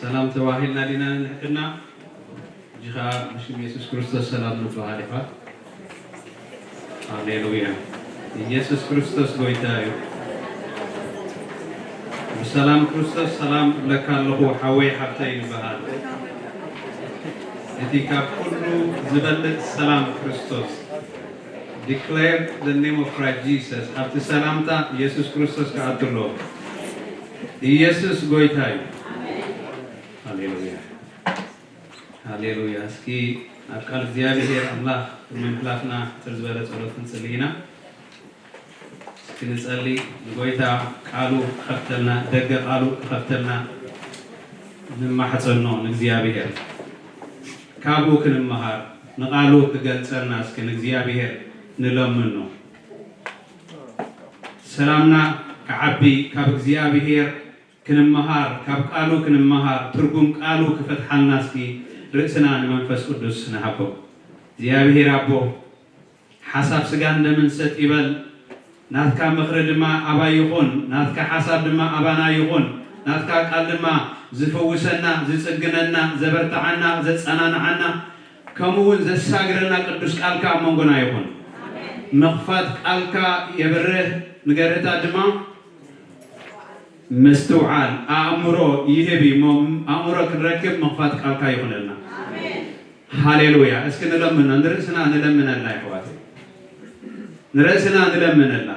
ሰላም ተባሂልና ዲና ንሕድና? እጂ ኸዓ ብሽም የሱስ ክርስቶስ ሰላም ንበሃል ኢኻ። ሃሌሉያ። ኢየሱስ ክርስቶስ ጎይታ እዩ። ብሰላም ክርስቶስ ሰላም እብለካ ኣለኹ ሓወይ ሓብተይ ንበሃል። እቲ ካብ ኩሉ ዝበልጽ ሰላም ክርስቶስ። Declare the name of Christ Jesus። ኣብቲ ሰላምታ ኢየሱስ ክርስቶስ ክኣቱ ኣለዎ። ኢየሱስ ጎይታ እዩ። ሃሌሉያ። ሃሌሉያ። እስኪ ኣብ ቃል እግዚኣብሔር ኣምላኽ ቅድሚ ምሕላፍና ሕጽር ዝበለ ጸሎት ክንጽሊ ኢና። እስኪ ንጸሊ። ንጎይታ ቃሉ ክኸፍተልና፣ ደገ ቃሉ ክኸፍተልና ንማሕጸኖ ንእግዚኣብሔር። ካብኡ ክንመሃር፣ ንቃሉ ክገልጸልና እስኪ ንእግዚኣብሔር ንለምኖ። ሰላምና ክዓቢ ካብ እግዚኣብሔር ክንመሃር፣ ካብ ቃሉ ክንመሃር፣ ትርጉም ቃሉ ክፈትሓልና እስኪ ርእስና ንመንፈስ ቅዱስ ንሃቦ። እግዚኣብሔር ኣቦ፣ ሓሳብ ስጋን ደምን ሰጥ ይበል። ናትካ ምኽሪ ድማ ኣባይ ይኹን፣ ናትካ ሓሳብ ድማ ኣባና ይኹን። ናትካ ቃል ድማ ዝፍውሰና፣ ዝጽግነና፣ ዘበርትዓና፣ ዘጸናንዓና፣ ከምኡ እውን ዘሳግረና ቅዱስ ቃልካ ኣብ መንጎና ይኹን። ምኽፋት ቃልካ የብርህ፣ ንገርህታት ድማ ምስትውዓል ኣእምሮ ይህብ እዩ። እሞ ኣእምሮ ክንረክብ ምኽፋት ቃልካ ይኹነልና። ሃሌሉያ። እስኪ ንለምና፣ ንርእስና ንለምነላ ይሕዋት፣ ንርእስና ንለምነላ።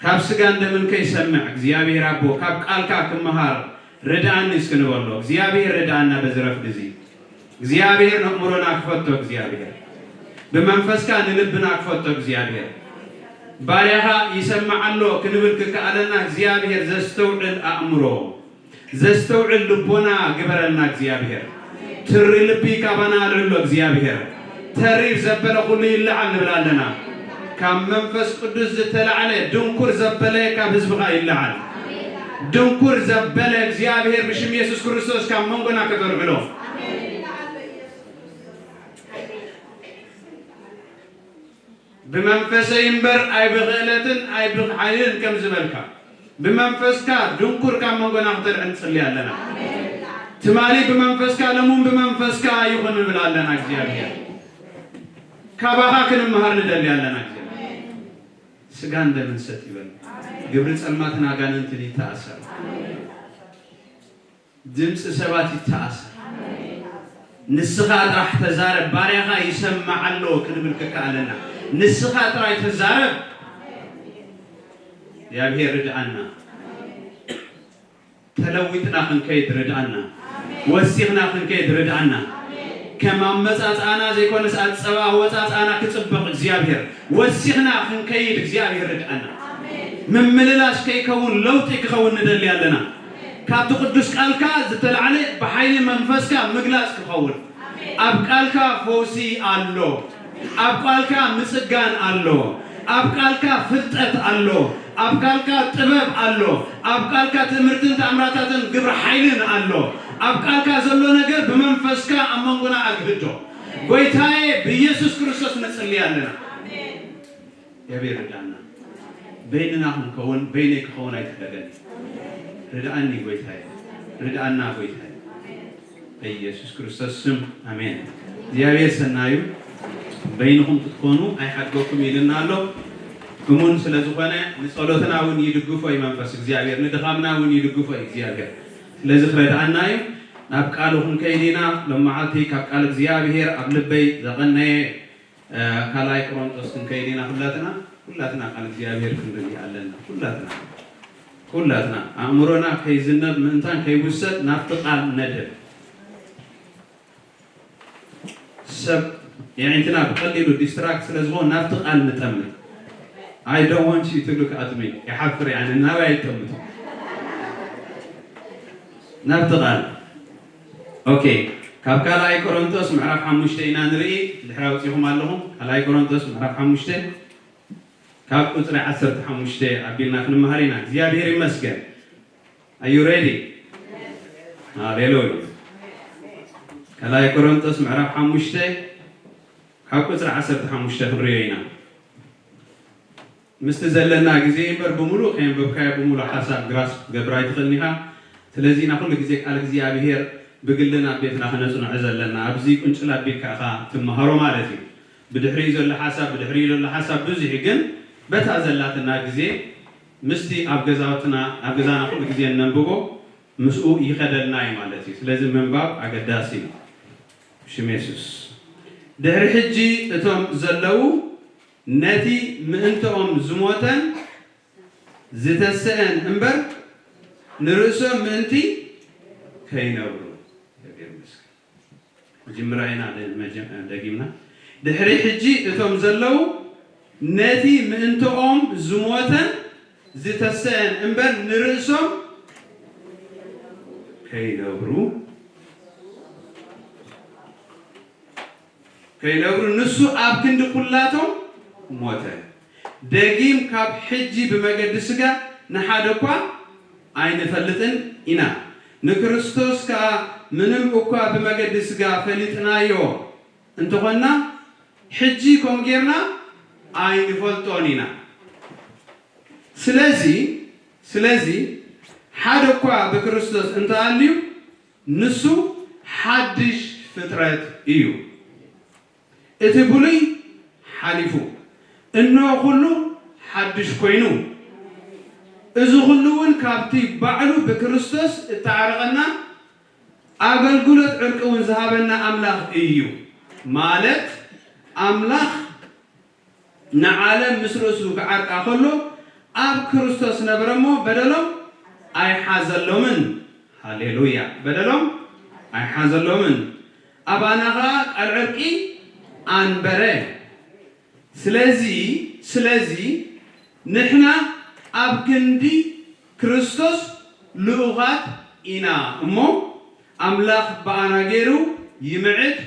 ካብ ስጋን ደምን ከይሰምዕ እግዚኣብሔር ኣቦ፣ ካብ ቃልካ ክመሃር ርድኣኒ እስኪ ንበሎ። እግዚኣብሔር ርድኣና በዚ ረፍዲ እዚ። እግዚኣብሔር ነእምሮና ክፈቶ እግዚኣብሔር። ብመንፈስካ ንልብና ክፈቶ እግዚኣብሔር። ባርያኻ ይሰምዕ ኣሎ ክንብል ክከኣለና እግዚኣብሔር ዘስተውዕል ኣእምሮ፣ ዘስተውዕል ልቦና ግበረልና እግዚኣብሔር። ትሪ ልቢ ካባና ኣልዕሎ እግዚኣብሔር። ተሪር ዘበለ ኩሉ ይለዓል ንብል ኣለና። ካብ መንፈስ ቅዱስ ዝተላዕለ ድንኩር ዘበለ ካብ ህዝብኻ ይለዓል። ድንኩር ዘበለ እግዚኣብሔር ብሽም የሱስ ክርስቶስ ካብ መንጎና ከተልዕሎ። ብመንፈሰይ እምበር ኣይብኽእለትን ኣይብሓይልን ከም ዝበልካ፣ ብመንፈስካ ድንኩር ካብ መንጎና ክተልዕል ንጽሊ ኣለና። ትማሊ ብመንፈስካ፣ ለሙን ብመንፈስካ ይኹን ንብል ኣለና እግዚኣብሔር። ካባኻ ክንመሃር ንደሊ ኣለና እግዚኣብሔር። ስጋን ደምን ሰጥ ይበል። ግብሪ ጸልማትን ኣጋንንትን ይተኣሰር። ድምፂ ሰባት ይተኣሰር። ንስኻ ጥራሕ ተዛረብ፣ ባርያኻ ይሰምዕ ኣሎ ክንብል ክከኣለና። ንስኻ ጥራይ ተዛረብ። እግዚኣብሔር ርድኣና። ተለዊጥና ክንከይድ ርድኣና። ወሲኽና ክንከይድ ርድኣና። ከም ኣመጻጽኣና ዘይኮነስ ኣጸባ ኣወጻጽኣና ክጽብቕ እግዚኣብሔር። ወሲኽና ክንከይድ እግዚኣብሔር ርድኣና። ምምልላስ ከይከውን ለውጢ ክኸውን ንደሊ ኣለና። ካብቲ ቅዱስ ቃልካ ዝተላዕለ ብሓይሊ መንፈስካ ምግላጽ ክኸውን። ኣብ ቃልካ ፈውሲ ኣሎ። ኣብ ቃልካ ምጽጋን ኣሎ። ኣብ ቃልካ ፍልጠት ኣሎ። ኣብ ቃልካ ጥበብ ኣሎ። ኣብ ቃልካ ትምህርትን ተኣምራታትን ግብሪ ሓይልን ኣሎ። ኣብ ቃልካ ዘሎ ነገር ብመንፈስካ ኣብ መንጎና ኣግህዶ። ጎይታዬ ብኢየሱስ ክርስቶስ ንጽሊ ኣለና። እግዚኣብሔር ርዳና። በይንና ክንከውን፣ በይነይ ክኸውን ኣይትፍለገኒ። ርድኣኒ ጎይታዬ። ርድኣና ጎይታዬ። በኢየሱስ ክርስቶስ ስም ኣሜን። እግዚኣብሔር ሰናዩ በይንኹም ክትኮኑ ኣይሓድገኩም ኢልና ኣሎ። እሙን ስለ ዝኾነ ንጸሎትና እውን ይድግፎ እዩ መንፈስ እግዚኣብሔር፣ ንድኻምና እውን ይድግፎ እዩ እግዚኣብሔር። ስለዚ ክረድኣና እዩ። ናብ ቃሉ ክንከይድ ኢና። ሎም መዓልቲ ካብ ቃል እግዚኣብሔር ኣብ ልበይ ዘቐነየ ካልኣይ ቆሮንጦስ ክንከይድ ኢና። ኩላትና ኩላትና ቃል እግዚኣብሔር ክንርኢ ኣለና። ኩላትና ኩላትና ኣእምሮና ከይዝነብ ምእንታን ከይውሰድ ናብቲ ቃል ነድህብ። ሰብ የዒንትና ብቐሊሉ ዲስትራክት ስለ ዝኾን ናብቲ ቃል ንጠምት። I don't want you to look at me። ይሓፍር ያኒ ናባይ ኣይጠምቱ። ናብቲ ቃል ኦኬ። ካብ ካልኣይ ቆሮንቶስ ምዕራፍ ሓሙሽተ ኢና ንርኢ። ድሕሪ ኣውፂኹም ኣለኹም። ካልኣይ ቆሮንቶስ ምዕራፍ ሓሙሽተ ካብ ቁፅሪ ዓሰርተ ሓሙሽተ ኣቢልና ክንመሃር ኢና። እግዚኣብሔር ይመስገን። Are you ready? ሃሌሉያ። ካልኣይ ቆሮንቶስ ምዕራፍ ሓሙሽተ ካብ ቁፅሪ ዓሰርተ ሓሙሽተ ክንሪኦ ኢና። ምስቲ ዘለና ግዜ እምበር ብምሉእ ከየንበብካዮ ብምሉእ ሓሳብ ግራስ ክትገብር ኣይትኽእልን ኢኻ። ስለዚ ኢና ኩሉ ግዜ ቃል እግዚኣብሔር ብግልን ኣብ ቤትና ክነጽንዖ ዘለና። ኣብዚ ቁንጭል ኣቢልካ ኢኻ ትመሃሮ ማለት እዩ። ብድሕሪኡ ዘሎ ሓሳብ፣ ብድሕሪኡ ዘሎ ሓሳብ ብዙሕ እዩ፣ ግን በታ ዘላትና ግዜ ምስቲ ኣብ ገዛውትና፣ ኣብ ገዛና ኩሉ ግዜ እነንብቦ ምስኡ ይኸደልና እዩ ማለት እዩ። ስለዚ ምንባብ ኣገዳሲ እዩ። ብሽም የሱስ። ድሕሪ ሕጂ እቶም ዘለዉ ነቲ ምእንትኦም ዝሞተን ዝተሰአን እምበር ንርእሶም ምእንቲ ከይነብሩ። እግዚኣብሔር ይመስገን። መጀመርያ ኢና ደ-፣ መጀ-፣ ደጊምና። ድሕሪ ሕጂ እቶም ዘለዉ ነቲ ምእንትኦም ዝሞተን ዝተሰአን እምበር ንርእሶም ከይነብሩ፣ ከይነብሩ ንሱ ኣብ ክንዲ ኩላቶም ሞተ። ደጊም ካብ ሕጂ ብመገዲ ስጋ ንሓደ እኳ ኣይንፈልጥን ኢና። ንክርስቶስ ከኣ ምንም እኳ ብመገዲ ስጋ ፈሊጥናዮ እንተኾንና፣ ሕጂ ከም ጌርና ኣይንፈልጦን ኢና። ስለዚ፣ ስለዚ ሓደ እኳ ብክርስቶስ እንተኣልዩ፣ ንሱ ሓድሽ ፍጥረት እዩ። እቲ ብሉይ ሓሊፉ፣ እነሆ ኩሉ ሓድሽ ኮይኑ። እዚ ኩሉ እውን ካብቲ ባዕሉ ብክርስቶስ እተዓረቐና፣ ኣገልግሎት ዕርቂ እውን ዝሃበና ኣምላኽ እዩ። ማለት ኣምላኽ ንዓለም ምስ ርእሱ ክዓርቃ ከሎ ኣብ ክርስቶስ ነበረ እሞ በደሎም ኣይሓዘሎምን። ሃሌሉያ! በደሎም ኣይሓዘሎምን። ኣባና ኸኣ ቃል ዕርቂ ኣንበረ። ስለዚ፣ ስለዚ ንሕና ኣብ ክንዲ ክርስቶስ ልኡኻት ኢና እሞ፣ ኣምላኽ ብኣና ገይሩ ይምዕድ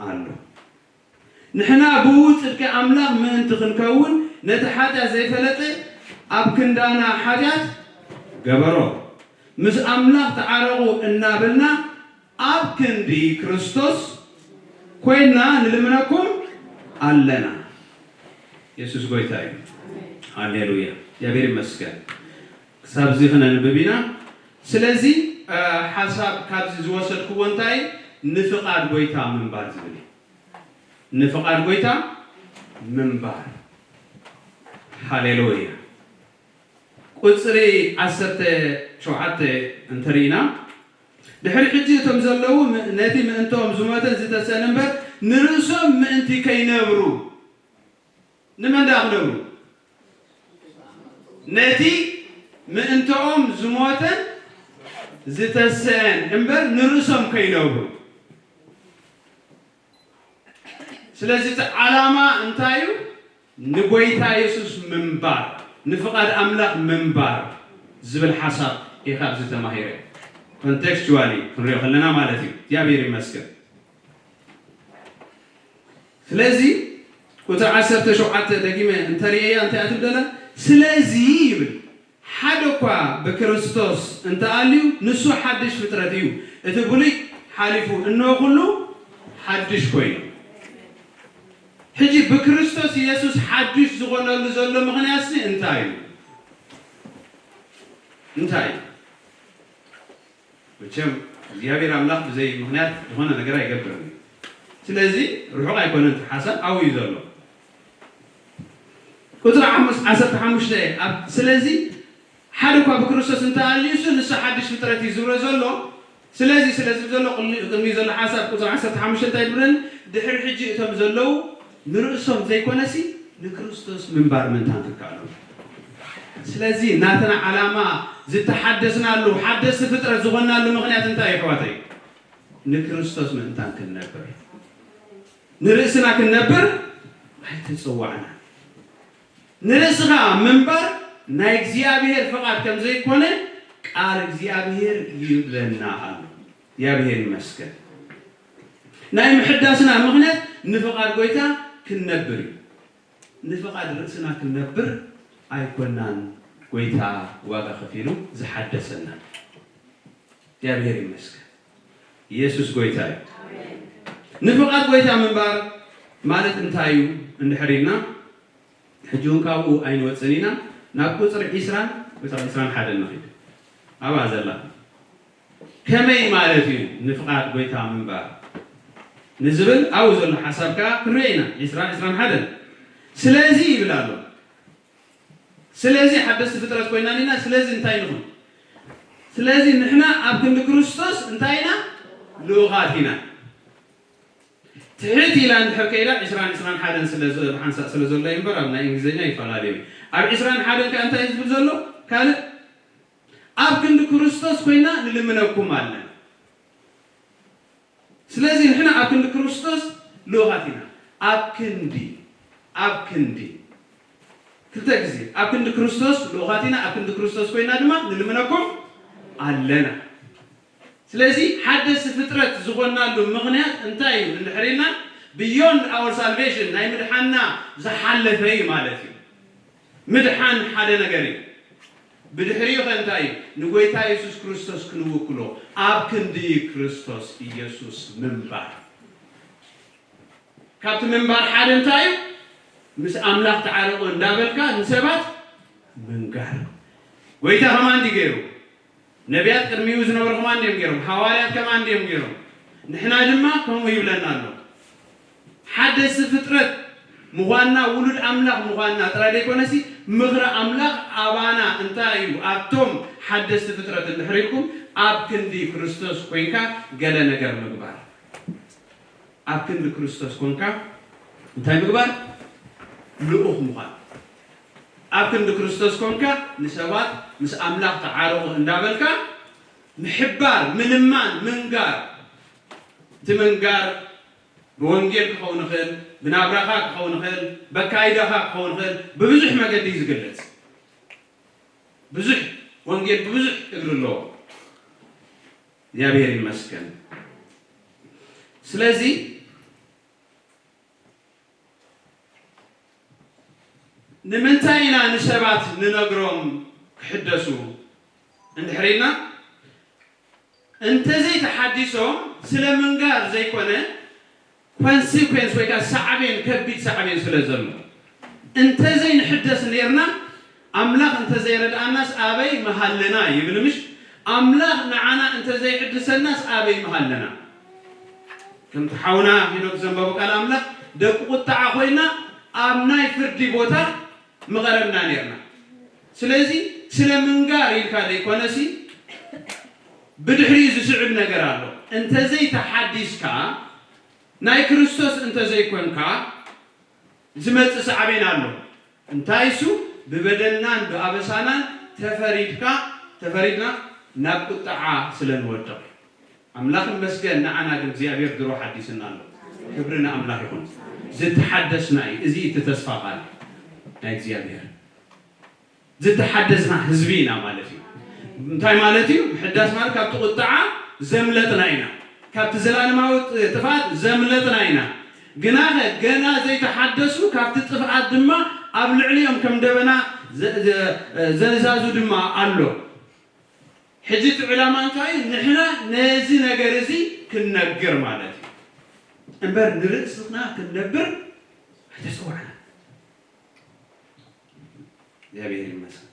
ኣሎ። ንሕና ብኡ ጽድቂ ኣምላኽ ምእንቲ ክንከውን፣ ነቲ ሓጢኣት ዘይፈለጠ ኣብ ክንዳና ሓጢኣት ገበሮ። ምስ ኣምላኽ ተዓረቑ እናበልና ኣብ ክንዲ ክርስቶስ ኮይንና ንልምነኩም ኣለና። የሱስ ጎይታ እዩ። ሃሌሉያ። እግዚኣብሔር ይመስገን። ክሳብ እዚ ክነንብብ ኢና። ስለዚ፣ እ፣ ሓሳብ ካብዚ ዝወሰድክዎ እንታይ? ንፍቓድ ጎይታ ምንባር ዝብል እዩ። ንፍቓድ ጎይታ ምንባር። ሃሌሉያ። ቁጽሪ ዓሰርተ ሸውዓተ እንተርኢና፣ ድሕሪ ሕጂ እቶም ዘለዉ ም-፣ ነቲ ምእንትኦም ዝሞተን ዝተሰእነ እምበር፣ ንርእሶም ምእንቲ ከይነብሩ። ንመን ደኣ ክነብሩ? ነቲ ምእንትኦም ዝሞተን ዝተሰእን እምበር፣ ንርእሶም ከይነብሩ። ስለዚ እቲ ዓላማ እንታይ እዩ? ንጎይታ የሱስ ምንባር፣ ንፍቓድ ኣምላኽ ምንባር ዝብል ሓሳብ እዩ ካብዚ ተማሂረ። ኮንቴክስቹዋሊ ክንሪኦ ከለና ማለት እዩ። እግዚኣብሔር ይመስገን። ስለዚ ቁጽሪ ዓሰርተ ሸውዓተ ደጊመ እንተርእየያ እንታይ እያ ትብል ዘላ? ስለዚ ይብል፣ ሓደ እኳ ብክርስቶስ እንተኣልዩ፣ ንሱ ሓድሽ ፍጥረት እዩ። እቲ ብሉይ ሓሊፉ፣ እንሆ ኩሉ ሓድሽ ኮይኑ። ሕጂ ብክርስቶስ ኢየሱስ ሓድሽ ዝኾነሉ ዘሎ ምኽንያትሲ እንታይ እዩ? እንታይ እዩ? መቸም እግዚኣብሔር ኣምላኽ ብዘይ ምኽንያት ዝኾነ ነገር ኣይገብርን እዩ። ስለዚ ርሑቕ ኣይኮነን፣ እቲ ሓሳብ ኣብኡ እዩ ዘሎ። ቁጽሪ ሓሙስ-፣ ዓሰርተ ሓሙሽተ ኣብ፣ ስለዚ ሓደ እኳ ብክርስቶስ እንተኣልዩሱ ንሱ ሓድሽ ፍጥረት እዩ ዝብሎ ዘሎ። ስለዚ፣ ስለ ዝብል ዘሎ ቅድሚ-፣ ቅድሚኡ ዘሎ ሓሳብ ቁጽሪ ዓሰርተ ሓሙሽተ እንታይ ይብለኒ? ድሕሪ ሕጂ እቶም ዘለዉ ንርእሶም ዘይኮነሲ ንክርስቶስ ምንባር ምእንታን ክከኣሎም። ስለዚ ናትና ዓላማ ዝተሓደስናሉ፣ ሓደስቲ ፍጥረት ዝኾንናሉ ምኽንያት እንታይ እዩ ኣሕዋተይ? ንክርስቶስ ምእንታን ክንነብር። ንርእስና ክንነብር ኣይተጸዋዕናን። ንርእስኻ ምንባር ናይ እግዚኣብሔር ፍቓድ ከም ዘይኮነ ቃል እግዚኣብሔር ይብለና ኣሎ። እግዚኣብሔር ይመስገን። ናይ ምሕዳስና ምኽንያት ንፍቓድ ጎይታ ክንነብር እዩ። ንፍቓድ ርእስና ክንነብር ኣይኮናን ጎይታ ዋጋ ከፊሉ ዝሓደሰና። እግዚኣብሔር ይመስገን። ኢየሱስ ጎይታ እዩ። ንፍቓድ ጎይታ ምንባር ማለት እንታይ እዩ እንድሕር ኢልና፣ ሕጂ እውን ካብኡ ኣይንወፅን ኢና። ናብ ቁፅሪ ዒስራን፣ ቁፅሪ ዒስራን ሓደን ንኺድ። ኣብኣ ዘላ። ከመይ ማለት እዩ ንፍቓድ ጎይታ ምንባር ንዝብል ኣብኡ ዘሎ ሓሳብ ከኣ ክንሪኦ ኢና። ዕስራን ዕስራን ሓደን ስለዚ ይብል ኣሎ። ስለዚ ሓደስቲ ፍጥረት ኮይና ኢና። ስለዚ እንታይ ንኹን? ስለዚ ንሕና ኣብ ክንዲ ክርስቶስ እንታይ ኢና? ልኡኻት ኢና። ትሕት ኢላ እንድሕር ከይዳ ዕስራን ዕስራን ሓደን ስለ ሓንሳእ ስለ ዘሎ እዩ እምበር ኣብ ናይ እንግሊዝኛ ይፈላለዩ እዩ። ኣብ ዕስራን ሓደን ከ እንታይ ዝብል ዘሎ? ካልእ ኣብ ክንዲ ክርስቶስ ኮይና ንልምነኩም ኣለና። ስለዚ ንሕና ኣብ ክንዲ ክርስቶስ ልኡኻት ኢና። ኣብ ክንዲ ኣብ ክንዲ ክልተ ግዜ ኣብ ክንዲ ክርስቶስ ልኡኻት ኢና። ኣብ ክንዲ ክርስቶስ ኮይና ድማ ንልምነኩም ኣለና። ስለዚ ሓደስቲ ፍጥረት ዝኾናሉ ምኽንያት እንታይ እዩ እንድሕር ኢልና beyond our salvation ናይ ምድሓና ዝሓለፈ እዩ ማለት እዩ። ምድሓን ሓደ ነገር እዩ። ብድሕሪኡ ከ እንታይ እዩ? ንጎይታ የሱስ ክርስቶስ ክንውክሎ ኣብ ክንዲ ክርስቶስ ኢየሱስ ምንባር። ካብቲ ምንባር ሓደ እንታይ እዩ? ምስ ኣምላኽ ተዓረቑ እንዳበልካ ንሰባት ምንጋር። ጎይታ ከማን ድዩ ገይሩ? ነቢያት ቅድሚኡ ዝነበሩ ከማን ድዮም ገይሮም? ሃዋርያት ከማን ድዮም ገይሮም? ንሕና ድማ ከምኡ ይብለና ኣሎ። ሓደስቲ ፍጥረት ምዃንና ውሉድ ኣምላኽ ምዃንና ጥራይ ዘይኮነሲ ምኽሪ ኣምላኽ ኣባና እንታይ እዩ? ኣብቶም ሓደስቲ ፍጥረት እንድሕር ኢልኩም ኣብ ክንዲ ክርስቶስ ኮይንካ ገለ ነገር ምግባር። ኣብ ክንዲ ክርስቶስ ኮንካ እንታይ ምግባር? ልኡኽ ምዃን። ኣብ ክንዲ ክርስቶስ ኮንካ ንሰባት ምስ ኣምላኽ ተዓረቑ እንዳበልካ ምሕባር፣ ምልማን፣ ምንጋር። እቲ ምንጋር ብወንጌል ክኸውን ይኽእል፣ ብናብራኻ ክኸውን ይኽእል፣ በካይዳኻ ክኸውን ይኽእል፣ ብብዙሕ መገዲ እዩ ዝግለጽ። ብዙሕ ወንጌል ብብዙሕ እግሪ ኣለዎ። እግዚኣብሔር ይመስገን። ስለዚ ንምንታይ ኢና ንሰባት ንነግሮም ክሕደሱ እንድሕር ኢልና እንተዘይተሓዲሶም ስለ ምንጋር ዘይኮነ ኮንሲኮንስ ወይ ከዓ ሳዕቤን ከቢድ ሳዕቤን ስለ ዘሎ እንተዘይንሕደስ ነርና ኣምላኽ እንተዘይረድኣናስ ኣበይ ምሃለና ይብል ምሽ ኣምላኽ ንዓና እንተዘይሕድሰናስ ኣበይ ምሃለና ከምቲ ሓውና ሄኖክ ዘንበቦ ቃል ኣምላኽ ደቂ ቁጣዓ ኮይና ኣብ ናይ ፍርዲ ቦታ ምቐረብና ነርና ስለዚ ስለ ምንጋር ኢልካ ዘይኮነሲ ብድሕሪኡ ዝስዕብ ነገር ኣሎ እንተዘይተሓዲስካ ናይ ክርስቶስ እንተዘይኮንካ ዝመጽእ ሳዕቤን ኣሎ እንታይ እሱ ብበደልናን ብኣበሳናን ተፈሪድካ ተፈሪድና ናብ ቁጥዓ ስለ ንወድቕ ኣምላኽ ይመስገን ንዓና ግን እግዚኣብሔር ድሮ ሓዲስና ኣሎ ክብሪ ንኣምላኽ ይኹን ዝተሓደስና እዩ እዚ እቲ ተስፋ ቃል ናይ እግዚኣብሔር ዝተሓደስና ህዝቢ ኢና ማለት እዩ እንታይ ማለት እዩ ምሕዳስ ማለት ካብቲ ቁጥዓ ዘምለጥና ኢና ካብቲ ዘላለማዊ ጥፋት ዘምለጥና ኢና ግናኸ ገና ዘይተሓደሱ ካብቲ ጥፍኣት ድማ ኣብ ልዕሊኦም ከም ደበና ዘንዛዙ ድማ ኣሎ ሕጂ እቲ ዕላማ እንታይ እዩ ንሕና ነዚ ነገር እዚ ክንነግር ማለት እዩ እምበር ንርእስና ክንነብር ኣይተፀዋዕና እግዚኣብሔር ይመስል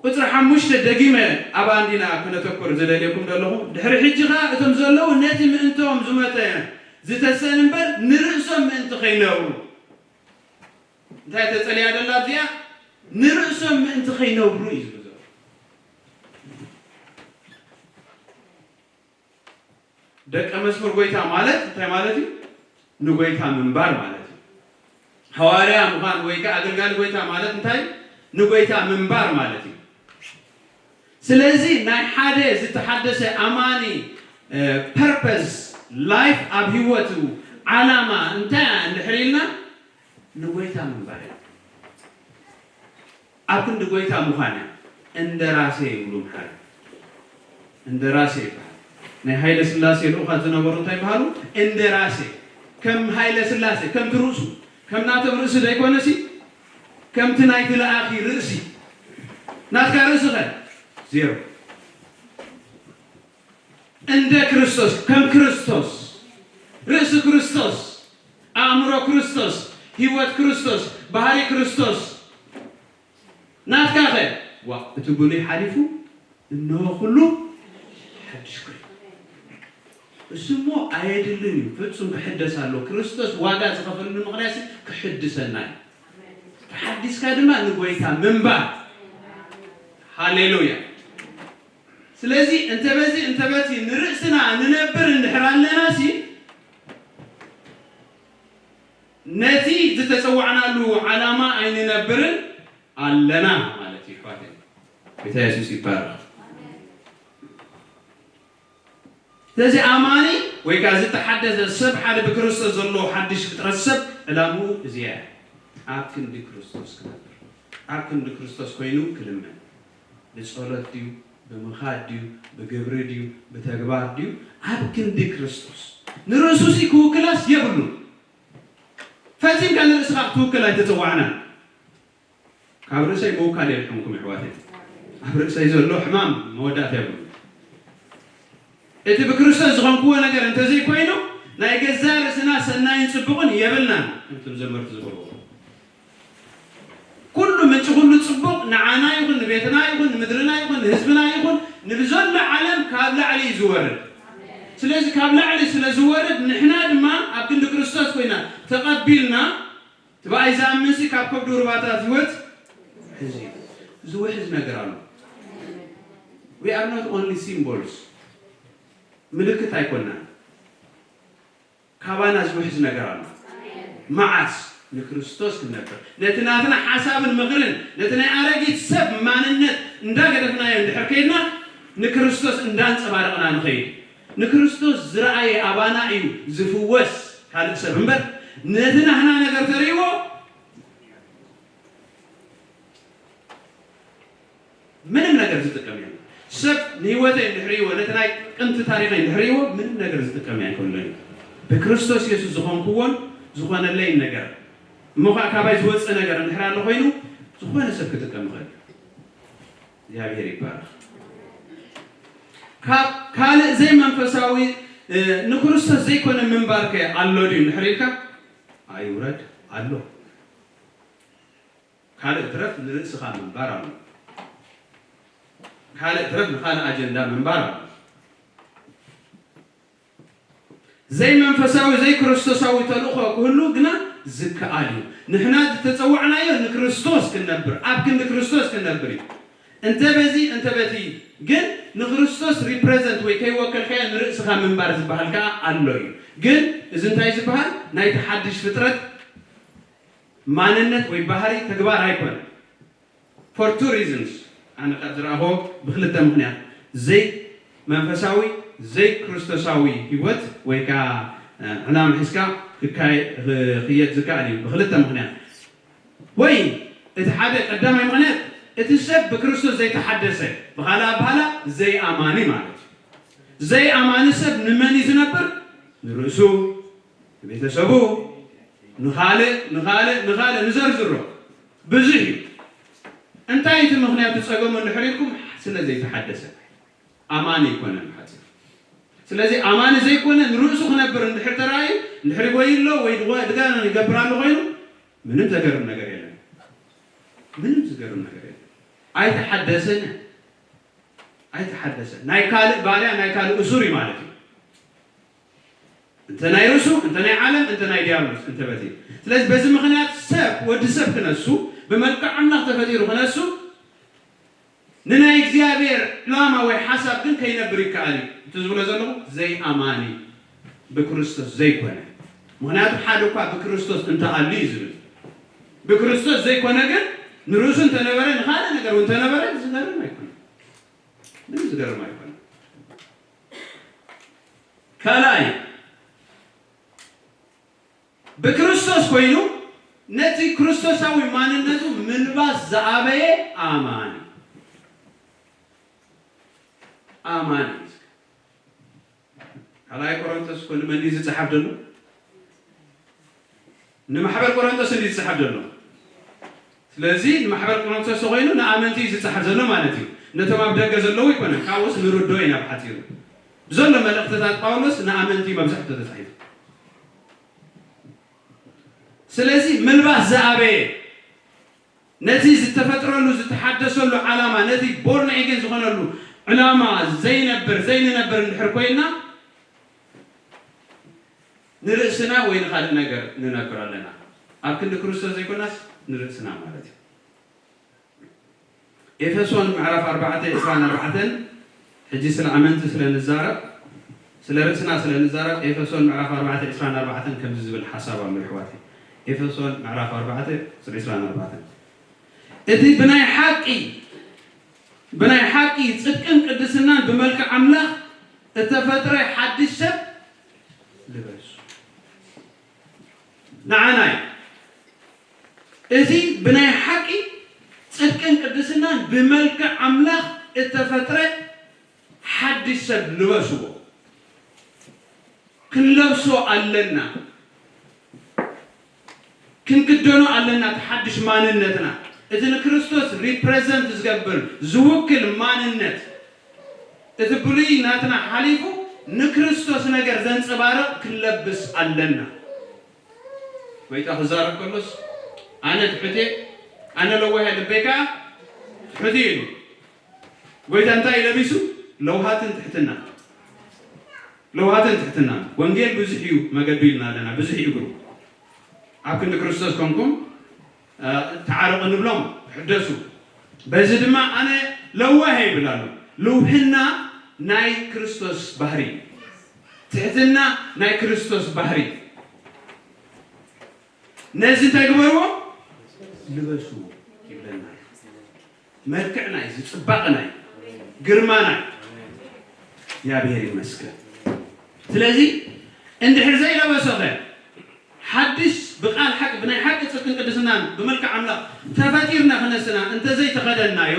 ቁፅሪ ሓሙሽተ ደጊመ ኣብ ኣንዲና ክነተኩር ዝደልየኩም ዘለኹ ድሕሪ ሕጂ ኸዓ እቶም ዘለዉ ነቲ ምእንቶም ዝመተ ዝተሰን እምበር ንርእሶም ምእንቲ ከይነብሩ እንታይ ተጸልያ ደላ ኣብዚኣ ንርእሶም ምእንቲ ከይነብሩ እዩ ዝብሎ ደቀ መዝሙር ጎይታ ማለት እንታይ ማለት እዩ ንጎይታ ምንባር ማለት እዩ ሃዋርያ ምዃን ወይ ከዓ ኣገልጋሊ ጎይታ ማለት እንታይ ንጎይታ ምንባር ማለት እዩ ስለዚ ናይ ሓደ ዝተሓደሰ ኣማኒ purpose life ኣብ ህይወቱ ዓላማ እንታይ እንድሕር ኢልና ንጎይታ ምንባር እያ ኣብ ክንዲ ጎይታ ምዃን እያ እንደራሴ ይብሉ ምሓር እንደራሴ ይበሃል ናይ ሃይለ ስላሴ ልኡኻት ዝነበሩ እንታይ ይበሃሉ እንደራሴ ከም ሃይለ ስላሴ ከምቲ ርእሱ ከም ናቶም ርእሲ ዘይኮነሲ ከምቲ ናይቲ ለኣኺ ርእሲ ናትካ ርእሲ ኸ ዜሮ እንደ ክርስቶስ ከም ክርስቶስ ርእሲ ክርስቶስ ኣእምሮ ክርስቶስ ህይወት ክርስቶስ ባህሪ ክርስቶስ ናትካ ኸ ዋ እቲ ብሉይ ሓሊፉ እንሆ ኩሉ ሓድሽ ኮይኑ። እሱ እሞ ኣየድልን እዩ፣ ፍጹም ክሕደስ ኣለዎ። ክርስቶስ ዋጋ ዝኸፈለሉ ምኽንያት ክሕድሰና እዩ። ተሓዲስካ ድማ ንጎይታ ምንባር። ሃሌሉያ። ስለዚ እንተ በዚ እንተ በቲ ንርእስና ንነብር እንድሕር ኣለና ሲ፣ ነቲ ዝተጸዋዕናሉ ዓላማ ኣይንነብርን ኣለና ማለት እዩ። ኣሕዋተይ፣ ጌታ የሱስ ይባረኽ። ስለዚ ኣማኒ ወይ ከዓ ዝተሓደሰ ሰብ፣ ሓደ ብክርስቶስ ዘሎ ሓድሽ ፍጥረት ሰብ፣ ዕላምኡ እዚኣ እያ። ኣብ ክንዲ ክርስቶስ ክነብር፣ ኣብ ክንዲ ክርስቶስ ኮይኑ ክልምን፣ ብጸሎት ድዩ፣ ብምኻድ ድዩ፣ ብግብሪ ድዩ፣ ብተግባር ድዩ፣ ኣብ ክንዲ ክርስቶስ። ንርእሱ ሲ ክውክላስ የብሉን። ፈጺምካ ንርእስኻ ክትውክል ኣይተጸዋዕናን። ካብ ርእሰይ ምውካል የድሕንኩም፣ ኣሕዋተይ። ኣብ ርእሰይ ዘሎ ሕማም መወዳእታ የብሉን። እቲ ብክርስቶስ ዝኾንክዎ ነገር እንተዘይኮይኑ፣ ናይ ገዛእ ርእስና ሰናይን ጽቡቕን የብልናን፣ ከምቶም ዘመርቲ ዝበልዎ። ኩሉ፣ ምንጪ ኩሉ ጽቡቕ ንዓና ይኹን፣ ንቤትና ይኹን፣ ንምድርና ይኹን፣ ንህዝብና ይኹን፣ ንብዘሎ ዓለም ካብ ላዕሊ እዩ ዝወርድ። ስለዚ ካብ ላዕሊ ስለ ዝወርድ፣ ንሕና ድማ ኣብ ክንዲ ክርስቶስ ኮይና ተቐቢልና፣ እቲ ብኣይ ዝኣምን ሲ ካብ ከብዱ ሩባታት ህይወት ሕዚ እዩ። ዝውሕዝ ነገር ኣሎ። We are not only symbols። ምልክት ኣይኮናን። ካባና ዝውሕዝ ነገር ኣሎ። መዓስ? ንክርስቶስ ክንነብር። ነቲ ናትና ሓሳብን ምኽርን፣ ነቲ ናይ ኣረጊት ሰብ ማንነት እንዳገደፍናዮ እንድሕር ከይድና፣ ንክርስቶስ እንዳንጸባረቕና ንኸይድ። ንክርስቶስ ዝረኣየ ኣባና እዩ ዝፍወስ ካልእ ሰብ እምበር፣ ነቲ ናህና ነገር ተርእይዎ ምንም ነገር ዝጥቀም የለን። ሰብ ንህይወተይ እንድሕርይዎ፣ ነቲ ናይ ቅንቲ ታሪኸይ እንድሕርይዎ፣ ምንም ነገር ዝጥቀም ኣይኮነን። ብክርስቶስ የሱስ ዝኾንክዎን ዝኾነለይን ነገር፣ እሞ ኸዓ ካባይ ዝወፅእ ነገር እንድሕር ኣሎ ኮይኑ፣ ዝኾነ ሰብ ክጥቀም ይኽእል እዩ። እግዚኣብሔር ይባረኽ። ካብ ካልእ ዘይመንፈሳዊ፣ እ፣ ንክርስቶስ ዘይኮነ ምንባር ከ ኣሎ ድዩ እንድሕር ኢልካ፣ ኣይውረድ፣ ኣሎ። ካልእ ትረፍ ንርእስኻ ምንባር ኣሎ። ካልእ ትረፍ ንኻልእ ኣጀንዳ ምንባር ኣሎ። ዘይመንፈሳዊ፣ ዘይክርስቶሳዊ ተልእኾ ክህሉ ግና ዝከኣል እዩ። ንሕና ዝተጸዋዕናዮ ንክርስቶስ ክንነብር፣ ኣብ ክንዲ ክርስቶስ ክንነብር እዩ። እንተ በዚ እንተ በቲ ግን ንክርስቶስ ሪፕረዘንት ወይ ከይወከልካዮ ንርእስኻ ምንባር ዝበሃል ከኣ ኣሎ እዩ። ግን እዚ እንታይ ዝበሃል? ናይቲ ሓድሽ ፍጥረት ማንነት ወይ ባህሪ ተግባር ኣይኮነን። For two reasons። ኣነ ካብ ዝረኣኹዎ ብክልተ ምኽንያት፣ ዘይመንፈሳዊ፣ ዘይክርስቶሳዊ ህይወት ወይ ከዓ፣ እ፣ ዕላማ ሒዝካ ክካየ-፣ ክኽየድ ዝከኣል እዩ። ብክልተ ምኽንያት። ወይ እቲ ሓደ ቀዳማይ ምኽንያት፣ እቲ ሰብ ብክርስቶስ ዘይተሓደሰ፣ ብኻልእ ኣበሃህላ ዘይኣማኒ ማለት እዩ። ዘይኣማኒ ሰብ ንመን እዩ ዝነብር? ንርእሱ፣ ንቤተሰቡ፣ ንኻልእ፣ ንኻልእ፣ ንኻልእ፣ ንዘርዝሮ ብዙሕ እዩ። እንታይ እቲ ምኽንያት ጸገሙ እንድሕር ኢልኩም፣ ስለ ዘይተሓደሰ። ኣማኒ ኣይኮነን ብሓጺር። ስለዚ ኣማኒ ዘይኮነ ንርእሱ ክነብር እንድሕር ተራእዩ፣ እንድሕር ይጎይ ኣሎ ወይ ድጋ-፣ ድጋነ ይገብር ኣሎ ኮይኑ፣ ምንም ዘገርም ነገር የለን። ምንም ዝገርም ነገር የለን። ኣይተሓደሰን። ኣይተሓደሰን። ናይ ካልእ ባርያ፣ ናይ ካልእ እሱር እዩ ማለት እዩ። እንተ ናይ ርእሱ፣ እንተ ናይ ዓለም፣ እንተ ናይ ዲያብሎስ፣ እንተ በቲ። ስለዚ በዚ ምኽንያት ሰብ፣ ወዲ ሰብ ክነሱ፣ ብመልክዕ ኣምላኽ ተፈጢሩ ክነሱ፣ ንናይ እግዚኣብሔር ዕላማ ወይ ሓሳብ ግን ከይነብር ይከኣል እዩ። እቲ ዝብሎ ዘለኹ ዘይኣማኒ፣ ብክርስቶስ ዘይኮነ። ምኽንያቱ ሓደ እኳ ብክርስቶስ እንተኣሉ እዩ ዝብል። ብክርስቶስ ዘይኮነ ግን ንርእሱ እንተነበረ፣ ንኻልእ ነገር እውን እንተነበረ፣ ዝገርም ኣይኮነን። ምንም ዝገርም ኣይኮነን። ካልኣይ፣ ብክርስቶስ ኮይኑ ነቲ ክርስቶሳዊ ማንነቱ ምልባስ ዝኣበየ ኣማኒ። ኣማኒ። ካልኣይ ቆሮንቶስ እኮ ንመን እዩ ዝጸሓፍ ዘሎ? ንማሕበር ቆሮንቶስ እንዲ ዝጸሓፍ ዘሎ። ስለዚ ንማሕበር ቆሮንቶስ ተኾይኑ ንኣመንቲ እዩ ዝጸሓፍ ዘሎ ማለት እዩ። ነቶም ኣብ ደገ ዘለዉ ይኮነ፣ ካብኡስ ንርዶ ኢና ብሓጺሩ። ዘሎ መልእኽትታት ጳውሎስ ንኣመንቲ መብዛሕትኡ ተጻሒፉ። ስለዚ ምልባስ ዝኣበየ፣ ነቲ ዝተፈጥረሉ፣ ዝተሓደሰሉ ዓላማ፣ ነቲ ቦርን ኤገን ዝኾነሉ ዕላማ ዘይነብር ዘይንነብር እንድሕር ኮይና ንርእስና ወይ ንኻልእ ነገር ንነብር ኣለና። ኣብ ክንዲ ክርስቶስ ዘይኮናስ ንርእስና ማለት እዩ። ኤፌሶን ምዕራፍ ኣርባዕተ ዕስራን ኣርባዕተን፣ ሕጂ ስለ ኣመንቲ ስለ ንዛረብ፣ ስለ ርእስና ስለ ንዛረብ፣ ኤፌሶን ምዕራፍ ኣርባዕተ ዕስራን ኣርባዕተን ከምዚ ዝብል ሓሳብ ኣሎ፣ ኣሕዋተይ። ኤፌሶን ምዕራፍ ኣርባዕተ ቁጽሪ ዕስራን ኣርባዕተን፣ እቲ ብናይ ሓቂ፣ ብናይ ሓቂ ጽድቅን ቅድስናን ብመልክዕ ኣምላኽ እተፈጥረ ሓድሽ ሰብ ልበሱ። ንዓና እዩ። እዚ ብናይ ሓቂ ጽድቅን ቅድስናን ብመልክዕ ኣምላኽ እተፈጥረ ሓድሽ ሰብ ልበስዎ። ክንለብሶ ኣለና። ክንክደኖ ኣለና። እቲ ሓድሽ ማንነትና፣ እቲ ንክርስቶስ ሪፕሬዘንት ዝገብር፣ ዝውክል ማንነት፣ እቲ ብሉይ ናትና ሓሊፉ ንክርስቶስ ነገር ዘንጸባርቕ ክንለብስ ኣለና። ጎይታ ክዛረብ ከሎስ፣ "ኣነ ትሑት እየ፣ ኣነ ለዋህ እየ፣ ልበይ ከኣ ትሑት እዩ" ኢሉ። ጎይታ እንታይ እዩ ለቢሱ? ለውሃትን ትሕትና። ለውሃትን ትሕትና። ወንጌል ብዙሕ እዩ መገዱ ኢልና ኣለና፣ ብዙሕ እዩ እግሩ። ኣብ ክንዲ ክርስቶስ ኮንኩም፣ እ፣ ተዓረቑ ንብሎም፣ ሕደሱ። በዚ ድማ ኣነ ለዋህ እየ ይብል ኣሎ። ልውህና ናይ ክርስቶስ ባህሪ፣ ትሕትና ናይ ክርስቶስ ባህሪ። ነዚ እንታይ ግበርዎ? ልበስዎ ይብለና። መልክዕና እዩ፣ እዚ ጽባቐና እዩ፣ ግርማና እዩ። እግዚኣብሔር ይመስገን። ስለዚ እንድሕር ዘይለበሶኸ፣ ሓድሽ ብቃል ሓቂ፣ ብናይ ሓቂ ጽድቅን ቅድስናን ብመልክዕ ኣምላኽ ተፈጢርና ክነስና እንተዘይተኸደንናዮ፣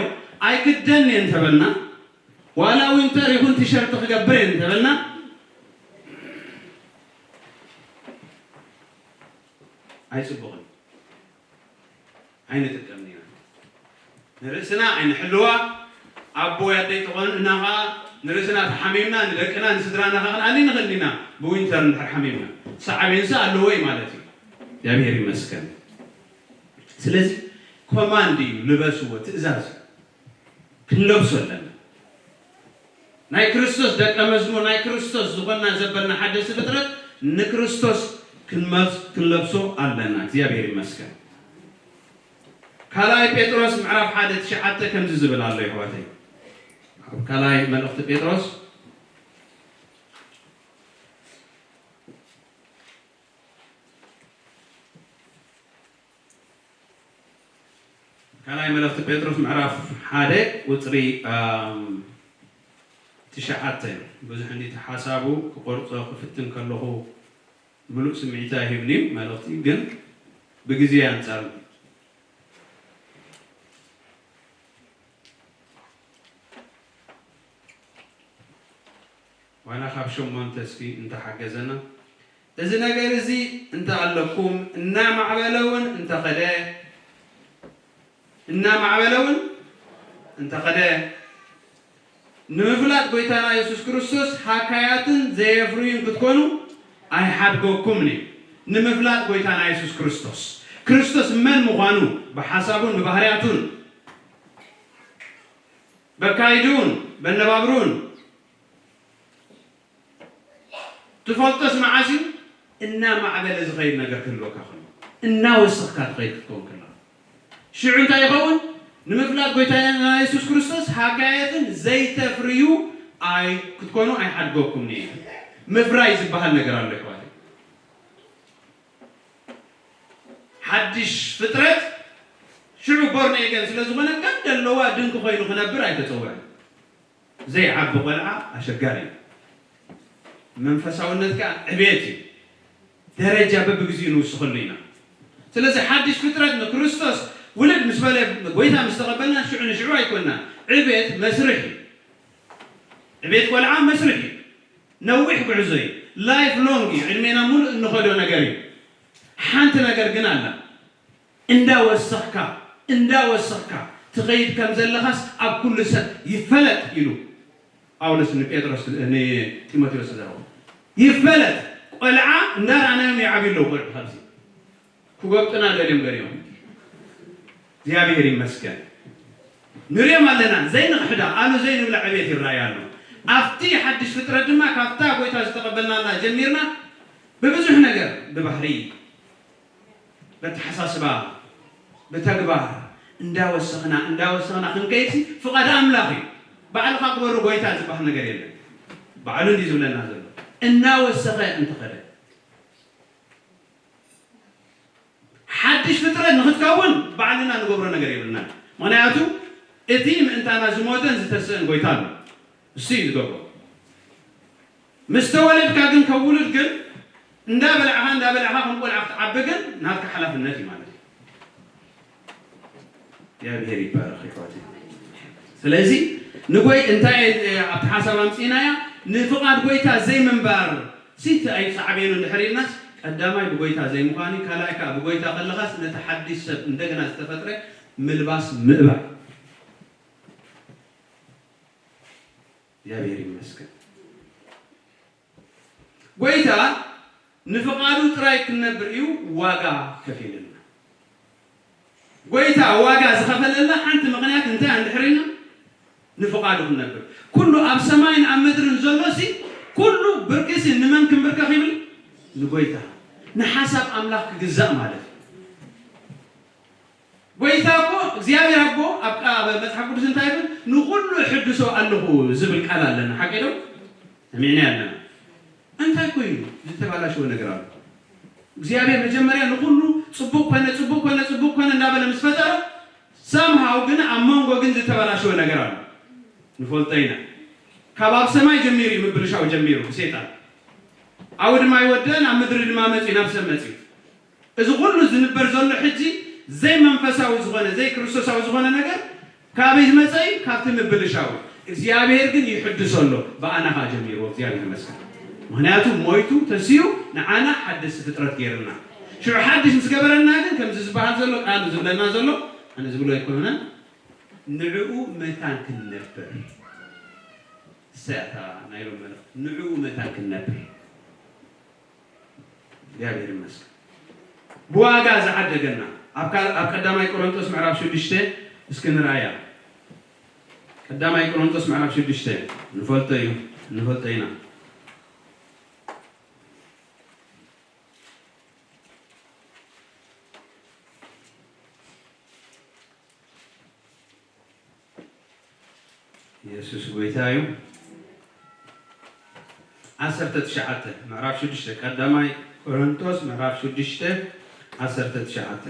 "ኣይክደን እየ" እንተበልና፣ ዋላ ዊንተር ይኹን ቲሸርት ክገብር እየ እንተበልና፣ ኣይጽቡቕን። ኣይንጥቀምን ኢና። ንርእስና ኣይንሕልዋ። ኣቦ ወይ ኣደይ ተኾን እና ኸዓ ንርእስና ተሓሚምና ንደቅና ንስድራና ኸዓ ክንኣሊ ንኽእል ኢና። ብዊንተር እንድሕር ሓሚምና፣ ሳዕቤንሲ ኣለዎ እዩ ማለት እዩ። እግዚኣብሔር ይመስገን። ስለዚ ኮማንድ እዩ፣ ልበስዎ፣ ትእዛዝ እዩ። ክንለብሶ ኣለና። ናይ ክርስቶስ ደቀ መዝሙር፣ ናይ ክርስቶስ ዝኾንና ዘበልና ሓደስቲ ፍጥረት ንክርስቶስ ክንመስ-፣ ክንለብሶ ኣለና። እግዚኣብሔር ይመስገን። ካልኣይ ጴጥሮስ ምዕራፍ ሓደ ትሽዓተ ከምዚ ዝብል ኣሎ፣ የሕዋተይ። ኣብ ካልኣይ መልእኽቲ ጴጥሮስ ካልኣይ መልእኽቲ ጴጥሮስ ምዕራፍ ሓደ ቁጽሪ፣ ኣም፣ ትሽዓተ። ብዙሕ እንዲ እቲ ሓሳቡ ክቆርጾ ክፍትን ከለኹ ምሉእ ስምዒት ኣይህብን እዩ፣ መልእኽቲ ግን ብግዜ ኣንጻር ዋላ ካብ ሸሞንተ እስኪ እንተሓገዘና። እዚ ነገር እዚ እንተ ኣለኩም፣ እናማዕበለ እውን እንተኸደ፣ እናማዕበለ እውን እንተኸደ፣ ንምፍላጥ ጎይታና የሱስ ክርስቶስ ሃካያትን ዘየፍርዩን ክትኮኑ ኣይሓድገኩምን እዩ። ንምፍላጥ ጎይታና የሱስ ክርስቶስ፣ ክርስቶስ መን ምዃኑ ብሓሳቡን ብባህርያቱን በካይዱን በነባብሩን ትፈልጦስ መዓስ እዩ? እናማዕበለ ዝኸይድ ነገር ክህልወካ ከሎ፣ እናወሰኽካ ትኸይድ ክትከውን ከለኻ። ሽዑ እንታይ ይኸውን? ንምፍላጥ ጎይታና የሱስ ክርስቶስ ሃጋየትን ዘይተፍርዩ ኣይ-፣ ክትኮኑ ኣይሓድገኩምን እዩ። ምፍራይ ዝበሃል ነገር ኣሎ፣ ኣሕዋተይ። ሓድሽ ፍጥረት ሽዑ ቦርን ኤገን ስለ ዝኾነ ከም ደለዋ ድንቂ ኮይኑ ክነብር ኣይተጸውዐን። ዘይዓቢ ቆልዓ ኣሸጋሪ እዩ። መንፈሳውነት ከኣ ዕቤት እዩ። ደረጃ በብግዜኡ ንውስኸሉ ኢና። ስለዚ ሓድሽ ፍጥረት ንክርስቶስ ውልድ ምስ በለ፣ ጎይታ ምስ ተቐበልና ሽዑ ንሽዑ ኣይኮንና። ዕቤት መስርሕ እዩ። ዕቤት ቆልዓ መስርሕ እዩ። ነዊሕ ጉዕዞ እዩ። ላይፍ ሎንግ እዩ። ዕድሜና ሙሉእ እንኸዶ ነገር እዩ። ሓንቲ ነገር ግን ኣላ። እንዳወሰኽካ፣ እንዳወሰኽካ ትኸይድ ከም ዘለኻስ ኣብ ኩሉ ሰብ ይፈለጥ ኢሉ ጳውሎስ ንጴጥሮስ፣ ንጢሞቴዎስ ዝዛረቦ። ይፈለጥ። ቆልዓ እንዳረኣናዮም ይዓብዩ ኣለዉ። ቆልዑ ካብዚ ክጎብጡና ደልዮም ገሊኦም። እግዚኣብሔር ይመስገን። ንሪኦም ኣለና። ዘይንኽሕዳ፣ ኣሉ ዘይንብላ ዕቤት ይረኣይ ኣሎ። ኣብቲ ሓድሽ ፍጥረት ድማ ካብታ ጎይታ ዝተቐበልናላ ጀሚርና ብብዙሕ ነገር፣ ብባህሪ፣ በተሓሳስባ፣ ብተግባር እንዳወሰኽና እንዳወሰኽና ክንከይድሲ ፍቓድ ኣምላኽ እዩ። ባዕልኻ ግበሩ ጎይታ ዝበሃል ነገር የለን። ባዕሉ እንዲ ዝብለና ዘሎ እናወሰኸ እንተኸደ ሓድሽ ፍጥረት ንኽትከውን ባዕልና ንገብሮ ነገር የብልና። ምኽንያቱ እቲ ምእንታና ዝሞተን ዝተስእን ጎይታ ኣሎ። እሱ እዩ ዝገብሮ። ምስ ተወለድካ ግን ከም ውሉድ ግን እንዳበላዕኻ እንዳበላዕኻ ከም ቆልዓ ክትዓቢ ግን ናትካ ሓላፍነት እዩ ማለት እዩ። እግዚኣብሔር ይባረኽ ይሕዋት። ስለዚ ንጎይ እንታይ ኣብቲ ሓሳብ ኣምፂእናያ ንፍቓድ ጎይታ ዘይምንባር ሲቲ ኣይሳዕቤኑ እንድሕር ኢልናስ ቀዳማይ ብጎይታ ዘይምዃኑ ካልኣይ ከዓ ብጎይታ ከለኻስ ነቲ ሓድሽ ሰብ እንደገና ዝተፈጥረ ምልባስ ምእባይ። እግዚኣብሔር ይመስገን። ጎይታ ንፍቓዱ ጥራይ ክንነብር እዩ ዋጋ ከፊልና። ጎይታ ዋጋ ዝኸፈለላ ሓንቲ ምኽንያት እንታይ እንድሕር ኢልና ንፍቓዱ ክንነብር። ኩሉ ኣብ ሰማይን ኣብ ምድርን ዘሎ ሲ ኩሉ ብርኪ ሲ ንመን ክንብርከኽ ይብል? ንጎይታ። ንሓሳብ ኣምላኽ ክግዛእ ማለት እዩ። ጎይታ እኮ እግዚኣብሔር ኣቦ ኣብ ቃ- መጽሓፍ ቅዱስ እንታይ ይብል? ንኹሉ ሕድሶ ኣለኹ ዝብል ቃል ኣለና። ሓቂ ዶ? ሰሚዕና ኣለና። እንታይ ኮይኑ ዝተባላሸወ ነገር ኣሎ? እግዚኣብሔር መጀመርያ ንኹሉ ጽቡቕ ኮነ፣ ጽቡቕ ኮነ፣ ጽቡቕ ኮነ እንዳበለ ምስ ፈጠረ ሳምሃው ግን ኣብ መንጎ ግን ዝተባላሸወ ነገር ኣሎ። ንፈልጦ ኢና። ካብ ኣብ ሰማይ ጀሚሩ እዩ ምብልሻው ጀሚሩ ብሰይጣን። ኣብኡ ድማ ይወደን ኣብ ምድሪ ድማ መጺኡ ናብ ሰብ መጺኡ። እዚ ኩሉ ዝንበር ዘሎ ሕጂ ዘይመንፈሳዊ ዝኾነ ዘይክርስቶሳዊ ዝኾነ ነገር ካበይ ዝመጸ እዩ? ካብቲ ምብልሻው። እግዚኣብሔር ግን ይሕድሶ ኣሎ። ብኣና ኸዓ ጀሚርዎ እግዚኣብሔር ይመስገን። ምኽንያቱ ሞይቱ ተሲኡ ንዓና ሓደስቲ ፍጥረት ገይርና። ሽዑ ሓድሽ ምስ ገበረና ግን ከምዚ ዝበሃል ዘሎ ቃል ዝብለና ዘሎ ኣነ ዝብሎ ኣይኮነን። ንዕኡ መታን ክንነብር። እሰያታ ናይ ሎም መልእኽቲ ንዕኡ መታን ክንነብር። እግዚኣብሔር ይመስገን። ብዋጋ ዝዓደገና ኣብ ካ- ኣብ ቀዳማይ ቆሮንቶስ ምዕራፍ ሽዱሽተ እስኪ ንርኣያ። ቀዳማይ ቆሮንቶስ ምዕራፍ ሽዱሽተ ንፈልጦ እዩ ንፈልጦ ኢና። የሱስ ጎይታ እዩ። ዓሰርተ ትሽዓተ ምዕራፍ ሽዱሽተ ቀዳማይ ቆሮንቶስ ምዕራፍ ሽዱሽተ ዓሰርተ ትሽዓተ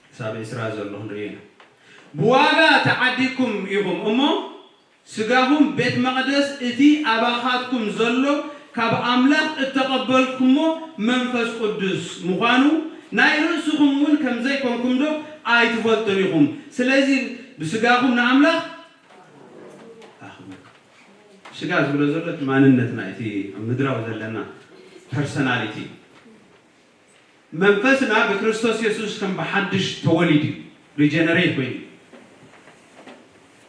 ክሳብ ዕስራ ዘሎ ክንርኢ ኢና። ብዋጋ ተዓዲግኩም ኢኹም እሞ ስጋኹም ቤት መቕደስ እቲ ኣባኻትኩም ዘሎ ካብ ኣምላኽ እተቐበልኩሞ መንፈስ ቅዱስ ምዃኑ ናይ ርእስኹም እውን ከም ዘይኮንኩም ዶ ኣይትፈልጡን ኢኹም? ስለዚ ብስጋኹም ንኣምላኽ ኣኽብሩ። ስጋ ዝብሎ ዘሎ እቲ ማንነትና እቲ ኣብ ምድራዊ ዘለና ፐርሰናሊቲ መንፈስና ብክርስቶስ የሱስ ከም ብሓድሽ ተወሊዱ እዩ። ሪጀነሬት ኮይኑ እዩ።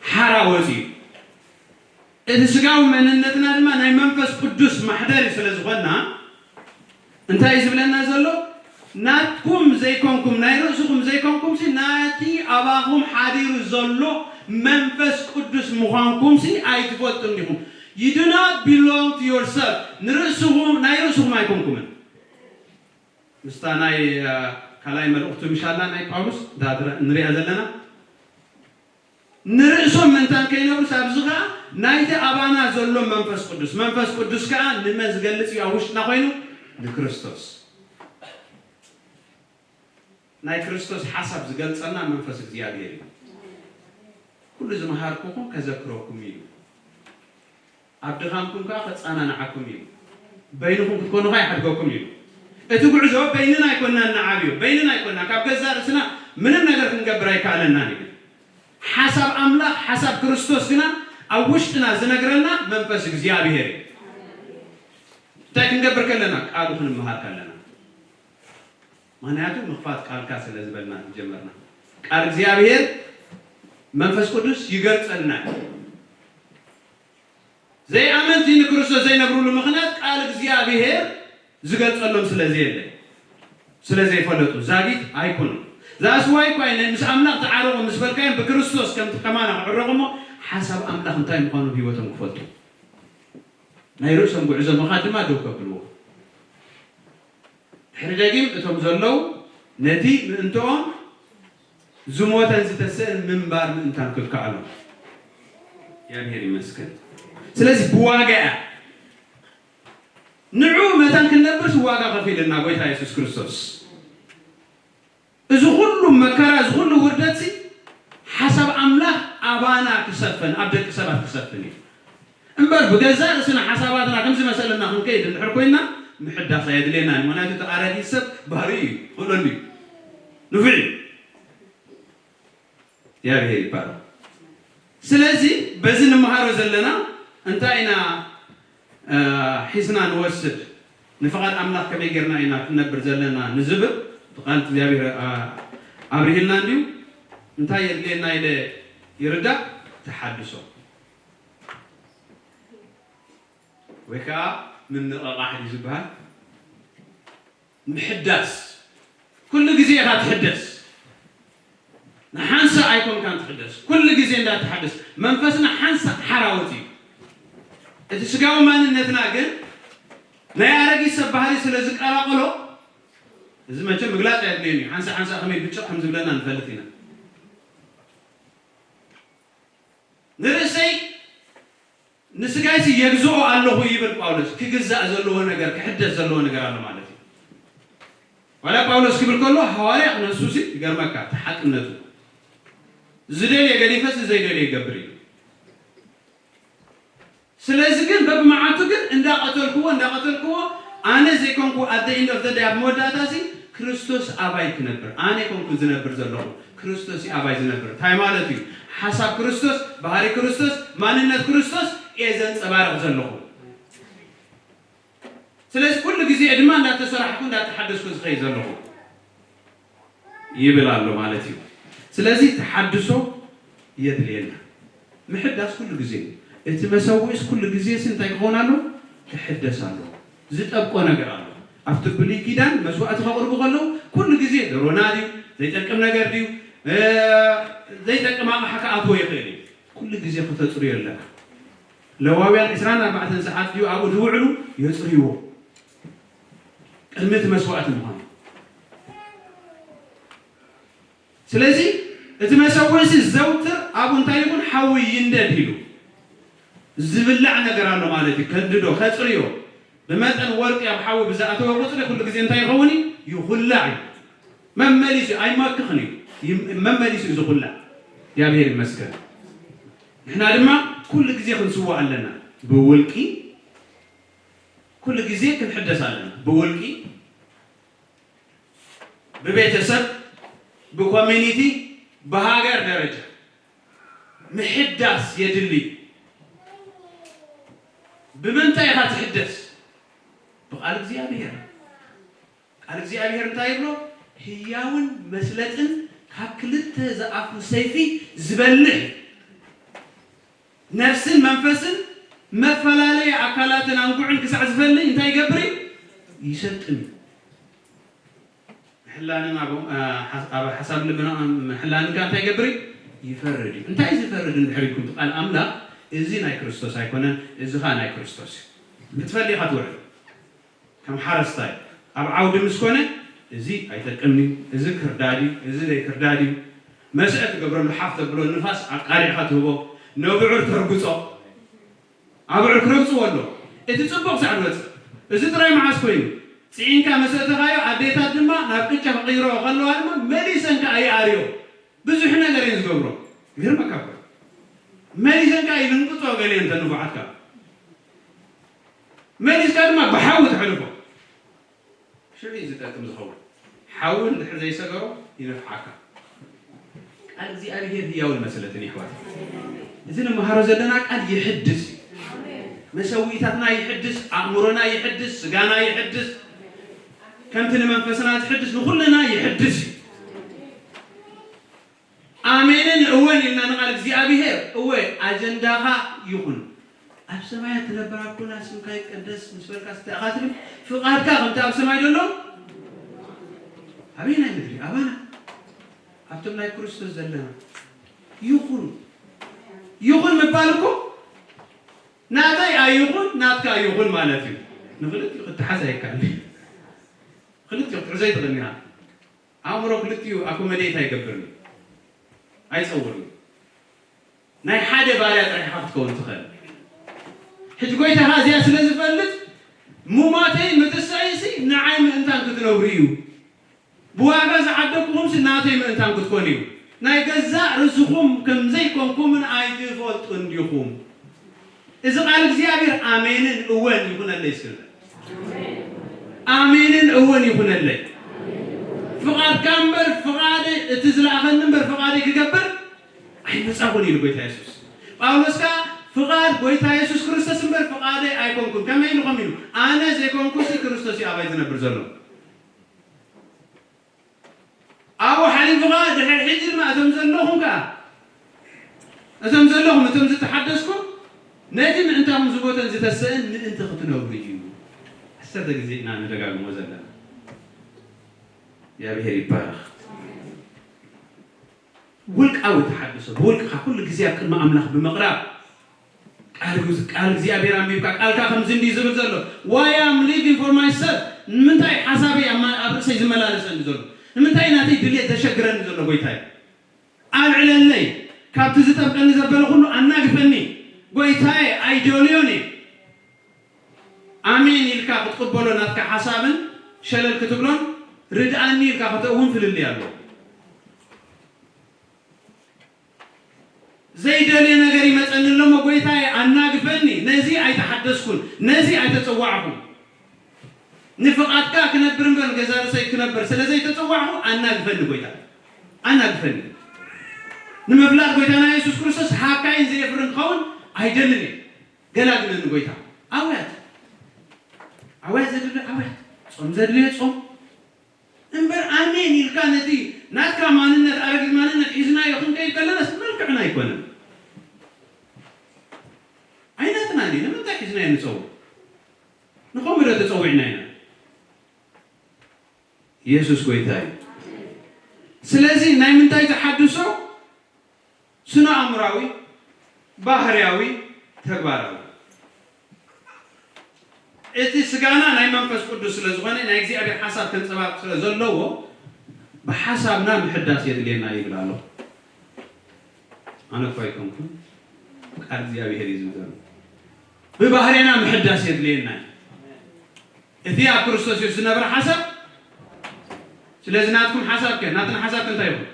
ሓራ ወፂኡ እዩ። እቲ ስጋዊ መንነትና ድማ ናይ መንፈስ ቅዱስ ማሕደሪ ስለ ዝኾንና እንታይ እዩ ዝብለና ዘሎ? ናትኩም ዘይኮንኩም ናይ ርእስኹም ዘይኮንኩም ሲ ናቲ ኣባኹም ሓዲሩ ዘሎ መንፈስ ቅዱስ ምዃንኩም ሲ ኣይትፈልጡን ዲኹም? You do not belong to yourself። ንርእስኹም ናይ ርእስኹም ኣይኮንኩምን። ምስታ ናይ ካልኣይ መልእኽቱ ምሻላ ናይ ጳውሎስ ንሪኣ ዘለና ንርእሶም ምእንታን ከይነብሩስ ኣብዚ ኸዓ ናይቲ ኣባና ዘሎ መንፈስ ቅዱስ መንፈስ ቅዱስ ከዓ ንመን ዝገልፅ እዩ ኣብ ውሽጥና ኮይኑ ንክርስቶስ ናይ ክርስቶስ ሓሳብ ዝገልፀልና መንፈስ እግዚኣብሔር እዩ። ኩሉ ዝመሃርኩኹም ከዘክረኩም እዩ። ኣብ ድኻምኩም ከዓ ከጸናንዓኩም እዩ። በይንኹም ክትኮኑ ከዓ ይሓድገኩም እዩ። እቲ ጉዕዞ በይንና ኣይኮንና እንዓብዮ፣ በይንና ኣይኮንና። ካብ ገዛእ ርእስና ምንም ነገር ክንገብር ኣይከኣለናን እዩ። ሓሳብ ኣምላኽ፣ ሓሳብ ክርስቶስ ግና ኣብ ውሽጥና ዝነግረና መንፈስ እግዚኣብሔር እዩ። እንታይ ክንገብር ከለና? ቃሉ ክንመሃር ከለና። ምኽንያቱ ምኽፋት ቃልካ ስለ ዝበልና ጀመርና። ቃል እግዚኣብሔር መንፈስ ቅዱስ ይገልጸልና እዩ። ዘይኣመንቲ ንክርስቶስ ዘይነብሩሉ ምኽንያት ቃል እግዚኣብሔር ዝገልጸሎም ስለ ዘየለ ስለ ዘይፈለጡ ዛጊት ኣይኮኑን። ዛስዋይ እኳ ምስ ኣምላኽ ተዓረቑ ምስ በልካዮም ብክርስቶስ ከምቲ ከማና ክዕረቑ እሞ ሓሳብ ኣምላኽ እንታይ ምዃኑ ብህይወቶም ክፈልጡ ናይ ርእሶም ጉዕዞ ምኻድ ድማ ደው ከብልዎ። ድሕሪ ደጊም እቶም ዘለዉ ነቲ ምእንትኦም ዝሞተን ዝተሰእን ምንባር ምእንታን ክከኣሎም እግዚኣብሔር ይመስገን። ስለዚ ብዋጋ እያ። ንዑ መታን ክንነብርስ ዋጋ ከፊልና ጎይታ የሱስ ክርስቶስ። እዚ ኩሉ መከራ፣ እዚ ኩሉ ውርደትሲ ሓሳብ ኣምላኽ ኣባና ክሰፍን ኣብ ደቂ ሰባት ክሰፍን እዩ። እምበር ብገዛእ ርእስና ሓሳባትና ከም ዝመሰለና ክንከይድ እንድሕር ኮይና ምሕዳስ ኣየድልየናን እዩ። ምክንያቱ እቲ ኣረጊት ሰብ ባህሪኡ እዩ፣ ክእለሉ እዩ፣ ንፉዕ እዩ። እግዚኣብሔር ይባረክ። ስለዚ በዚ ንመሃሮ ዘለና እንታይ ኢና ሒዝና ንወስድ? ንፍቓድ ኣምላኽ ከመይ ጌርና ኢና ክንነብር ዘለና ንዝብል እቲ ቃል እግዚኣብሔር ኣብርሂልና እንድዩ። እንታይ የድልየና ኢለ ይርዳእ? ተሓድሶ ወይ ከዓ ምንቕቓሕ እዩ ዝበሃል። ምሕዳስ። ኩሉ ግዜ ኢኻ ትሕደስ። ንሓንሳእ ኣይኮንካን ትሕደስ፣ ኩሉ ግዜ እንዳተሓደስ። መንፈስና ሓንሳእ ሓራወት እዩ። እቲ ስጋዊ ማንነትና ግን ናይ ኣረጊት ሰብ ባህሪ ስለ ዝቀላቐሎ፣ እዚ መቸም ምግላፅ ኣየድልየን እዩ። ሓንሳእ ሓንሳእ ከመይ ብጭቕ ከም ዝብለና ንፈልጥ ኢና። ንርእሰይ ንስጋይሲ የግዝኦ ኣለኹ ይብል ጳውሎስ። ክግዛእ ዘለዎ ነገር፣ ክሕደስ ዘለዎ ነገር ኣሎ ማለት እዩ። ዋላ ጳውሎስ ክብል ከሎ ሃዋርያ ክነሱሲ ይገርመካ፣ ተሓቅነቱ ዝደልየ ገዲፈስ ዘይደልየ ይገብር እዩ። ስለዚ ግን በብመዓቱ ግን እንዳቐተልክዎ እንዳቐተልክዎ ኣነ ዘይኮንኩ ኣደ ኢንድ ኦፍ ዘ ዳይ ኣብ መወዳእታ ሲ ክርስቶስ ኣባይ ክነብር ኣነ ኮንኩ ዝነብር ዘለኹ ክርስቶስ ኣባይ ዝነብር እንታይ ማለት እዩ? ሓሳብ ክርስቶስ፣ ባህሪ ክርስቶስ፣ ማንነት ክርስቶስ እየ ዘንጸባርቕ ዘለኹ። ስለዚ ኩሉ ግዜ ድማ እንዳተሰራሕኩ እንዳተሓደስኩ ዝኸይ ዘለኹ ይብል ኣሎ ማለት እዩ። ስለዚ ተሓድሶ የድልየና። ምሕዳስ ኩሉ ግዜ እዩ። እቲ መሰዊእስ ኩሉ ግዜ ሲ እንታይ ክኸውን ኣሎ? ክሕደስ ኣሎ። ዝጠብቆ ነገር ኣሎ። ኣብቲ ብሉይ ኪዳን መስዋእቲ ከቕርቡ ከለዉ ኩሉ ግዜ ደሮና ድዩ ዘይጠቅም ነገር ድዩ ዘይጠቅም ኣቕሓ ክኣትዎ ይኽእል እዩ። ኩሉ ግዜ ክተፅርዮ ኣለካ። ለዋውያን ዕስራን ኣርባዕተን ሰዓት ድዩ ኣብኡ ዝውዕሉ የፅርይዎ ቅድሚ እቲ መስዋእቲ ምዃኑ። ስለዚ እቲ መሰውዒ እዚ ዘውትር ኣብኡ እንታይ ይኹን ሓዊ ይንደድ ኢሉ ዝብላዕ ነገር ኣሎ ማለት እዩ። ከንድዶ ከፅርዮ ብመጠን ወርቂ ኣብ ሓዊ ብዝኣተወ ቁፅሪ ኩሉ ግዜ እንታይ ይኸውን እዩ? ይኹላዕ እዩ። መመሊሱ ኣይመክኽን እዩ። ይም- መመሊሱ እዩ ዝኹላዕ። እግዚኣብሔር ይመስገን። ንሕና ድማ ኩሉ ግዜ ክንስዋእ ኣለና። ብውልቂ ኩሉ ግዜ ክንሕደስ ኣለና። ብውልቂ፣ ብቤተሰብ፣ ብኮሚኒቲ፣ ብሃገር ደረጃ ምሕዳስ የድሊ። ብምንታይ ኢኻ ትሕደስ? ብቃል እግዚኣብሔር። ቃል እግዚኣብሔር እንታይ ይብሎ? ህያውን መስለጥን ካብ ክልተ ዝኣፉ ሰይፊ ዝበልሕ ነፍስን መንፈስን መፈላለየ ኣካላትን ኣንጉዕን ክሳዕ ዝፈልይ እንታይ ይገብር እዩ? ይሰጥም እዩ። ምሕላንን ኣብ ኣብ ሓሳብ ልብና ምሕላንን ከ እንታይ ይገብር እዩ? ይፈርድ እዩ። እንታይ እዩ ዝፈርድ እንድሕር ኢልኩም ቃል ኣምላኽ እዚ ናይ ክርስቶስ ኣይኮነን፣ እዚ ኸኣ ናይ ክርስቶስ እዩ። ክትፈሊ ኢኻ ትውዕል። ከም ሓረስታይ ኣብ ዓውዲ ምስ ኮነ እዚ ኣይጠቅምን እዩ፣ እዚ ክርዳድ እዩ፣ እዚ ዘይክርዳድ እዩ። መስአ ትገብረሉ ሓፍ ተብሎ ንፋስ ኣቃሊዕካ ትህቦ፣ ነብዑር ተርግጾ ኣብዑር ክረግጽዎ ኣሎ። እቲ ጽቡቕ ሳዕ ዝወጽእ እዚ ጥራይ መዓስ ኮይኑ ጽዒንካ መሰእተኻዮ ኣዴታት ድማ ናብ ቅጫ ክቕይረኦ ከለዋ ድማ መሊሰን ከኣ ይኣርዮ። ብዙሕ ነገር እየን ዝገብሮ። ይገርመካ እኮ መሊሰን ከኣ ይልንቅጾ ገሊአን ተንፉዓትካ መሊስካ ድማ ብሓዊ ተሕልፎ። ሽዑ እዩ ዝጠቅም ዝኸውን። ሓዊ እንድሕር ዘይሰገሮ ይነፍዓካ። ቃል እግዚኣብሔር ህያውን መሰለትን ይሕዋት። እዚ ንመሃሮ ዘለና ቃል ይሕድስ እዩ። መሰዊእታትና ይሕድስ፣ ኣእምሮና ይሕድስ፣ ስጋና ይሕድስ፣ ከምቲ ንመንፈስና ዝሕድስ ንኩልና ይሕድስ እዩ። ኣሜንን እወን ኢልና ንቃል እግዚኣብሔር እወ ኣጀንዳኻ ይኹን። ኣብ ሰማያት ትነብር ኣቦና ስምካ ይቀደስ ምስ በልካ ስተ ኢኻ ትብል ፍቓድካ ከምቲ ኣብ ሰማይ ዘሎ ኣበየናይ ምድሪ ኣባና ኣብቶም ናይ ክርስቶስ ዘለና ይኹን። ይኹን ምባል እኮ ናተይ ኣይኹን ናትካ ኣይኹን ማለት እዩ። ንክልቲኡ ክትሓዝ ኣይከኣልን። ክልቲኡ ክትሕዞ ኣይትኽእልን ኢኻ። ኣእምሮ ክልቲኡ ኣኮመዴት ኣይገብርን፣ ኣይጸውርን። ናይ ሓደ ባርያ ጥራሕ ኢኻ ክትከውን ትኽእል። ሕጂ ጎይታኻ እዚኣ ስለ ዝፈልጥ፣ ምሟተይን ምትሳእንሲ ንዓይ ምእንታን ክትነብሩ እዩ። ብዋጋ ዝዓደግኩኹምሲ ናተይ ምእንታን ክትኮኑ እዩ። ናይ ገዛእ ርእስኹም ከም ዘይኮንኩምን ኣይትፈልጡን ዲኹም? እዚ ቃል እግዚኣብሔር ኣሜንን እወን ይኹነለይ እስኪ። ኣሜንን እወን ይኹነለይ። ፍቓድካ እምበር ፍቓደይ፣ እቲ ዝለኣኸኒ እምበር ፍቓደይ ክገብር ኣይመጻኹን ኢሉ ጎይታ የሱስ። ጳውሎስ ከኣ ፍቓድ ጎይታ የሱስ ክርስቶስ እምበር ፍቓደይ ኣይኮንኩን። ከመይ ኢሉ ከም ኢሉ? ኣነ ዘይኮንኩሲ ክርስቶስ እዩ ኣባይ ዝነብር ዘሎ። ኣብኡ ሓሊፉ ከኣ ድሕሪ ሕጂ ድማ እቶም ዘለኹም ከኣ፣ እቶም ዘለኹም፣ እቶም ዝተሓደስኩም፣ ነቲ ምእንታኹም ዝሞተን ዝተሰእን ምእንቲ ክትነብሩ እዩ። ዓሰርተ ግዜ ኢና ንደጋግሞ ዘለና። እግዚኣብሔር ይባረኽ። ውልቃዊ ተሓድሶ፣ ብውልቅኻ ኩሉ ግዜ ኣብ ቅድሚ ኣምላኽ ብምቕራብ፣ ቃል፣ ቃል እግዚኣብሔር ኣንቢብካ፣ ቃልካ ከምዚ እንዲዩ ዝብል ዘሎ። Why I'm living for myself? ንምንታይ ሓሳበይ ኣብ ማ-፣ ኣብ ርእሰይ ዝመላለሰኒ ዘሎ? ንምንታይ ናተይ ድልየት ዘሸግረኒ ዘሎ ጎይታይ? ኣልዕለለይ፣ ካብቲ ዝጠብቀኒ ዘበለ ኩሉ ኣናግፈኒ። ጎይታዬ፣ ኣይደልዮን እየ። ኣሜን ኢልካ ክትቅበሎ ናትካ ሓሳብን ሸለል ክትብሎን ርድኣኒ ኢልካ ከተእውን ፍልልይ ኣሎ። ዘይደልየ ነገር ይመጸኒ ኣሎ እሞ ጎይታዬ ኣናግፈኒ። ነዚ ኣይተሓደስኩን፣ ነዚ ኣይተጸዋዕኩን። ንፍቓድካ ክነብር እምበር ገዛ ርእሰይ ክነብር ስለ ዘይተጸዋዕኩ ኣናግፈኒ ጎይታ፣ ኣናግፈኒ። ንምፍላጥ ጎይታና የሱስ ክርስቶስ ሃካይን ዘየፍርን ክኸውን ኣይደልን እየ። ገላግለኒ ጎይታ። ኣውያት፣ ኣውያት ዘድልዮ ኣውያት፣ ጾም ዘድልዮ ጾም። እምበር ኣሜን ኢልካ ነቲ ናትካ ማንነት፣ ኣረጊት ማንነት ሒዝናዮ ክንከይድ ከለናስ መልክዕና ኣይኮነን። ኣይነትና እንዲ ንምንታይ ሒዝናዮ ንጸውዕ? ንኸምኡ ዶ ተጸዊዕና ኢና? የሱስ ጎይታ እዩ። ስለዚ ናይ ምንታይ ተሓድሶ? ስነ ኣእምራዊ፣ ባህርያዊ፣ ተግባራዊ። እቲ ስጋና ናይ መንፈስ ቅዱስ ስለ ዝኾነ ናይ እግዚኣብሔር ሓሳብ ከንጸባርቕ ስለ ዘለዎ ብሓሳብና ምሕዳስ የድልየና ይብል ኣሎ። ኣነ እኮ ኣይኮንኩን፣ ቃል እግዚኣብሔር እዩ ዝብል ዘሎ። ብባህርያና ምሕዳስ የድልየና እዩ። እቲ ኣብ ክርስቶስ ኢየሱስ ዝነበረ ሓሳብ፣ ስለዚ ናትኩም ሓሳብ ከ፣ ናትና ሓሳብ ከ እንታይ ይኹን?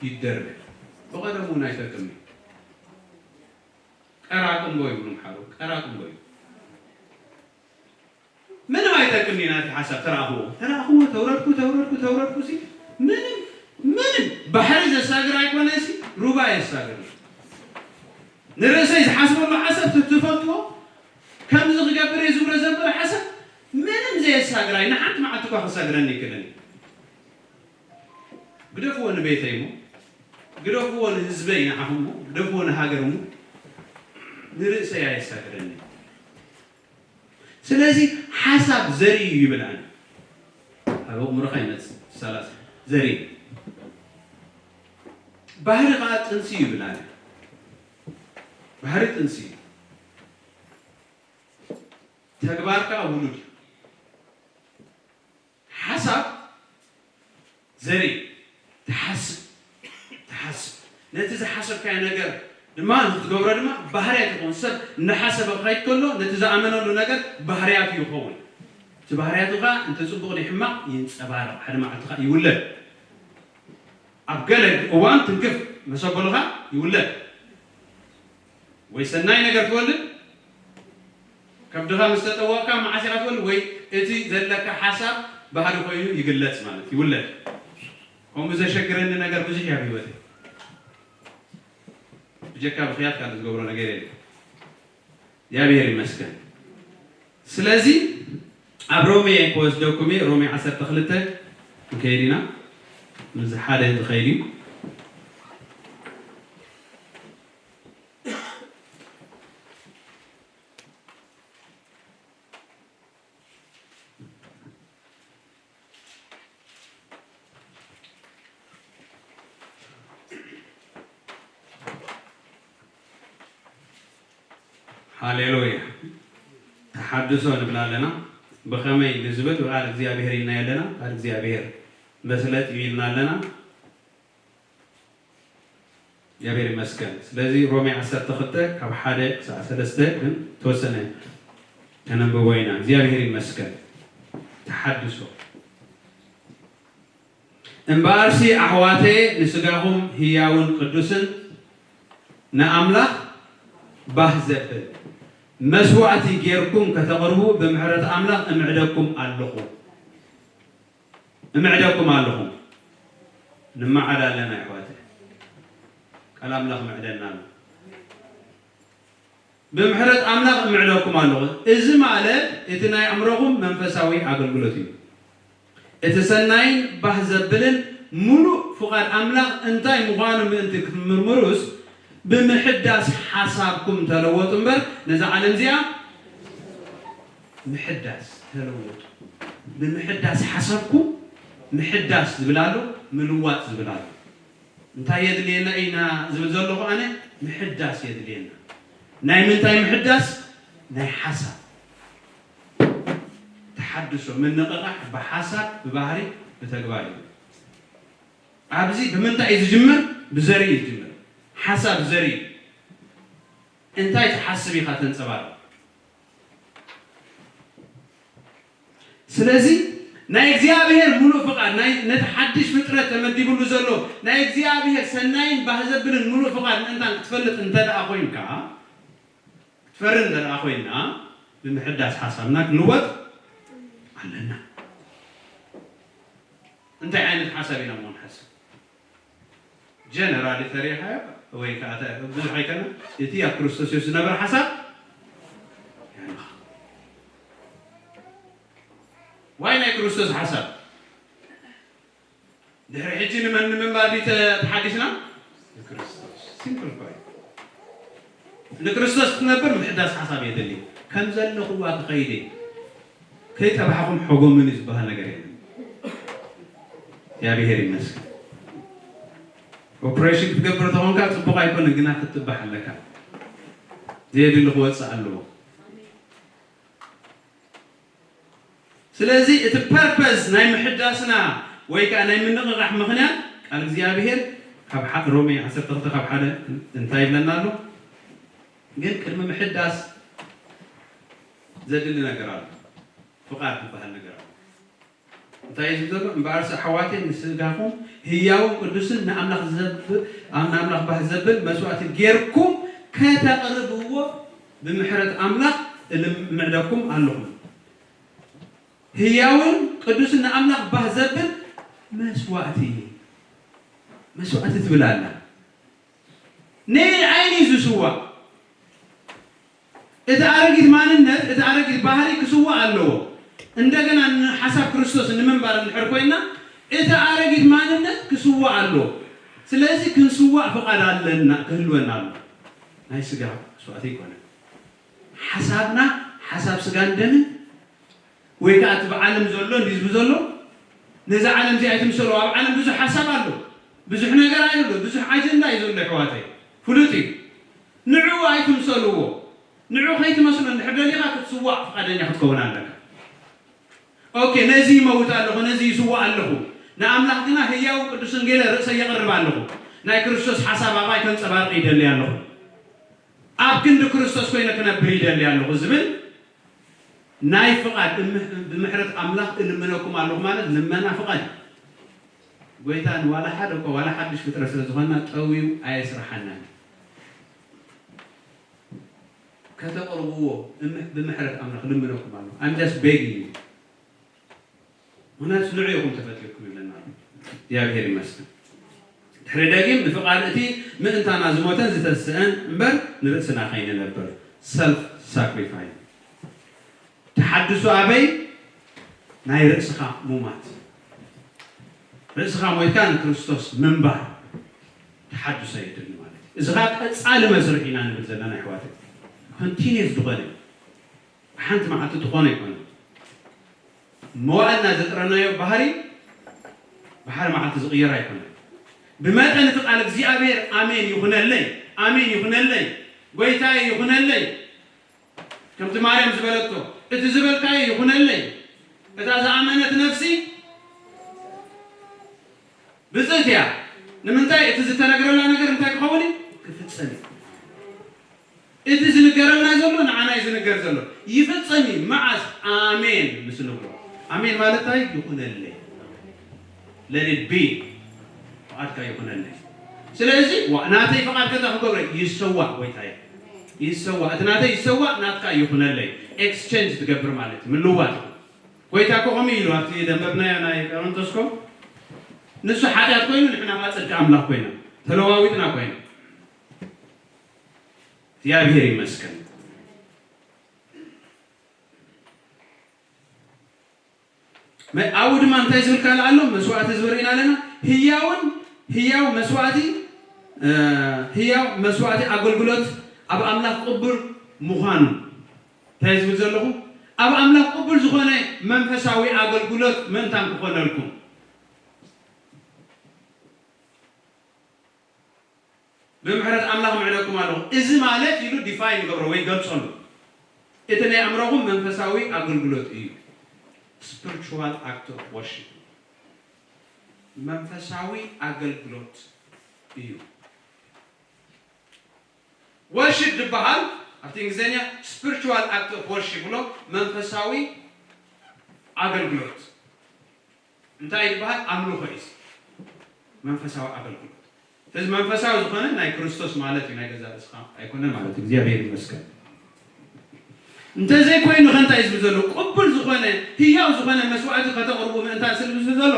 ይደርበ። ብቐደሙ እውን ኣይጠቅምን እዩ። ቀራቅንቦ ይብሉ ምሓሩ፣ ቀራቅንቦ እዩ። ምንም ኣይጠቅምን እዩ ናቲ ሓሳብ፣ ተረኣኽዎ፣ ተረኣኽዎ፣ ተውረድኩ፣ ተውረድኩ፣ ተውረድኩ ሲ፣ ምንም፣ ምንም ባሕሪ ዘሳግር ኣይኮነ ሲ፣ ሩባ የሳግር እዩ። ንርእሰይ ዝሓስበሉ ሓሳብ ትትፈልጥዎ፣ ከምዚ ክገብር እየ ዝብሎ ዘበለ ሓሳብ ምንም ዘየሳግራይ፣ ንሓንቲ መዓልቲ እኳ ከሳግረኒ ይክእለኒ። ግደፍዎ ንቤተይ እሞ፣ ግደፍዎ ንህዝበይ ንዓኹም እሞ፣ ግደፍዎ ንሃገር እሞ፣ ንርእሰይ ኣየሳግረኒ። ስለዚ ሓሳብ ዘርኢ እዩ ይብል ኣነ። ኣብ ኣእምሮኻ ይመጽእ፣ ሰላሳ ዘርኢ። ባህሪ ኸዓ ጥንሲ እዩ ይብል ኣነ። ባህሪ ጥንሲ እዩ። ተግባር ከኣ ውሉድ እዩ። ሓሳብ ዘርኢ፣ ትሓስብ፣ ትሓስብ። ነቲ ዝሓሰብካዮ ነገር ድማ ንክትገብሮ ድማ ባህርያት ይኸውን። ሰብ እናሓሰበ ክኸይድ ከሎ ነቲ ዝኣመነሉ ነገር ባህርያቱ ይኸውን። እቲ ባህርያቱ ከኣ እንተ ጽቡቕ ንሕማቕ ይንጸባረቕ። ሓደ መዓልቲ ከኣ ይውለድ። ኣብ ገለ እዋን ትንክፍ መሰበሉኻ ይውለድ። ወይ ሰናይ ነገር ትወልድ፣ ከብድኻ ምስ ተጠወቕካ መዓስ ኢኻ ትወልድ? ወይ እቲ ዘለካ ሓሳብ ባህሪ ኮይኑ ይግለጽ ማለት ይውለድ። ከምኡ ዘሸግረኒ ነገር ብዙሕ እያ ኣብ ህይወተይ። ብጀካ ብኽያት ካልእ ዝገብሮ ነገር የለን። እግዚኣብሔር ይመስገን። ስለዚ ኣብ ሮሜ ክወስደኩም እየ፣ ሮሜ ዓሰርተ ክልተ ንከይድ ኢና። ምስዚ ሓደ ዝኸይድ እዩ። ሃሌሉያ። ተሓድሶ ንብል ኣለና። ብኸመይ ንዝብል ብቃል እግዚኣብሔር ኢልና ኣለና። ቃል እግዚኣብሔር መስለጥ እዩ ኢልና ኣለና። እግዚኣብሔር ይመስገን። ስለዚ ሮሜ ዓሰርተ ክልተ ካብ ሓደ ክሳዕ ሰለስተ ግን ተወሰነ ከነንብቦ ኢና። እግዚኣብሔር ይመስገን። ተሓድሶ። እምበኣርሲ ኣሕዋተየ ንስጋኹም ህያውን ቅዱስን ንኣምላኽ ባህ ዘብል መስዋዕቲ ጌርኩም ከተቕርቡ ብምሕረት ኣምላኽ እምዕደኩም ኣለኹ። እምዕደኩም ኣለኹ። ንመዓድ ኣለና ኣሕዋተይ። ቃል ኣምላኽ ምዕደና ኣሎ። ብምሕረት ኣምላኽ እምዕደኩም ኣለኹ። እዚ ማለት እቲ ናይ ኣእምሮኹም መንፈሳዊ ኣገልግሎት እዩ። እቲ ሰናይን ባህ ዘብልን ምሉእ ፍቓድ ኣምላኽ እንታይ ምዃኑ ምእንቲ ክትምርምሩስ ብምሕዳስ ሓሳብኩም ተለወጡ እምበር ነዛ ዓለም እዚኣ ምሕዳስ ተለወጡ። ብምሕዳስ ሓሳብኩም ምሕዳስ ዝብል ኣሎ፣ ምልዋጥ ዝብል ኣሎ። እንታይ የድልየና ኢና ዝብል ዘለኹ ኣነ ምሕዳስ የድልየና። ናይ ምንታይ ምሕዳስ? ናይ ሓሳብ ተሓድሶ፣ ምንቕቓሕ ብሓሳብ፣ ብባህሪ፣ ብተግባር እዩ። ኣብዚ ብምንታይ እዩ ዝጅምር? ብዘርኢ እዩ ዝጅምር። ሓሳብ ዘርኢ እዩ። እንታይ ትሓስብ ኢኻ ተንጸባርቕ። ስለዚ ናይ እግዚኣብሔር ሙሉእ ፍቓድ፣ ናይ ነቲ ሓድሽ ፍጥረት ተመዲቡሉ ዘሎ ናይ እግዚኣብሔር ሰናይን ባህ ዘብልን ሙሉእ ፍቓድ ምእንታን ክትፈልጥ እንተ ደኣ ኮይንካ፣ ክትፈርድ እንተ ደኣ ኮይና፣ ብምሕዳስ ሓሳብና ክንልወጥ ኣለና። እንታይ ዓይነት ሓሳብ ኢና እሞ ንሓስብ? ጀነራሊ ተሪኻዮ ወይ ከዓ ተ-፣ ብዙሕ ኣይከነ፣ እቲ ኣብ ክርስቶስ የሱስ ዝነበረ ሓሳብ ያለኻ። ዋይ ናይ ክርስቶስ ሓሳብ ድሕሪ ሕጂ ንመን ንምንባር ድዩ ተ-፣ ተሓዲስና? ንክርስቶስ። ሲምፕል እኮ እዩ። ንክርስቶስ ክትነብር ምሕዳስ ሓሳብ የድሊ። ከም ዘለኹዋ ክኸይድ እየ። ከይጠባሕኹም ሐጎምን እዩ ዝበሃል ነገር የለን። እግዚኣብሔር ይመስገን። ኦፕሬሽን ክትገብር ተኾንካ ጽቡቕ ኣይኮነ፣ ግና ክትጥባሕ ኣለካ። ዘየድሊ ክወጽእ ኣለዎ። ስለዚ እቲ ፐርፐዝ ናይ ምሕዳስና ወይ ከዓ ናይ ምንቕቓሕ ምኽንያት ቃል እግዚኣብሔር ካብ ሓ-፣ ሮሜ ዓሰርተ ክልተ ካብ ሓደ እንታይ ይብለና ኣሎ? ግን ቅድሚ ምሕዳስ ዘድሊ ነገር ኣሎ። ፍቓድ ዝበሃል ነገር ኣሎ። እንታይ እዩ ዝብል ዘሎ? እምበኣርስ ኣሕዋተይ ንስጋኹም ህያውን ቅዱስን ንኣምላኽ ዘብ-፣ ንኣምላኽ ባህ ዘብል መስዋእቲ ጌርኩም ከተቕርብዎ ብምሕረት ኣምላኽ እልምዕደኩም ኣለኹም። ህያውን ቅዱስን ንኣምላኽ ባህ ዘብል መስዋእቲ፣ መስዋእቲ ትብል ኣላ። ነየናይ እዩ ዝስዋእ? እቲ ኣረጊት ማንነት፣ እቲ ኣረጊት ባህሪ ክስዋእ ኣለዎ። እንደገና ንሓሳብ ክርስቶስ ንምንባር እንድሕር ኮይና፣ እቲ ኣረጊት ማንነት ክስዋእ ኣለዎ። ስለዚ ክንስዋእ ፍቓድ ኣለና፣ ክህልወና ኣለዎ። ናይ ስጋ መስዋእቲ ኣይኮነን። ሓሳብና ሓሳብ ስጋን ደምን ወይ ከዓ እቲ ብዓለም ዘሎ እንዲ ዝብሉ ዘሎ ነዛ ዓለም እዚኣ ኣይትምሰሉ። ኣብ ዓለም ብዙሕ ሓሳብ ኣሎ፣ ብዙሕ ነገር ኣሎ፣ ብዙሕ ኣጀንዳ እዩ ዘሎ ኣሕዋተይ፣ ፍሉጥ እዩ። ንዕኡ ኣይትምሰልዎ። ንዕኡ ከይትመስሎ እንድሕር ደሊኻ ክትስዋእ ፍቓደኛ ክትከውን ኣለካ። ኦኬ፣ ነዚ ይመውት ኣለኹ፣ ነዚ ይስዋእ ኣለኹ፣ ንኣምላኽ ግና ህያው ቅዱስን ገለ ርእሰ የቕርብ ኣለኹ። ናይ ክርስቶስ ሓሳብ ኣባይ ከንጸባርቕ ይደሊ ኣለኹ። ኣብ ክንዲ ክርስቶስ ኮይነ ክነብር ይደሊ ኣለኹ ዝብል ናይ ፍቓድ እም-፣ ብምሕረት ኣምላኽ እልምነኩም ኣለኹ ማለት ልመና ፍቓድ እዩ። ጎይታ ንዋላ ሓደ እኮ ዋላ ሓድሽ ፍጥረት ስለ ዝኾንና ጠውዩ ኣየስርሓናን። ከተቕርብዎ እም-፣ ብምሕረት ኣምላኽ ልምነኩም ኣለኹ። I'm just begging you። ምኽንያቱ ንዑ ኢኹም ተፈጢርኩም ይብለና ኣሎ። እግዚኣብሔር ይመስገን። ድሕሪ ደጊም ንፍቓድ እቲ ምእንታና ዝሞተን ዝተስአን እምበር ንርእስና ከይንነብር፣ ሰልፍ ሳክሪፋይ። ተሓድሶ ኣበይ? ናይ ርእስኻ ሙማት። ርእስኻ ሞይትካ ንክርስቶስ ምንባር ተሓድሶ የድሊ ማለት እዩ። እዚ ኸዓ ቀጻሊ መስርሕ ኢና ንብል ዘለና ኣሕዋተይ። ኮንቲኒየስ ዝኾነ እዩ። ሓንቲ መዓልቲ ዝኾነ ኣይኮነን። መዋእልና ዘጥረናዮ ባህሪ ብሓደ መዓልቲ ዝቕየር ኣይኮነን። ብመጠን እቲ ቃል እግዚኣብሔር ኣሜን ይኹነለይ፣ ኣሜን ይኹነለይ፣ ጎይታየ ይኹነለይ፣ ከምቲ ማርያም ዝበለቶ፣ "እቲ ዝበልካዮ ይኹነለይ፣ እታ ዝኣመነት ነፍሲ ብፅእት እያ." ንምንታይ? እቲ ዝተነግረና ነገር እንታይ ክኸውን እዩ? ክፍጸም እዩ። እቲ ዝንገረልና ዘሎ ንዓና እዩ ዝንገር ዘሎ። ይፍጸም እዩ። መዓስ? ኣሜን ምስ ንብሎ። ኣሜን ማለት እንታይ? ይኹነለይ። Let it be። ፍቓድካ ይኹነለይ። ስለዚ ዋ-፣ ናተይ ፍቓድ ከታ ክገብረ ይሰዋእ ጎይታየ። ይሰዋእ። እቲ ናተይ ይሰዋእ፣ ናትካ ይኹነለይ። ኤክስቼንጅ ትገብር ማለት እዩ። ምልዋጥ። ጎይታ እኮ ከምኡ ኢሉ ኣብቲ ዘንበብናዮ ናይ ቆሮንቶስኮ፣ ንሱ ሓጢኣት ኮይኑ ንሕና ከዓ ጽድቂ ኣምላኽ ኮይና። ተለዋዊጥና ኮይና። እግዚኣብሔር ይመስገን። መ-፣ ኣብኡ ድማ እንታይ ዝብል ካልእ ኣሎ? መስዋእቲ ዝብል ርኢና ኣለና። ህያውን፣ ህያው መስዋእቲ፣ እ፣ ህያው መስዋእቲ ኣገልግሎት ኣብ ኣምላኽ ቅቡል ምዃኑ። እንታይ ዝብል ዘለኹ? ኣብ ኣምላኽ ቅቡል ዝኾነ መንፈሳዊ ኣገልግሎት ምእንታን ክኾነልኩም። ብምሕረት ኣምላኽ ምዕደኩም ኣለኹ። እዚ ማለት ኢሉ ዲፋይን ይገብሮ ወይ ይገልጸሉ። እቲ ናይ ኣእምሮኹም መንፈሳዊ ኣገልግሎት እዩ። Spiritual act of worship። መንፈሳዊ ኣገልግሎት እዩ። ወርሺፕ ዝበሃል ኣብቲ እንግሊዝኛ ስፒሪቹዋል ኣክት ኦፍ ወርሺፕ ብሎ መንፈሳዊ ኣገልግሎት። እንታይ ዝበሃል? ኣምልኾ እዩ። መንፈሳዊ ኣገልግሎት። ስለዚ መንፈሳዊ ዝኾነ ናይ ክርስቶስ ማለት እዩ፣ ናይ ገዛ ርእስኻ ኣይኮነን ማለት እዩ። እግዚኣብሔር ይመስገን። እንተዘይኮይኑ ከ እንታይ እዩ ዝብል ዘሎ? ቅቡል ዝኾነ ህያው ዝኾነ መስዋዕቲ ከተቕርቡ ምእንታን ስለ ዝብል ዘሎ፣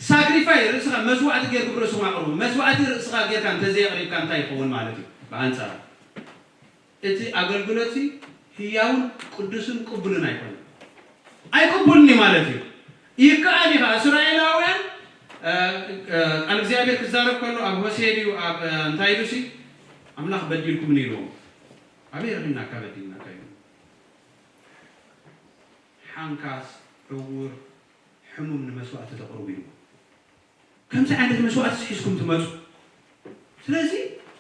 ሳክሪፋይ ርእስኻ መስዋዕቲ ጌርኩም ርእስኹም ኣቕርቡ። መስዋዕቲ ርእስኻ ጌርካ እንተዘየቕሪብካ እንታይ ይኸውን ማለት እዩ? ብኣንጻሩ እቲ ኣገልግሎት ህያውን ቅዱስን ቅቡልን ኣይኮነን። ኣይቅቡልን እዩ ማለት እዩ። ይከኣል እዩ ኸዓ። እስራኤላውያን፣ እ፣ እ፣ ቃል እግዚኣብሔር ክዛረብ ከሎ ኣብ ሆሴ ድዩ ኣብ፣ እ፣ እንታይ ኢሉ ሲ ኣምላኽ በዲልኩምኒ ኢልዎም። ኣበይ ረኺብናካ በዲልናካ ኢሉ። ሓንካስ፣ ዕዉር፣ ሕሙም ንመስዋእቲ ተቕርቡ ኢልዎም። ከምዚ ዓይነት መስዋእቲ ሒዝኩም ትመጹ። ስለዚ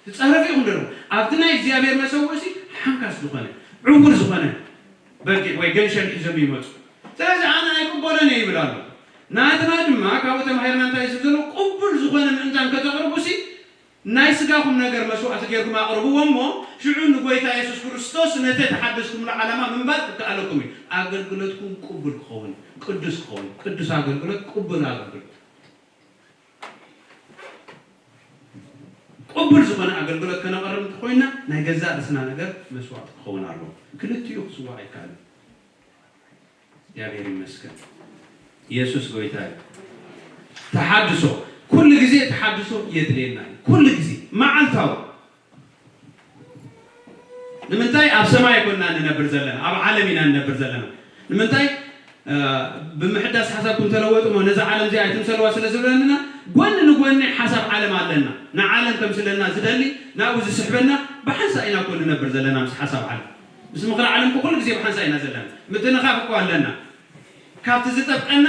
ትጻረፉ ኢኹም ዘለኹም። ኣብቲ ናይ እግዚኣብሔር መሰውእሲ ሓንካስ ዝኾነ፣ ዕውር ዝኾነ በጊዕ ወይ ገንሸል ሒዞም ይመጹ። ስለዚ ኣነ ኣይቅበሎን እየ ይብል ኣሎ። ናትና ድማ ካብኡ ተማሂርና እንታይ ዝብል ዘሎ? ቅቡል ዝኾነ ምእንታን ከተቕርቡሲ ናይ ስጋኹም ነገር መስዋእቲ ጌርኩም ኣቕርብዎ እሞ ሽዑ ንጎይታ የሱስ ክርስቶስ ነቲ ተሓደስኩምሉ ዓላማ ምንባር ክከኣለኩም እዩ። ኣገልግሎትኩም ቅቡል ክኸውን፣ ቅዱስ ክኸውን፣ ቅዱስ ኣገልግሎት፣ ቅቡል ኣገልግሎት። ቅቡል ዝኾነ ኣገልግሎት ከነቐርብ እንተኾይና፣ ናይ ገዛእ ርእስና ነገር መስዋዕቲ ክኸውን ኣለዎ። ክልቲኡ ክስዋእ ኣይከኣልን። እግዚኣብሔር ይመስገን። ኢየሱስ ጎይታ እዩ። ተሓድሶ፣ ኩሉ ግዜ ተሓድሶ የድልየና እዩ። ኩሉ ግዜ፣ መዓልታዊ። ንምንታይ ኣብ ሰማይ ኣይኮንና ንነብር ዘለና፣ ኣብ ዓለም ኢና ንነብር ዘለና። ንምንታይ? እ፣ ብምሕዳስ ሓሳብኩም ተለወጡ እሞ ነዛ ዓለም እዚኣ ኣይትምሰልዋ ስለ ዝብለና፣ ጎኒ ንጎኒ ሓሳብ ዓለም ኣለና። ንዓለም ከምስለና ዝደሊ፣ ናብኡ ዝስሕበና፣ ብሓንሳእ ኢና እኮ ንነብር ዘለና ምስ ሓሳብ ዓለም። ምስ ምኽሪ ዓለም እኮ ኩሉ ግዜ ብሓንሳእ ኢና ዘለና። ምትንኻፍ እኮ ኣለና። ካብቲ ዝጠብቀና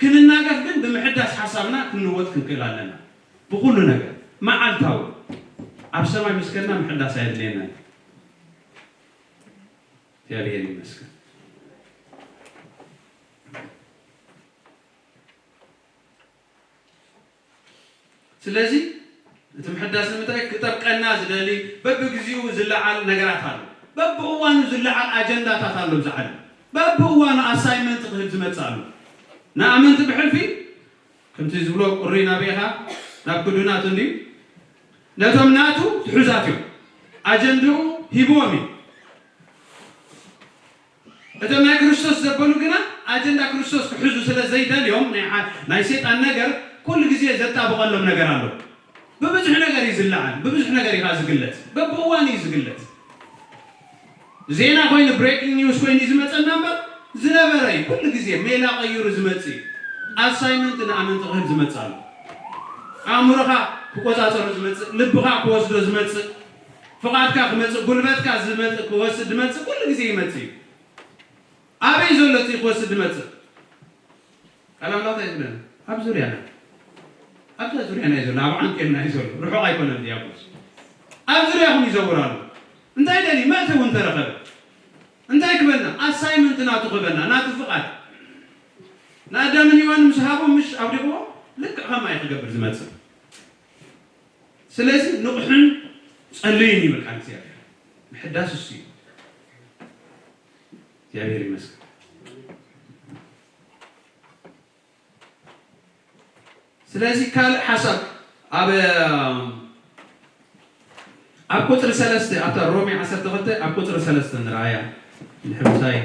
ክንናገፍ ግን ብምሕዳስ ሓሳብና ክንልወጥ ክንክእል ኣለና። ብኹሉ ነገር መዓልታዊ ኣብ ሰማይ ምስ ከድና ምሕዳስ ኣየድልየናን። እግዚኣብሔር ይመስገን። ስለዚ እቲ ምሕዳስ ንምንታይ ክጠብቀና ዝደሊ በብግዚኡ ዝለዓል ነገራት ኣሎ። በብእዋኑ ዝለዓል ኣጀንዳታት ኣሎ። ኣብዚ ዓለም በብእዋኑ ኣሳይመንት ክህብ ዝመጽእ ኣሎ። ንኣመንቲ ብሕልፊ ከምቲ ዝብሎ ቁሪ ናበይ ኢኻ? ናብ ክዱ ናቱ እንድዩ። ነቶም ናቱ ትሑዛት እዮም። ኣጀንድኡ ሂብዎም እዩ። እቶም ናይ ክርስቶስ ዘበሉ ግና ኣጀንዳ ክርስቶስ ክሕዙ ስለ ዘይደልዮም ናይ ሓ-፣ ናይ ሰይጣን ነገር ኩሉ ግዜ ዘጣብቐሎም ነገር ኣሎ። ብብዙሕ ነገር እዩ ዝለዓል፣ ብብዙሕ ነገር እዩ ዝግለጽ፣ በብእዋኑ እዩ ዝግለጽ። ዜና ኮይኑ ብሬኪንግ ኒውስ ኮይኑ እዩ ዝመጸና እምበር ዝነበረ እዩ። ኩሉ ግዜ ሜላ ቀይሩ ዝመጽእ እዩ። ኣሳይመንት ንኣመንቲ ክህብ ዝመጽእ ኣሎ። ኣእምሮኻ ክቆጻጸሮ ዝመጽእ፣ ልብኻ ክወስዶ ዝመጽእ፣ ፍቓድካ ክመጽእ፣ ጉልበትካ ዝመጽእ፣ ክወስድ ዝመጽእ ኩሉ ግዜ ይመጽእ እዩ። ኣበይ ዘሎ እቲ ክወስድ ዝመጽእ? ቃል ኣምላኽ እንታይ ዝብለና? ኣብ ዙርያና። ኣብዛ ዙርያና እዩ ዘሎ፣ ኣብ ዓንኬልና እዩ ዘሎ። ርሑቕ ኣይኮነን ዲያብሎስ። ኣብ ዙርያኹም ይዘውር ኣሎ። እንታይ ደልዩ? መእተዊ እንተረኸበ። እንታይ ክበና? ኣሳይመንት ናቱ ክበና፣ ናቱ ፍቓድ። ንኣዳምን ሄዋን ምስ ሃቦም ምሽ ኣውዲቕዎ፣ ልክዕ ከምኣ እዩ ክገብር ዝመጽእ። ስለዚ ንቕሑን ጸልዩን ይብል ቃል እግዚኣብሔር። ምሕዳስ እሱ እዩ። እግዚኣብሔር ይመስገን። ስለዚ ካልእ ሓሳብ ኣብ ኣብ ቁጽሪ ሰለስተ፣ ኣብታ ሮሜ ዓሰርተ ክልተ ኣብ ቁጽሪ ሰለስተ ንርኣያ። ንሕምሳይ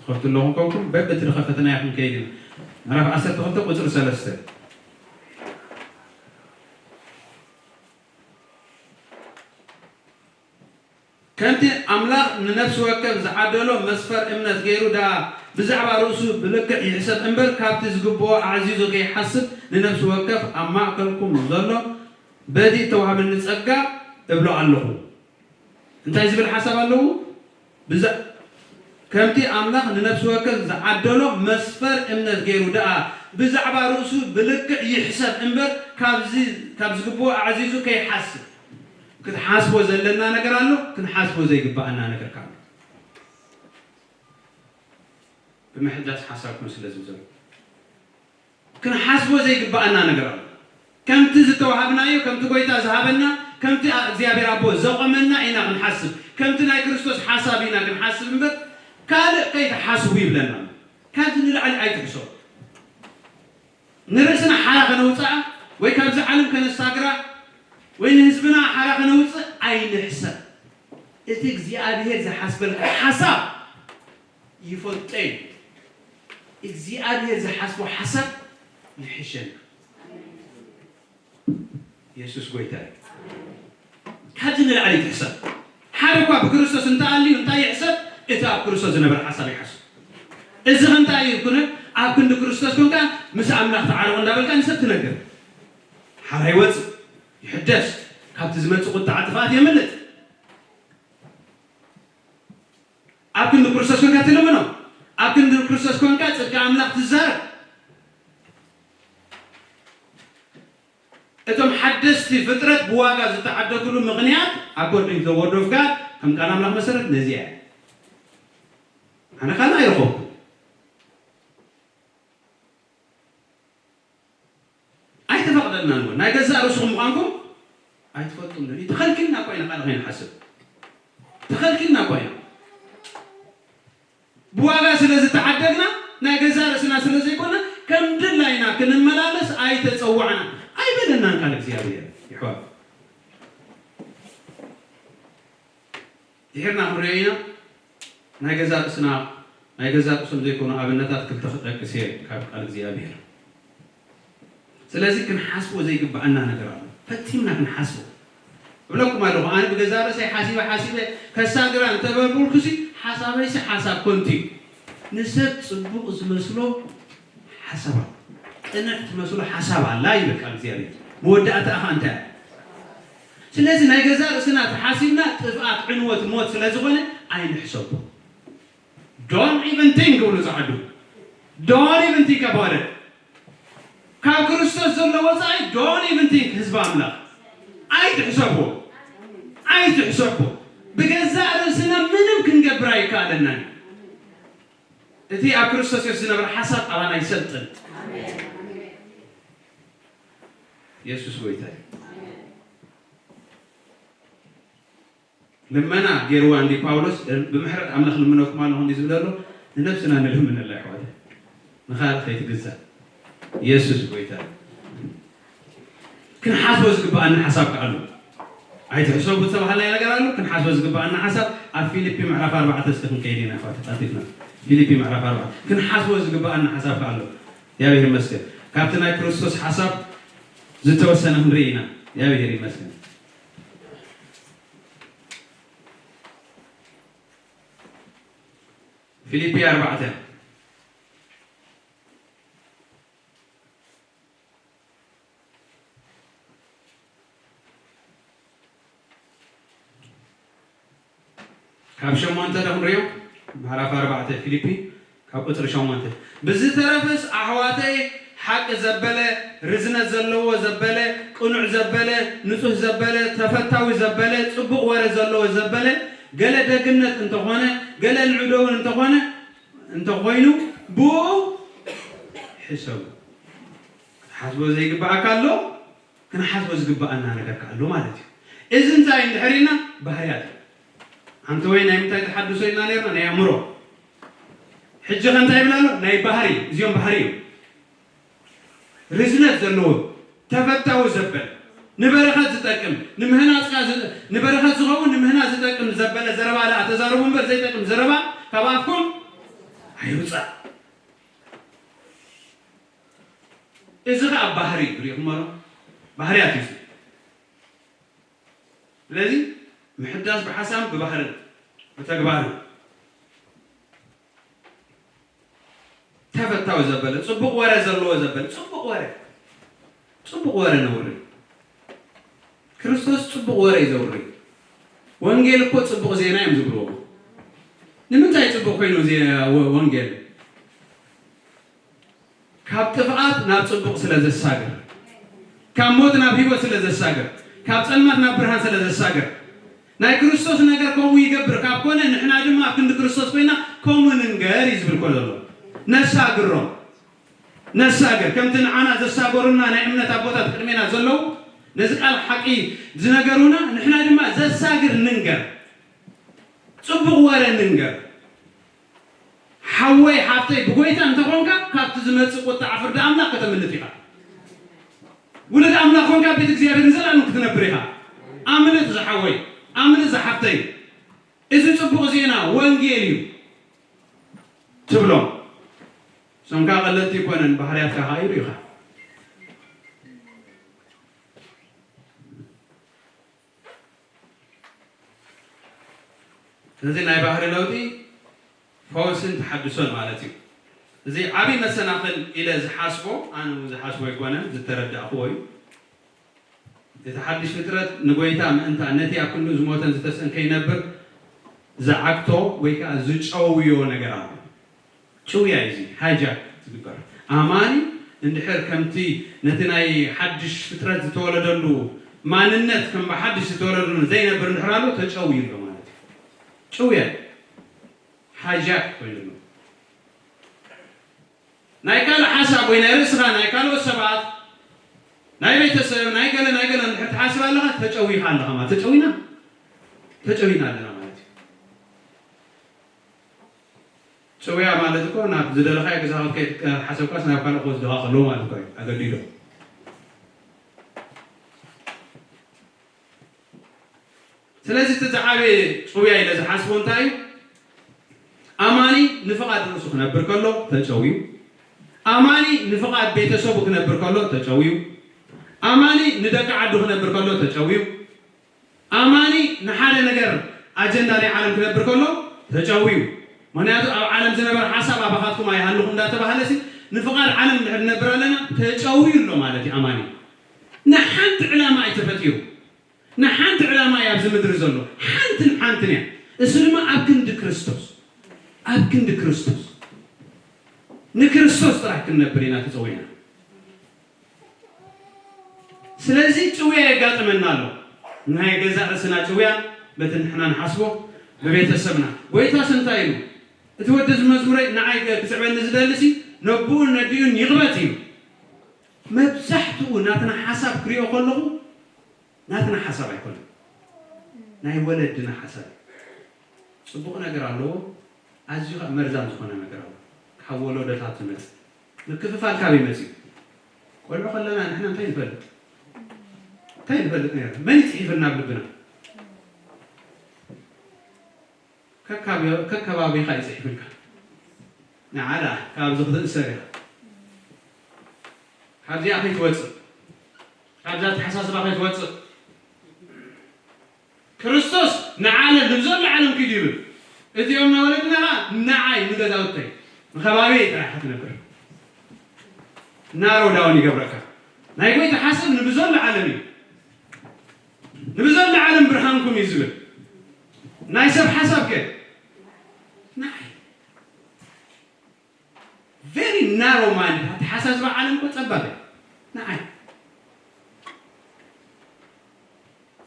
ትኸፍቱ ኣለኹም ከውኩም በብቲ ዝኸፈትናዮ ክንከይድ ኢና። ምዕራፍ ዓሰርተ ክልተ ቁጽሪ ሰለስተ። ከምቲ ኣምላኽ ንነፍሲ ወከፍ ዝዓደሎ መስፈር እምነት ገይሩ ደኣ ብዛዕባ ርእሱ ብልክዕ ይሕሰብ እምበር፣ ካብቲ ዝግብኦ ኣዕዚዙ ከይሓስብ ንነፍሲ ወከፍ ኣብ ማእከልኩም ዘሎ በቲ እተዋህበኒ ጸጋ እብሎ ኣለኹ። እንታይ ዝብል ሓሳብ ኣለዎ? ብዛ-፣ ከምቲ ኣምላኽ ንነፍሲ ወከፍ ዝዓደሎ መስፈር እምነት ገይሩ ደኣ ብዛዕባ ርእሱ ብልክዕ ይሕሰብ እምበር፣ ካብዚ፣ ካብ ዝግብኦ ኣዕዚዙ ከይሓስብ። ክትሓስቦ ዘለና ነገር ኣሎ፣ ክንሓስቦ ዘይግብኣና ነገር ካሎ። ብምሕዳስ ሓሳብኩም ስለ ዝብዘሉ። ክንሓስቦ ዘይግብኣና ነገር ኣሎ። ከምቲ ዝተዋሃብናዮ፣ ከምቲ ጎይታ ዝሃበና፣ ከምቲ እግዚኣብሔር ኣቦ ዘቖመና ኢና ክንሓስብ። ከምቲ ናይ ክርስቶስ ሓሳብ ኢና ክንሓስብ እምበር፣ ካልእ ከይትሓስቡ ይብለና ኣሎ። ካብዚ ንላዕሊ ኣይትሕሰቡ። ንርእስና ሓራ ከነውፅኣ፣ ወይ ካብዚ ዓለም ከነሳግራ፣ ወይ ንህዝብና ሓራ ከነውፅእ ኣይንሕሰብ። እቲ እግዚኣብሔር ዝሓስበልካ ሓሳብ ይፈልጦ እዩ። እግዚኣብሔር ዝሓስቦ ሓሳብ ይሕሸና። የሱስ ጎይታ እዩ። ካብዚ ንላዕሊ ትሕሰብ። ሓደ እኳ ብክርስቶስ እንተኣልዩ እንታይ ይሕሰብ? እቲ ኣብ ክርስቶስ ዝነበረ ሓሳብ ይሓስብ። እዚ ከ እንታይ እዩ ኩነ? ኣብ ክንዲ ክርስቶስ ኮንካ ምስ ኣምላኽ ተዓረቑ እንዳበልካ ንሰብ ትነግር። ሓራ ይወፅእ፣ ይሕደስ፣ ካብቲ ዝመፅእ ቁጥዓ ጥፍኣት የምልጥ። ኣብ ክንዲ ክርስቶስ ኮንካ ትልምኖ፣ ኣብ ክንዲ ክርስቶስ ኮንካ ጽድቂ ኣምላኽ ትዛረብ። እቶም ሓደስቲ ፍጥረት ብዋጋ ዝተዓደግሉ ምኽንያት፣ according to the word of God፣ ከም ቃል ኣምላኽ መሰረት ነዚኣ እያ። ኣነ ካልእ ኣይረኸብኩን። ኣይተፈቕደልናን እውን። ናይ ገዛእ ርእስኹም ምዃንኩም ኣይትፈልጡን ዶ? ተኸልኪልና እኳ ኢና ካልእ ከይንሓስብ። ተኸልኪልና እኳ ኢና። ብዋጋ ስለ ዝተዓደግና፣ ናይ ገዛእ ርእስና ስለ ዘይኮነ፣ ከም ድላይና ክንመላለስ ኣይተጸዋዕና። ኣይበለናን ቃል እግዚኣብሔር፣ ይሕዋት። ድሒርና ክንሪኦ ኢና። ናይ ገዛ ርእስና፣ ናይ ገዛ ርእሶም ዘይኮኑ ኣብነታት ክልተ ክጠቅስ እየ ካብ ቃል እግዚኣብሔር። ስለዚ ክንሓስቦ ዘይግብኣና ነገር ኣሎ። ፈቲምና ክንሓስቦ። እብለኩም ኣለኹ፣ ኣነ ብገዛ ርእሰይ ሓሲበ፣ ሓሲበ፣ ከሳግራ እንተበልኩልኩሲ፣ ሓሳበይሲ ሓሳብ ኮንቲ እዩ። ንሰብ ጽቡቕ ዝመስሎ ሓሳባት፣ ቅንዕ ትመስሎ ሓሳብ ኣላ ይብል ቃል እግዚኣብሔር። መወዳእታ ኣኻ እንታይ እያ? ስለዚ ናይ ገዛ ርእስና ተሓሲብና ጥፍኣት፣ ዕንወት፣ ሞት ስለ ዝኾነ ኣይንሕሰቦ። Don't even think ብሉ ጸዓዱ። Don't even think about it። ካብ ክርስቶስ ዘሎ ወጻኢ don't even think ህዝቢ ኣምላኽ። ኣይትሕሰቦ። ኣይትሕሰቦ። ብገዛእ ርእስና ምንም ክንገብር ኣይከኣለናን። እቲ ኣብ ክርስቶስ የሱስ ዝነበረ ሓሳብ ኣባና ይሰልጥን። የሱስ ጎይታ እዩ። ልመና ገይርዋ እንዲ ጳውሎስ፣ ብምሕረት ኣምላኽ ልምነኩም ኣለኹ እንዲ ዝብል ዘሎ፣ ንነብስና ንልምነላ ኣሕዋተይ። ንኻልእ ከይትግዛእ። የሱስ ጎይታ እዩ። ክንሓስቦ ዝግብኣና ሓሳብ ከ ኣሎ። ኣይትሕሰቡ ዝተባሃልናዮ ነገር ኣሎ። ክንሓስቦ ዝግብኣና ሓሳብ ኣብ ፊልፒ ምዕራፍ ኣርባዕተ እስከ ክንከይድ ኢና ኣሕዋት፣ ቀልጢፍና። ፊልፒ ምዕራፍ ኣርባዕተ። ክንሓስቦ ዝግብኣና ሓሳብ ከ ኣሎ። እግዚኣብሔር ይመስገን። ካብቲ ናይ ክርስቶስ ሓሳብ ዝተወሰነ ክንርኢ ኢና። እግዚኣብሔር ይመስገን። ፊልፒ ኣርባዕተ። ካብ ሸሞንተ ዶ ክንሪኦ? ምዕራፍ ኣርባዕተ ፊልፒ ካብ ቁጽሪ ሸሞንተ። ብዝተረፈስ ኣሕዋተይ፣ ሓቂ ዘበለ፣ ርዝነት ዘለዎ ዘበለ፣ ቅኑዕ ዘበለ፣ ንጹህ ዘበለ፣ ተፈታዊ ዘበለ፣ ጽቡቕ ወረ ዘለዎ ዘበለ፣ ገለ ደግነት እንተኾነ፣ ገለ ንዕደውን እንተኾነ፣ እንተኾይኑ፣ ብኡ ሕሰቡ። ክትሓስቦ ዘይግባኣካ ኣሎ፣ ክንሓስቦ ዝግባኣና ነገር ከኣ ኣሎ ማለት እዩ። እዚ እንታይ እንድሕር ኢልና፣ ባህርያት እዩ። ኣንተ ወይ ናይ ምንታይ ተሓድሶ ኢልና ነርና? ናይ ኣእምሮ። ሕጂ ከ እንታይ ይብል ኣሎ? ናይ ባህሪ። እዚኦም ባህሪ እዮም። ርዝነት ዘለዎ፣ ተፈታዊ ዘበለ፣ ንበረኸት ዝጠቅም፣ ንምህናጽካ ዝ-፣ ንበረኸት ዝኸውን ንምህናጽ ዝጠቅም ዘበለ ዘረባ ደኣ ተዛረቡ እምበር፣ ዘይጠቅም ዘረባ ካብ ኣፍኩም ኣይውጻእ። እዚ ኸኣ ባህሪ እዩ። ርኢኹሞ ዶ? ባህርያት እዩ። ስለዚ ምሕዳስ ብሓሳብ፣ ብባህርን ብተግባርን። ተፈታዊ ዘበለ፣ ጽቡቕ ወረ ዘለዎ ዘበለ፣ ጽቡቕ ወረ፣ ጽቡቕ ወረ ነውሪ። ክርስቶስ ጽቡቕ ወረ እዩ ዘውሪ። ወንጌል እኮ ጽቡቕ ዜና እዮም ዝብልዎ። ንምንታይ ጽቡቕ ኮይኑ ዜ-፣ ወ-፣ ወንጌል? ካብ ጥፍኣት ናብ ጽቡቕ ስለ ዘሳግር፣ ካብ ሞት ናብ ህይወት ስለ ዘሳግር፣ ካብ ጸልማት ናብ ብርሃን ስለ ዘሳግር፣ ናይ ክርስቶስ ነገር ከምኡ ይገብር ካብ ኮነ፣ ንሕና ድማ ኣብ ክንዲ ክርስቶስ ኮይና ከምኡ ንንገር እዩ ዝብል እኮ ዘሎ። ነሳግሮም፣ ነሳግር። ከምቲ ንዓና ዘሳገሩና ናይ እምነት ኣቦታት ቅድሜና ዘለዉ፣ ነዚ ቃል ሓቂ ዝነገሩና፣ ንሕና ድማ ዘሳግር ንንገር። ጽቡቕ ወረ ንንገር። ሓወይ ሓፍተይ ብጎይታ እንተኾንካ፣ ካብቲ ዝመጽእ ቁጥዓ ፍርዲ ኣምላኽ ከተምልጥ ኢኻ። ውሉድ ኣምላኽ ኮንካ፣ ቤት እግዚኣብሔር ንዘለኣለም ክትነብር ኢኻ። ኣምልጥ ዝሓወይ፣ ኣምልጥ ዝሓፍተይ። እዚ ጽቡቕ ዜና ወንጌል እዩ ትብሎም። እሶም ከኣ ቀለልቲ ኣይኮነን፣ ባህርያትካ ከኣ ይርእዩኻ። ስለዚ ናይ ባህሪ ለውጢ ፈውስን ተሓድሶን ማለት እዩ። እዚ ዓብዪ መሰናኽል ኢለ ዝሓስቦ፣ ኣነ እውን ዝሓስቦ ኣይኮነን፣ ዝተረዳእክዎ እዩ። እቲ ሓድሽ ፍጥረት ንጎይታ ምእንታን ነቲ ኣብ ክንድኡ ዝሞተን ዝተስእን ከይነብር ዝዓግቶ ወይ ከዓ ዝጨውዮ ነገር ኣሎ። ጭውያ እዩ እዚ፣ ሃይጃክ ዝግበር። ኣማኒ እንድሕር ከምቲ ነቲ ናይ ሓድሽ ፍጥረት ዝተወለደሉ ማንነት ከም ብሓድሽ ዝተወለደሉ ዘይነብር እንድሕር ኣሎ፣ ተጨውዩ ኣሎ ማለት እዩ። ጭውያ፣ ሃይጃክ ኮይኑ ኣሎ። ናይ ካልእ ሓሳብ ወይ ናይ ርእስኻ፣ ናይ ካልኦት ሰባት፣ ናይ ቤተሰብ፣ ናይ ገለ፣ ናይ ገለ እንድሕር ትሓስብ ኣለኻ፣ ተጨዊኻ ኣለኻ ማለት፣ ተጨዊና፣ ተጨዊና ኣለና ማለት እዩ። ጭውያ ማለት እኮ ናብ ዝደለኻዮ ገዛ ክትከይድ ሓሰብካስ ናብ ካልእ ክወስድኻ ከለዉ ማለት እኮ እዩ፣ ኣገዲዶም። ስለዚ እቲ ዝዓበየ ጭውያ ኢለ ዝሓስቦ እንታይ እዩ? ኣማኒ ንፍቓድ ርእሱ ክነብር ከሎ ተጨውዩ፣ ኣማኒ ንፍቓድ ቤተሰቡ ክነብር ከሎ ተጨውዩ፣ ኣማኒ ንደቂ ዓዱ ክነብር ከሎ ተጨውዩ፣ ኣማኒ ንሓደ ነገር ኣጀንዳ ናይ ዓለም ክነብር ከሎ ተጨውዩ። ምኽንያቱ ኣብ ዓለም ዝነበረ ሓሳብ ኣባኻትኩም ኣይሃልኹም እንዳተባሃለሲ ንፍቓድ ዓለም እንድሕር ንነብር ኣለና ተጨውዩ ኣሎ ማለት እዩ። ኣማኒ ንሓንቲ ዕላማ እዩ ተፈጢሩ። ንሓንቲ ዕላማ እያ ኣብዚ ምድሪ ዘሎ። ሓንትን ሓንትን እያ። እሱ ድማ ኣብ ክንዲ ክርስቶስ፣ ኣብ ክንዲ ክርስቶስ፣ ንክርስቶስ ጥራሕ ክንነብር ኢና ተጸዊዕና። ስለዚ ጭውያ የጋጥመና ኣሎ። ናይ ገዛእ ርእስና ጭውያ፣ በቲ ንሕና ንሓስቦ፣ ብቤተሰብና። ጎይታስ እንታይ ኢሉ? እቲ ወዲ እዚ መዝሙረይ ንዓይ ክስዕበኒ ዝደልሲ፣ ነብኡን ነዲኡን ይቕበጽ እዩ። መብዛሕትኡ ናትና ሓሳብ ክሪኦ ከለኹ፣ ናትና ሓሳብ ኣይኮነን፣ ናይ ወለድና ሓሳብ እዩ። ጽቡቕ ነገር ኣለዎ፣ ኣዝዩ ኸኣ መርዛም ዝኾነ ነገር ኣለዎ። ካብ ወለዶታት ዝመጽእ ምክፍፋል ካበይ መጺኡ? ቆልዑ ከለና ንሕና እንታይ ንፈልጥ? እንታይ ንፈልጥ ነይርና? መን እዩ ጽሒፍልና ኣብ ልብና? ከካብ-፣ ከከባቢኻ እዩ ጽሒፍልካ። ንዓ ደኣ ካብዚ ክትእሰር ኢኻ። ካብዚኣ ከይትወጽእ፣ ካብዛ ኣተሓሳስባ ከይትወጽእ። ክርስቶስ ንዓለም፣ ንብዘሎ ዓለም ኪዱ ይብል። እዚኦም ናይ ወለድና ኸኣ ንዓይ፣ ንገዛውተይ፣ ንኸባቢየይ ጥራሕ ኢኻ ትነብር። ናሮ ዳውን ይገብረካ። ናይ ጎይታ ሓሳብ ንብዘሎ ዓለም እዩ። ንብዘሎ ዓለም ብርሃንኩም እዩ ዝብል። ናይ ሰብ ሓሳብ ከ? ንዓይ። Very narrow minded፣ ኣተሓሳስባ ዓለም እኮ ጸባብ እያ። ንዓይ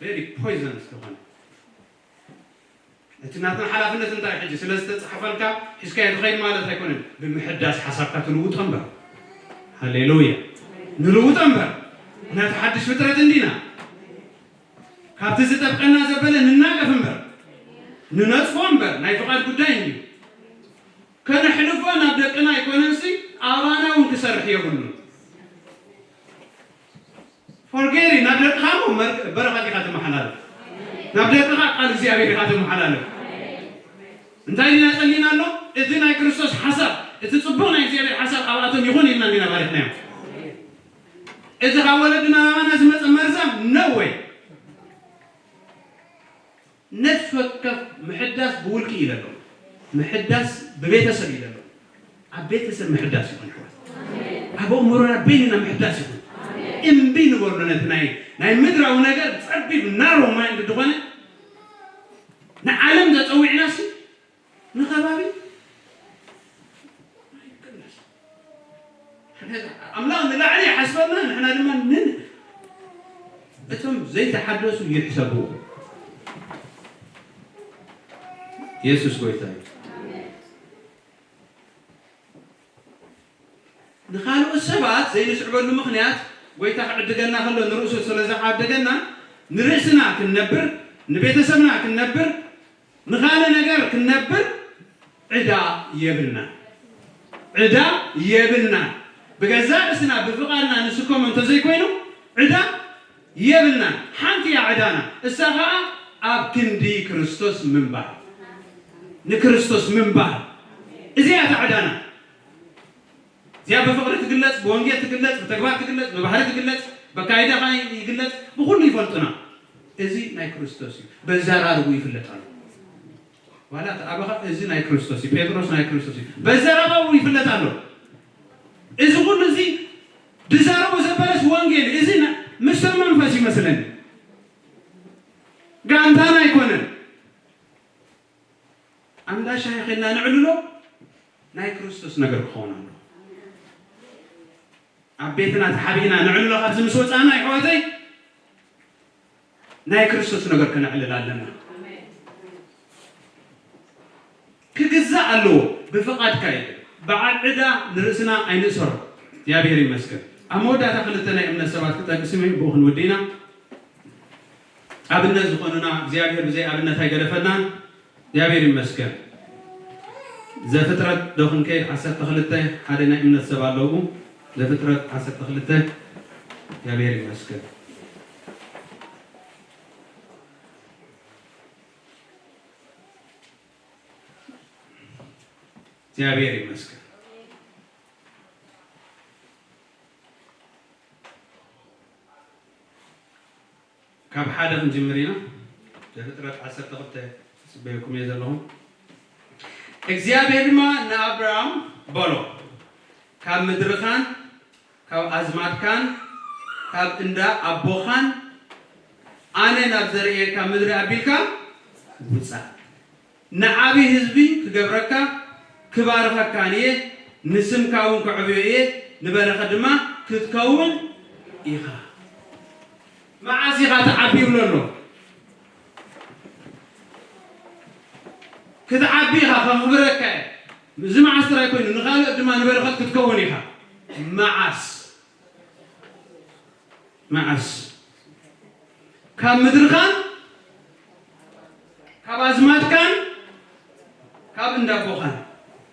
very poisonous ዝኾነ። እቲ ናትና ሓላፍነት እንታይ ሕጂ ስለ ዝተጻሕፈልካ ሒዝካዮ ትኸይድ ማለት ኣይኮነን። ብምሕዳስ ሓሳብካ ትልውጦ እምበር። ሃሌሉያ። ንልውጦ እምበር። ናቲ ሓድሽ ፍጥረት እንዲና። ካብቲ ዝጠብቀና ዘበለ ንናገፍ እምበር። ንነጽፎ እምበር። ናይ ፍቓድ ጉዳይ እንድዩ። ከነሕልፎ ናብ ደቅና ኣይኮነንሲ ኣባና እውን ክሰርሕ የብሉን። ፎርጌሪ ናብ ደቅኻ እሞ መር- በረኸት ኢኻ ትመሓላለፍ። ናብ ደቅኻ ቃል እግዚኣብሔር ኢኻ ትመሓላለፍ። እንታይ ዲና ጸሊና ኣሎ? እቲ ናይ ክርስቶስ ሓሳብ፣ እቲ ጽቡቕ ናይ እግዚኣብሔር ሓሳብ ኣብኣቶም ይኹን ኢልና እንዲና ባሪኽናዮም። እዚ ካብ ወለድና ኣባና ዝመጸ መርዛም ነወይ ነፍሲ ወከፍ ምሕዳስ ብውልቂ ኢለ ኣለኹ። ምሕዳስ ብቤተሰብ ኢለ ኣለኹ። ኣብ ቤተሰብ ምሕዳስ ይኹን ኣሕዋት። ኣብ ኣእምሮና በይንና ምሕዳስ ይኹን። እምቢ ንበሎ ነቲ ናይ ናይ ምድራዊ ነገር ጸቢብ ናሮ ማይንድ ዝኾነ ንዓለም ዘጸዊዕናሲ ንኸባቢ ኣይቅነስ። ኣምላኽ ንላዕሊ ይሓስበና፣ ንሕና ድማ ንን እቶም ዘይተሓደሱ ይሕሰቡ። የሱስ ጎይታ እዩ። ንኻልኦት ሰባት ዘይንስዕበሉ ምኽንያት ጎይታ ክዕድገና ከሎ ንርእሱ ስለ ዝዓደገና ንርእስና ክንነብር ንቤተሰብና ክንነብር ንኻልእ ነገር ክንነብር ዕዳ የብልና። ዕዳ የብልና። ብገዛእ ርእስና ብፍቓድና ንስከሞ እንተዘይኮይኑ ዕዳ የብልና። ሓንቲ እያ ዕዳና፣ እሳ ኸዓ ኣብ ክንዲ ክርስቶስ ምንባር፣ ንክርስቶስ ምንባር። እዚኣ እታ ዕዳና። እዚኣ ብፍቕሪ ትግለጽ፣ ብወንጌል ትግለጽ፣ ብተግባር ትግለጽ፣ ብባህሪ ትግለጽ፣ በካይዳ ኸዓ ይግለጽ፣ ብኹሉ ይፈልጡና። እዚ ናይ ክርስቶስ እዩ። በዘራርቡ ይፍለጥ ኣሎ። ዋላ እቲ ኣባኻ እዚ ናይ ክርስቶስ እዩ፣ ጴጥሮስ ናይ ክርስቶስ እዩ። በዘራርቡ ይፍለጥ ኣሎ። እዚ ኩሉ እዚ ድዛረቦ ዘበለስ ወንጌል እዚ ና- ምስጢር መንፈስ ይመስለኒ። ጋንታና ኣይኮነን። ኣንዳ ሻሂ ኸይድና ንዕልሎ ናይ ክርስቶስ ነገር ክኸውን ኣሎ። ኣብ ቤትና ተሓቢእና ንዕልሎ ካብዚ ምስ ወጻና ይሕዋተይ ናይ ክርስቶስ ነገር ክነዕልል ኣለና። ክግዛእ ኣለዎ ብፍቓድካ እዩ። በዓል ዕዳ ንርእስና ኣይንእሰሮ። እግዚኣብሔር ይመስገን። ኣብ መወዳእታ ክልተ ናይ እምነት ሰባት ክጠቅስም እዩ፣ ብኡ ክንውድእ ኢና። ኣብነት ዝኾኑና እግዚኣብሔር ብዘይ ኣብነት ኣይገደፈናን። እግዚኣብሔር ይመስገን። ዘፍጥረት ዶ ክንከይድ ዓሰርተ ክልተ ሓደ ናይ እምነት ሰብ ኣለዉ። ዘፍጥረት ዓሰርተ ክልተ እግዚኣብሔር ይመስገን። እግዚኣብሔር ይመስገን። ካብ ሓደ ክንጅምር ኢና። ዘፍጥረት ዓሰርተ ክልተ ጽበየኩም እየ ዘለኹ። እግዚኣብሔር ድማ ንኣብራም በሎ፣ ካብ ምድርኻን ካብ ኣዝማድካን ካብ እንዳ ኣቦኻን ኣነ ናብ ዘርእየካ ምድሪ ኣቢልካ ውጻእ። ንዓቢ ህዝቢ ክገብረካ ክባርኸካን እየ፣ ንስምካ እውን ከዕብዮ እየ፣ ንበረኸት ድማ ክትከውን ኢኻ። መዓስ ኢኻ ትዓቢ ይብሎ ኣሎ። ክትዓቢ ኢኻ፣ ከኽብረካ እየ። እዚ መዓስ ጥራይ ኮይኑ፣ ንኻልኦት ድማ ንበረኸት ክትከውን ኢኻ። መዓስ? መዓስ? ካብ ምድርኻን ካብ ኣዝማድካን ካብ እንዳቦኻን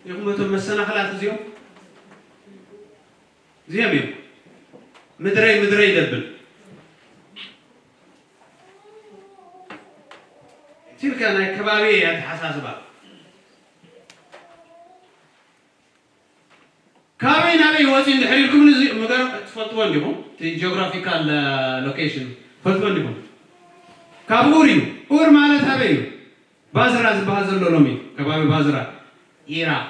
ኢኹም እቶም መሰናኽላት እዚኦም። እዚኦም እዮም። ምድረይ፣ ምድረይ ደብል። ሲልካ ናይ ከባቢ ኣተሓሳስባ። ካበይ ናበይ ወፂ እንድሕር ኢልኩም ንዚ ምገር ትፈልጥዎ እንዲኹም? እቲ ጂኦግራፊካል ሎኬሽን ትፈልጥዎ እንዲኹም? ካብ ኡር እዩ። ኡር ማለት ኣበይ እዩ? ባዝራ ዝበሃል ዘሎ ሎሚ ከባቢ ባዝራ ኢራቕ።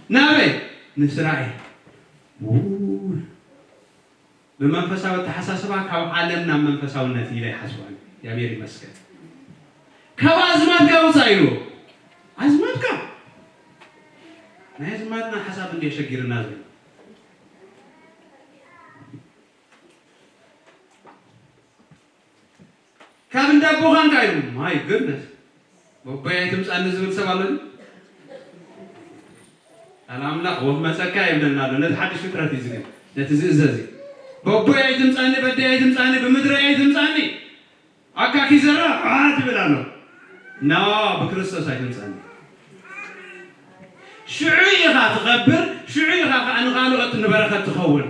ናበይ? ንእስራኤል። ው-፣ ብመንፈሳዊ ኣተሓሳስባ ካብ ዓለም ናብ መንፈሳውነት ኢለ ይሓስቦ። እግዚኣብሔር ይመስገን። ካብ ኣዝማድካ ውፃእ ኢሉ። ኣዝማድካ? ናይ ኣዝማድና ሓሳብ እንዲ የሸጊርና ዘሎ። ካብ እንዳ ኣቦኻን ከኣ ኢሉ። My goodness። በቦይ ኣይትምጻኒ ዝብል ሰብ ኣሎ ድዩ? ቃል ኣምላኽ ወፍ መጸካ ይብለና ኣሎ። ነቲ ሓድሽ ፍጥረት እዩ ዝብል፣ ነቲ ዝእዘዝ እዩ። በቦይ ኣይትምጻኒ፣ በደይ ኣይትምጻኒ፣ ብምድሪ ኣይትምጻኒ። ኣካኪ ዘራ ዓ ትብል ኣሎ። ኖ፣ ብክርስቶስ ኣይትምጻኒ። ሽዑ ኢኻ ትኸብር፣ ሽዑ ኢኻ ከኣ ንኻልኦት ንበረኸት ትኸውን።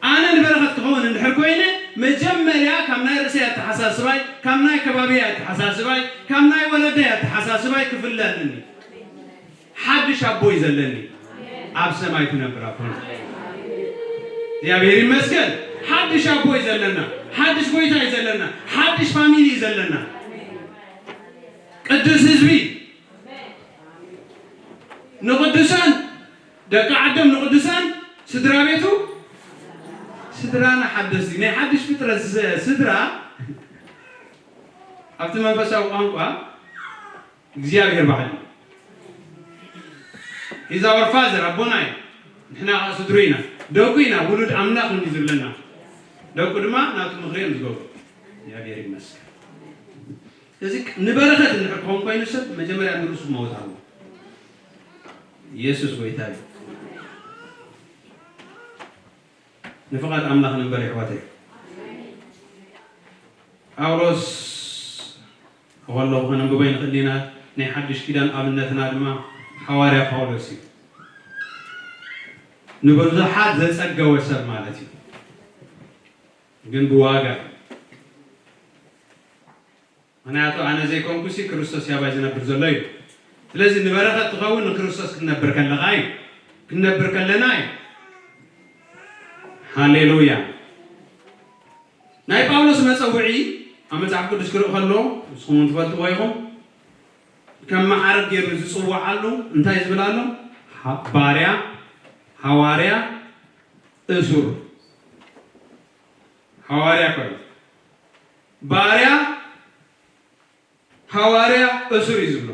ኣነ ንበረኸት ክኸውን እንድሕር ኮይነ፣ መጀመርያ ካብ ናይ ርእሰይ ኣተሓሳስባይ፣ ካብ ናይ ከባቢይ ኣተሓሳስባይ፣ ካብ ናይ ወለደይ ኣተሓሳስባይ ክፍለ ኣለኒ። ሓድሽ ኣቦ እዩ ዘለኒ። ኣብ ሰማይ ትነብር ኣቦና። እግዚኣብሔር ይመስገን። ሓድሽ ኣቦ እዩ ዘለና። ሓድሽ ጎይታ እዩ ዘለና። ሓድሽ ፋሚሊ እዩ ዘለና። ቅዱስ ህዝቢ ንቅዱሳን ደቂ ዓዶም ንቅዱሳን ስድራ ቤቱ ስድራና ሓደስቲ ናይ ሓድሽ ፍጥረት ስ- ስድራ ኣብቲ መንፈሳዊ ቋንቋ እግዚኣብሔር ባዕሉ He's our father ኣቦና እዩ። ንሕና ከዓ ስድሩ ኢና፣ ደቁ ኢና፣ ውሉድ ኣምላኽ እንዲ ዝብለና ደቁ ድማ ናቱ ምኽሪ እዮም ዝገብሩ። እግዚኣብሔር ይመስገን። እዚ ንበረኸት እንድሕር ክኸውን ኮይኑ ሰብ መጀመርያ ንርእሱ ክመውት ኣለዎ። ኢየሱስ ጎይታ እዩ። ንፍቓድ ኣምላኽ ንንበር የሕዋተይ። ጳውሎስ ከለኹ ከነንብቦ ንኽእል ኢና። ናይ ሓድሽ ኪዳን ኣብነትና ድማ ሓዋርያ ጳውሎስ እዩ። ንብዙሓት ዘጸገወ ሰብ ማለት እዩ። ግን ብዋጋ እዩ። ምኽንያቱ ኣነ ዘይኮንኩሲ ክርስቶስ ያባይ ዝነብር ዘሎ እዩ። ስለዚ ንበረኸት ትኸውን ንክርስቶስ ክትነብር ከለኻ እዩ። ክንነብር ከለና እዩ። ሃሌሉያ። ናይ ጳውሎስ መጸውዒ ኣብ መጽሓፍ ቅዱስ ክርኢ ከሎ ንስኹም እውን ትፈልጥዎ ኢኹም። ከም መዓርግ ገይሩ ዝጽውዓሉ እንታይ ዝብል ኣሎ? ሃ- ባርያ፣ ሃዋርያ፣ እሱር። ሃዋርያ ኮይኑ ባርያ፣ ሃዋርያ፣ እሱር እዩ ዝብሎ።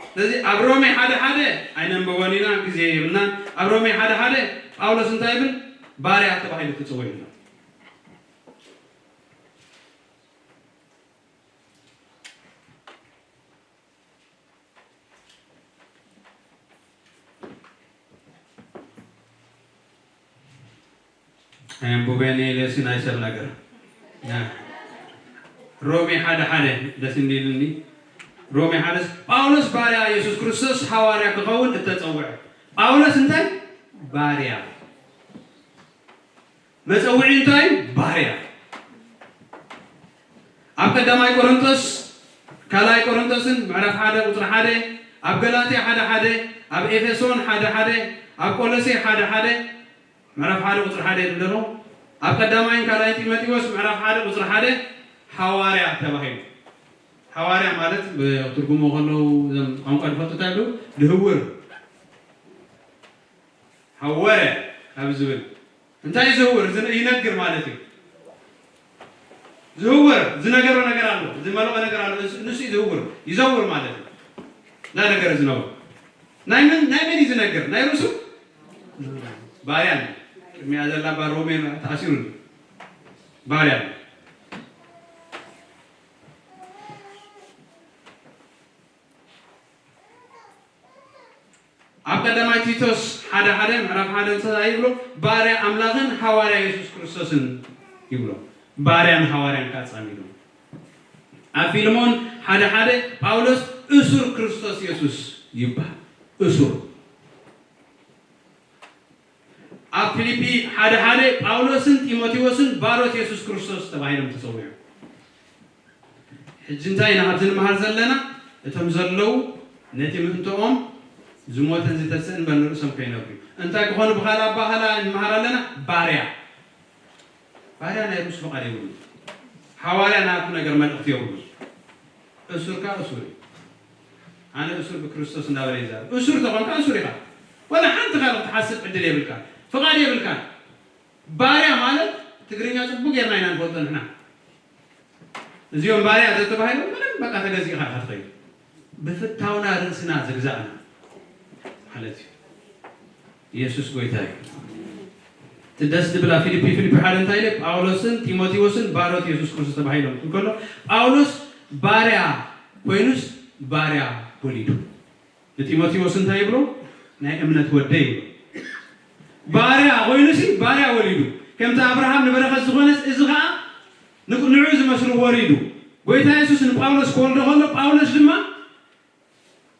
ስለዚ ኣብ ሮሜ ሓደ ሓደ ኣይነንበቦን ኢና፣ ግዜ የብልናን። ኣብ ሮሜ ሓደ ሓደ ጳውሎስ እንታይ ይብል? ባርያ ተባሂሉ ተጸዊዑ ኣሎ። ኣየንቡበኒ ኢለሲ ናይ ሰብ ነገር። ያ። ሮሜ ሓደ ሓደ ደስ እንዲልኒ። ሮሜ ሓደ ጳውሎስ ባርያ የሱስ ክርስቶስ ሃዋርያ ክኸውን እተጸውዐ። ጳውሎስ እንታይ? ባርያ። መጸውዒ እንታይ? ባርያ። ኣብ ቀዳማይ ቆሮንቶስ፣ ካልኣይ ቆሮንቶስን ምዕራፍ ሓደ ቁጽሪ ሓደ፣ ኣብ ገላትያ ሓደ ሓደ፣ ኣብ ኤፌሶን ሓደ ሓደ፣ ኣብ ቆሎሴ ሓደ ሓደ፣ ምዕራፍ ሓደ ቁጽሪ ሓደ ይብል ዘሎ። ኣብ ቀዳማይን ካልኣይን ጢሞቴዎስ ምዕራፍ ሓደ ቁጽሪ ሓደ ሃዋርያ ተባሂሉ። ሃዋርያ ማለት ብትርጉሙ ከለዉ እዞም ቋንቋ ዝፈልጡ እንታይ ይብሉ? ዝህውር። ሃወረ ካብ ዝብል እንታይ ዝህውር? ዝነ- ይነግር ማለት እዩ። ዝህውር ዝነገሮ ነገር ኣሎ፣ ዝመልኦ ነገር ኣሎ። ንሱ ንሱ እዩ ዝህውር፣ ይዘውር ማለት እዩ። እዛ ነገር ዝነብር ናይ መን ናይ መን እዩ ዝነግር? ናይ ርእሱ ባርያ ነው። ቅድሚያ ዘላ ባሮሜ ተኣሲሩ ነው። ባርያ ነው። ኣብ ቀዳማይ ቲቶስ ሓደ ሓደ ምዕራፍ ሓደ እንታይ ይብሎ? ባርያ ኣምላኽን ሃዋርያ የሱስ ክርስቶስን ይብሎ። ባርያን ሃዋርያን ካጻሚዶ። ኣብ ፊልሞን ሓደ ሓደ ጳውሎስ እሱር ክርስቶስ የሱስ ይባሃል። እሱር። ኣብ ፊልፒ ሓደ ሓደ ጳውሎስን ጢሞቴዎስን ባሮት የሱስ ክርስቶስ ተባሂሎም ተሰዊዖም። ሕጂ እንታይ ኢና ካብዚ ንመሃር ዘለና? እቶም ዘለዉ ነቲ ምእንትኦም ዝሞተን ዝተስእን በንርእሶም ከይነብሩ። እንታይ ክኾኑ ብኻልእ ኣባህላ ንመሃር ኣለና? ባርያ። ባርያ ናይ ርእሱ ፍቓድ የብሉ። ሓዋርያ ናቱ ነገር መልእኽቲ የብሉ። እሱር ከኣ እሱር እዩ። ኣነ እሱር ብክርስቶስ እንዳበለ ይዛረብ። እሱር ተኾንካ እሱር ኢኻ። ወላ ሓንቲ ካልእ ክትሓስብ ዕድል የብልካ። ፍቓድ የብልካ። ባርያ ማለት ትግርኛ ጽቡቅ ጌርና ኢና ንፈልጦ ንሕና። እዚኦም ባርያ ተተባሂሎም ምንም በቃ ተገዚእኻ ኢኻ ትኸይድ። ብፍታውና ርእስና ዝግዛእና ማለት እዩ። ኢየሱስ ጎይታ እዩ። እቲ ደስ ዝብላ ፊልፒ ፊልፒ ሓደ እንታይ ኢለ ጳውሎስን ጢሞቴዎስን ባሮት የሱስ ክርስቶስ ተባሂሎም እንከሎ ጳውሎስ ባርያ ኮይኑስ ባርያ ወሊዱ። ንጢሞቴዎስ እንታይ ይብሎ? ናይ እምነት ወደይ ይብሎ። ባርያ ኮይኑሲ ባርያ ወሊዱ። ከምቲ ኣብርሃም ንበረኸት ዝኾነስ፣ እዚ ኸኣ ንዕ-፣ ንዑ ዝመስሉ ወሊዱ። ጎይታ የሱስ ንጳውሎስ ክወልዶ ከሎ፣ ጳውሎስ ድማ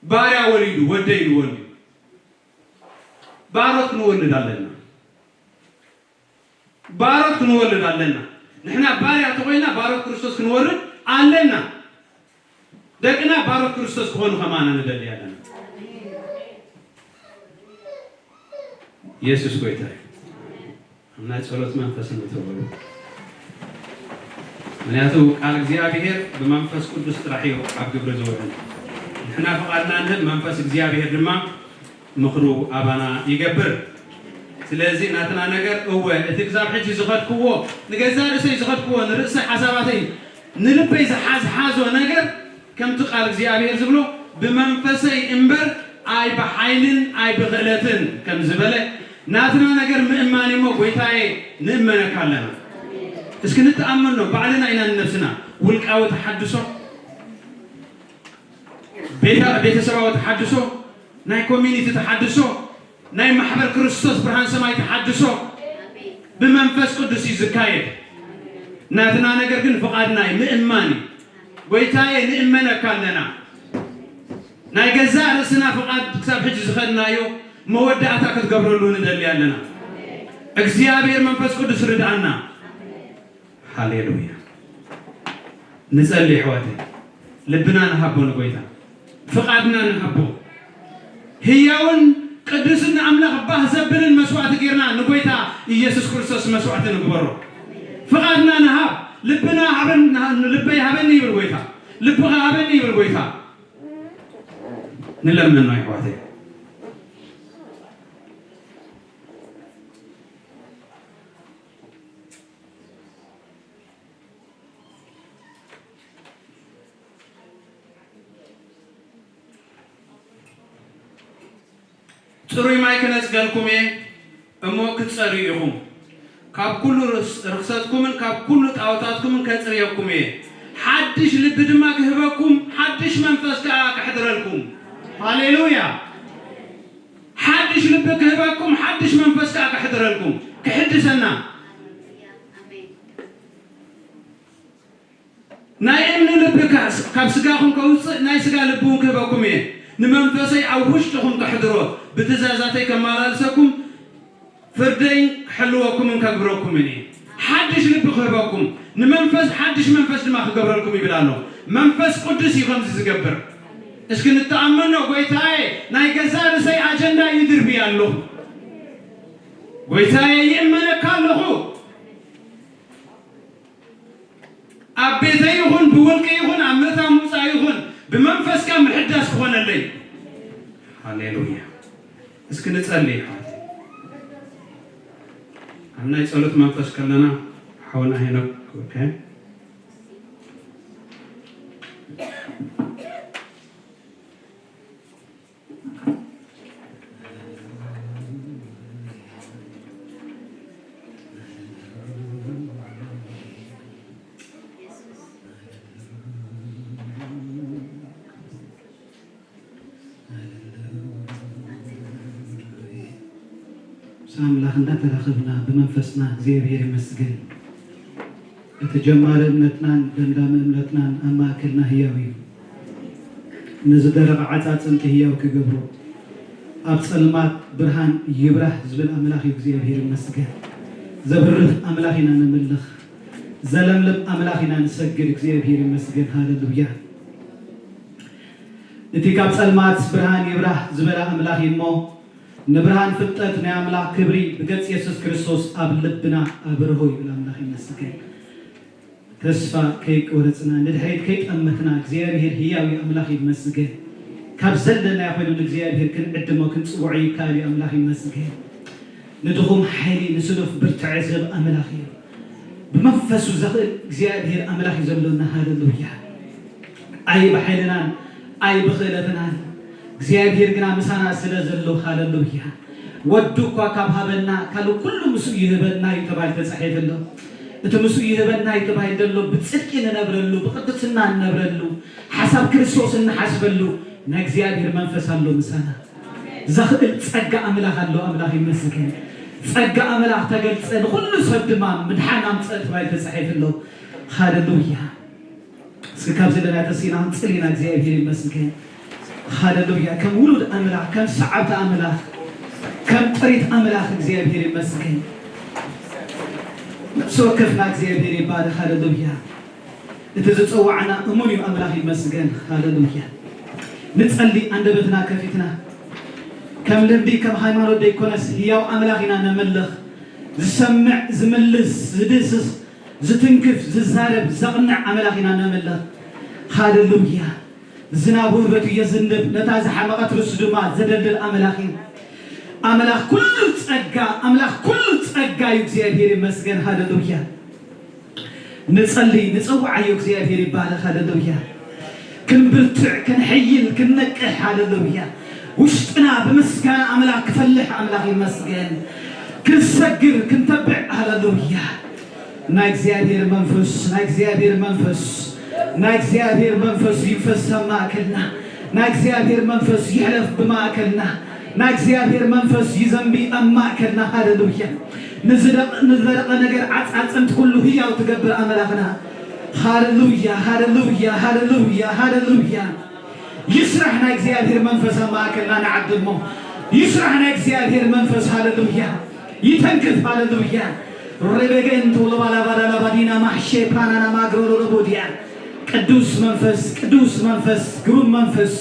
ባርያ ወሊዱ፣ ወደይ ኢልዎ እንድዩ። ባሮት ክንወልድ ኣለና። ባሮት ክንወልድ ኣለና። ንሕና ባርያ ተኾይና፣ ባሮት ክርስቶስ ክንወርድ ኣለና። ደቅና ባሮት ክርስቶስ ክኾኑ ከማና ንደሊ ኣለና። የሱስ ጎይታ እዩ። ኣብ ናይ ጸሎት መንፈስ ንተወሉ። ምክንያቱ ቃል እግዚኣብሔር ብመንፈስ ቅዱስ ጥራሕ እዩ ኣብ ግብሪ ዝውዕል። ንሕና ፍቓድና ንህብ፣ መንፈስ እግዚኣብሔር ድማ ምኽሩ ኣባና ይገብር። ስለዚ ናትና ነገር፣ እወ፣ እቲ ክሳብ ሕጂ ዝኸድክዎ፣ ንገዛእ ርእሰይ ዝኸድክዎ፣ ንርእሰይ ሓሳባተይ፣ ንልበይ ዝሓዝሓዞ ነገር፣ ከምቲ ቃል እግዚኣብሔር ዝብሎ፣ ብመንፈሰይ እምበር ኣይ ብሓይልን ኣይ ብኽእለትን ከም ዝበለ፣ ናትና ነገር ምእማን እሞ፣ ጎይታዬ፣ ንእመነካ ኣለና። እስኪ ንተኣመኖ፣ ባዕልና ኢና ንነብስና። ውልቃዊ ተሓድሶ፣ ቤተ-፣ ቤተሰባዊ ተሓድሶ፣ ናይ ኮሚኒቲ ተሓድሶ፣ ናይ ማሕበር ክርስቶስ ብርሃን ሰማይ ተሓድሶ ብመንፈስ ቅዱስ እዩ ዝካየድ። ናትና ነገር ግን ፍቓድና እዩ፣ ምእማን እዩ። ጎይታዬ፣ ንእመነካ ኣለና። ናይ ገዛእ ርእስና ፍቓድ ክሳብ ሕጂ ዝኸድናዮ መወዳእታ ክትገብረሉ ንደሊ ኣለና። እግዚኣብሔር መንፈስ ቅዱስ ርድኣና። ሃሌሉያ። ንጸሊ ኣሕዋተይ፣ ልብና ንሃቦ ንጎይታ፣ ፍቓድና ንሃቦ። ህያውን ቅዱስን ንኣምላኽ ባህ ዘብልን መስዋዕቲ ጌርና ንጎይታ ኢየሱስ ክርስቶስ መስዋዕቲ ንግበሮ። ፍቓድና ንሃብ። ልብና ሃበን-፣ ልበይ ሃበኒ ይብል ጎይታ። ልብኻ ሃበኒ ይብል ጎይታ። ንለምኖ ኣሕዋተይ። ጽሩይ ማይ ክነጽገልኩም እየ፣ እሞ ክትጸርዩ ኢኹም። ካብ ኩሉ ርስ-፣ ርኽሰትኩምን ካብ ኩሉ ጣዖታትኩምን ከጽርየኩም እየ። ሓድሽ ልቢ ድማ ክህበኩም፣ ሓድሽ መንፈስ ከኣ ከሕድረልኩም። ሃሌሉያ! ሓድሽ ልቢ ክህበኩም፣ ሓድሽ መንፈስ ከኣ ከሕድረልኩም። ክሕድሰና። ናይ እምኒ ልቢ ካብ፣ ካብ ስጋኹም ከውፅእ ናይ ስጋ ልቢ እውን ክህበኩም እየ። ንመንፈሰይ ኣብ ውሽጥኹም ከሕድሮ፣ ብትእዛዛተይ ከመላልሰኩም፣ ፍርደይ ክሕልወኩምን ከግብረኩምን እየ። ሓድሽ ልቢ ክህበኩም፣ ንመንፈስ፣ ሓድሽ መንፈስ ድማ ክገብረልኩም ይብል ኣሎ። መንፈስ ቅዱስ እዩ ከምዚ ዝገብር። እስኪ ንተኣመኖ፣ ጎይታዬ፣ ናይ ገዛእ ርእሰይ ኣጀንዳ ይድርብይ ኣለኹ። ጎይታዬ፣ ይእመነካ ኣለኹ። ኣብ ቤተይ ይኹን፣ ብውልቂ ይኹን፣ ኣብ ምእታው ምውጻእ ይኹን፣ ብመንፈስካ ምሕዳስ ክኾነለይ። ሃሌሉያ። እስኪ ንጸሊ፣ ኣሕዋት። ኣብ ናይ ጸሎት መንፈስ ከለና፣ ሓውና ሄኖክ፣ ኦኬ። ምስ ኣምላኽ እንዳተራኸብና ብመንፈስና እግዚኣብሔር ይመስገን። እቲ ጀማሪ እምነትናን ደምዳሚ እምነትናን ኣብ ማእከልና ህያው እዩ። ንዝደረቐ ዓጻጽምቲ ህያው ክገብሮ፣ ኣብ ጸልማት ብርሃን ይብራህ ዝብል ኣምላኽ እዩ። እግዚኣብሔር ይመስገን። ዘብርህ ኣምላኽ ኢና ነምልኽ። ዘለምልም ኣምላኽ ኢና ንሰግድ። እግዚኣብሔር ይመስገን። ሃሌሉያ። እቲ ካብ ጸልማት ብርሃን ይብራህ ዝበለ ኣምላኽ እዩ እሞ፣ ንብርሃን ፍልጠት ናይ ኣምላኽ ክብሪ ብገጽ የሱስ ክርስቶስ ኣብ ልብና ኣብርሆ ይብል ኣምላኽ ይመስገን። ተስፋ ከይቆረጽና፣ ንድሕሪት ከይጠመትና፣ እግዚኣብሔር ህያው እዩ፣ ኣምላኽ ይመስገን። ካብ ዘለናዮ ኮይኑ ንእግዚኣብሔር ክንዕድሞ ክንጽውዖ ይከኣል እዩ፣ ኣምላኽ ይመስገን። ንድኹም ሓይሊ፣ ንስኑፍ ብርትዐ ዝህብ ኣምላኽ እዩ። ብመንፈሱ ዘኽእል እግዚኣብሔር ኣምላኽ እዩ ዘሎና። ሃሌሉያ። ኣይ ብሓይልናን ኣይ ብኽእለትናን፣ እግዚኣብሔር ግና ምሳና ስለ ዘሎ፣ ሃሌሉያ። ወዱ እኳ ካብ ሃበና፣ ካልእ ኩሉ ምስኡ ይህበና እዩ ተባሂሉ ተጻሒፉ ኣሎ። እቲ ምስኡ ይህበና እዩ ተባሂሉ ዘሎ፣ ብጽድቂ ንነብረሉ፣ ብቅድስና ንነብረሉ፣ ሓሳብ ክርስቶስ እንሓስበሉ ናይ እግዚኣብሔር መንፈስ ኣሎ ምሳና። ዘኽእል ጸጋ ኣምላኽ ኣሎ። ኣምላኽ ይመስገን። ጸጋ ኣምላኽ ተገልጸ፣ ንኹሉ ሰብ ድማ ምድሓን ኣምጸ ተባሂሉ ተጻሒፉ ኣሎ። ሃሌሉያ። እስኪ ካብ ዘለና ተሲና ክንጽሊ ኢና። እግዚኣብሔር ይመስገን። ሃሌሉያ። ከም ውሉድ ኣምላኽ፣ ከም ሰዓብቲ ኣምላኽ፣ ከም ጥሪት ኣምላኽ እግዚኣብሔር ይመስገን። ነፍሲ ወከፍና እግዚኣብሔር ይባረኽ። ሃሌሉያ። እቲ ዝጸዋዕና እሙን እዩ። ኣምላኽ ይመስገን። ሃሌሉያ። ንጸሊ፣ ኣንደበትና ከፊትና፣ ከም ልምዲ፣ ከም ሃይማኖት ደይኮነስ ህያው ኣምላኽ ኢና ነምልኽ። ዝሰምዕ፣ ዝምልስ፣ ዝድህስስ፣ ዝትንክፍ፣ ዝዛረብ፣ ዘቕንዕ ኣምላኽ ኢና ነምልኽ። ሃሌሉያ። ዝናብ ውህበቱ የዝንብ፣ ነታ ዝሓመቐት ርሱ ድማ ዘደልድል ኣምላኽ እዩ። ኣምላኽ ኩሉ ጸጋ፣ ኣምላኽ ኩሉ ጸጋ እዩ። እግዚኣብሔር ይመስገን። ሃሌሉያ። ንጸሊ፣ ንጸውዓዮ። እግዚኣብሔር ይባረኽ። ሃሌሉያ። ክንብርትዕ፣ ክንሕይል፣ ክንነቅሕ። ሃሌሉያ። ውሽጥና ብምስጋና ኣምላኽ ክፈልሕ። ኣምላኽ ይመስገን። ክንሰግር፣ ክንተብዕ። ሃሌሉያ። ናይ እግዚኣብሔር መንፈስ፣ ናይ እግዚኣብሔር መንፈስ፣ ናይ እግዚኣብሔር መንፈስ ይንፈስ ኣብ ማእከልና። ናይ እግዚኣብሔር መንፈስ ይሕለፍ ብማእከልና። ናይ እግዚኣብሔር መንፈስ ይዘንቢ ኣብ ማእከልና። ሃሌሉያ። ንዝደቕ-፣ ንዝደረቐ ነገር ዓጻጽምቲ ኩሉ ህያው ትገብር ኣምላኽና። ሃሌሉያ፣ ሃሌሉያ፣ ሃሌሉያ፣ ሃሌሉያ። ይስራሕ ናይ እግዚኣብሔር መንፈስ ኣብ ማእከልና ንዓዲ እሞ። ይስራሕ ናይ እግዚኣብሔር መንፈስ። ሃሌሉያ። ይተንክፍ። ሃሌሉያ። ሬቤጌን ቶሎባላባዳላባዲና ማሕሼ ፓናና ማግሮሎሎቦዲያ። ቅዱስ መንፈስ፣ ቅዱስ መንፈስ፣ ግሩም መንፈስ፣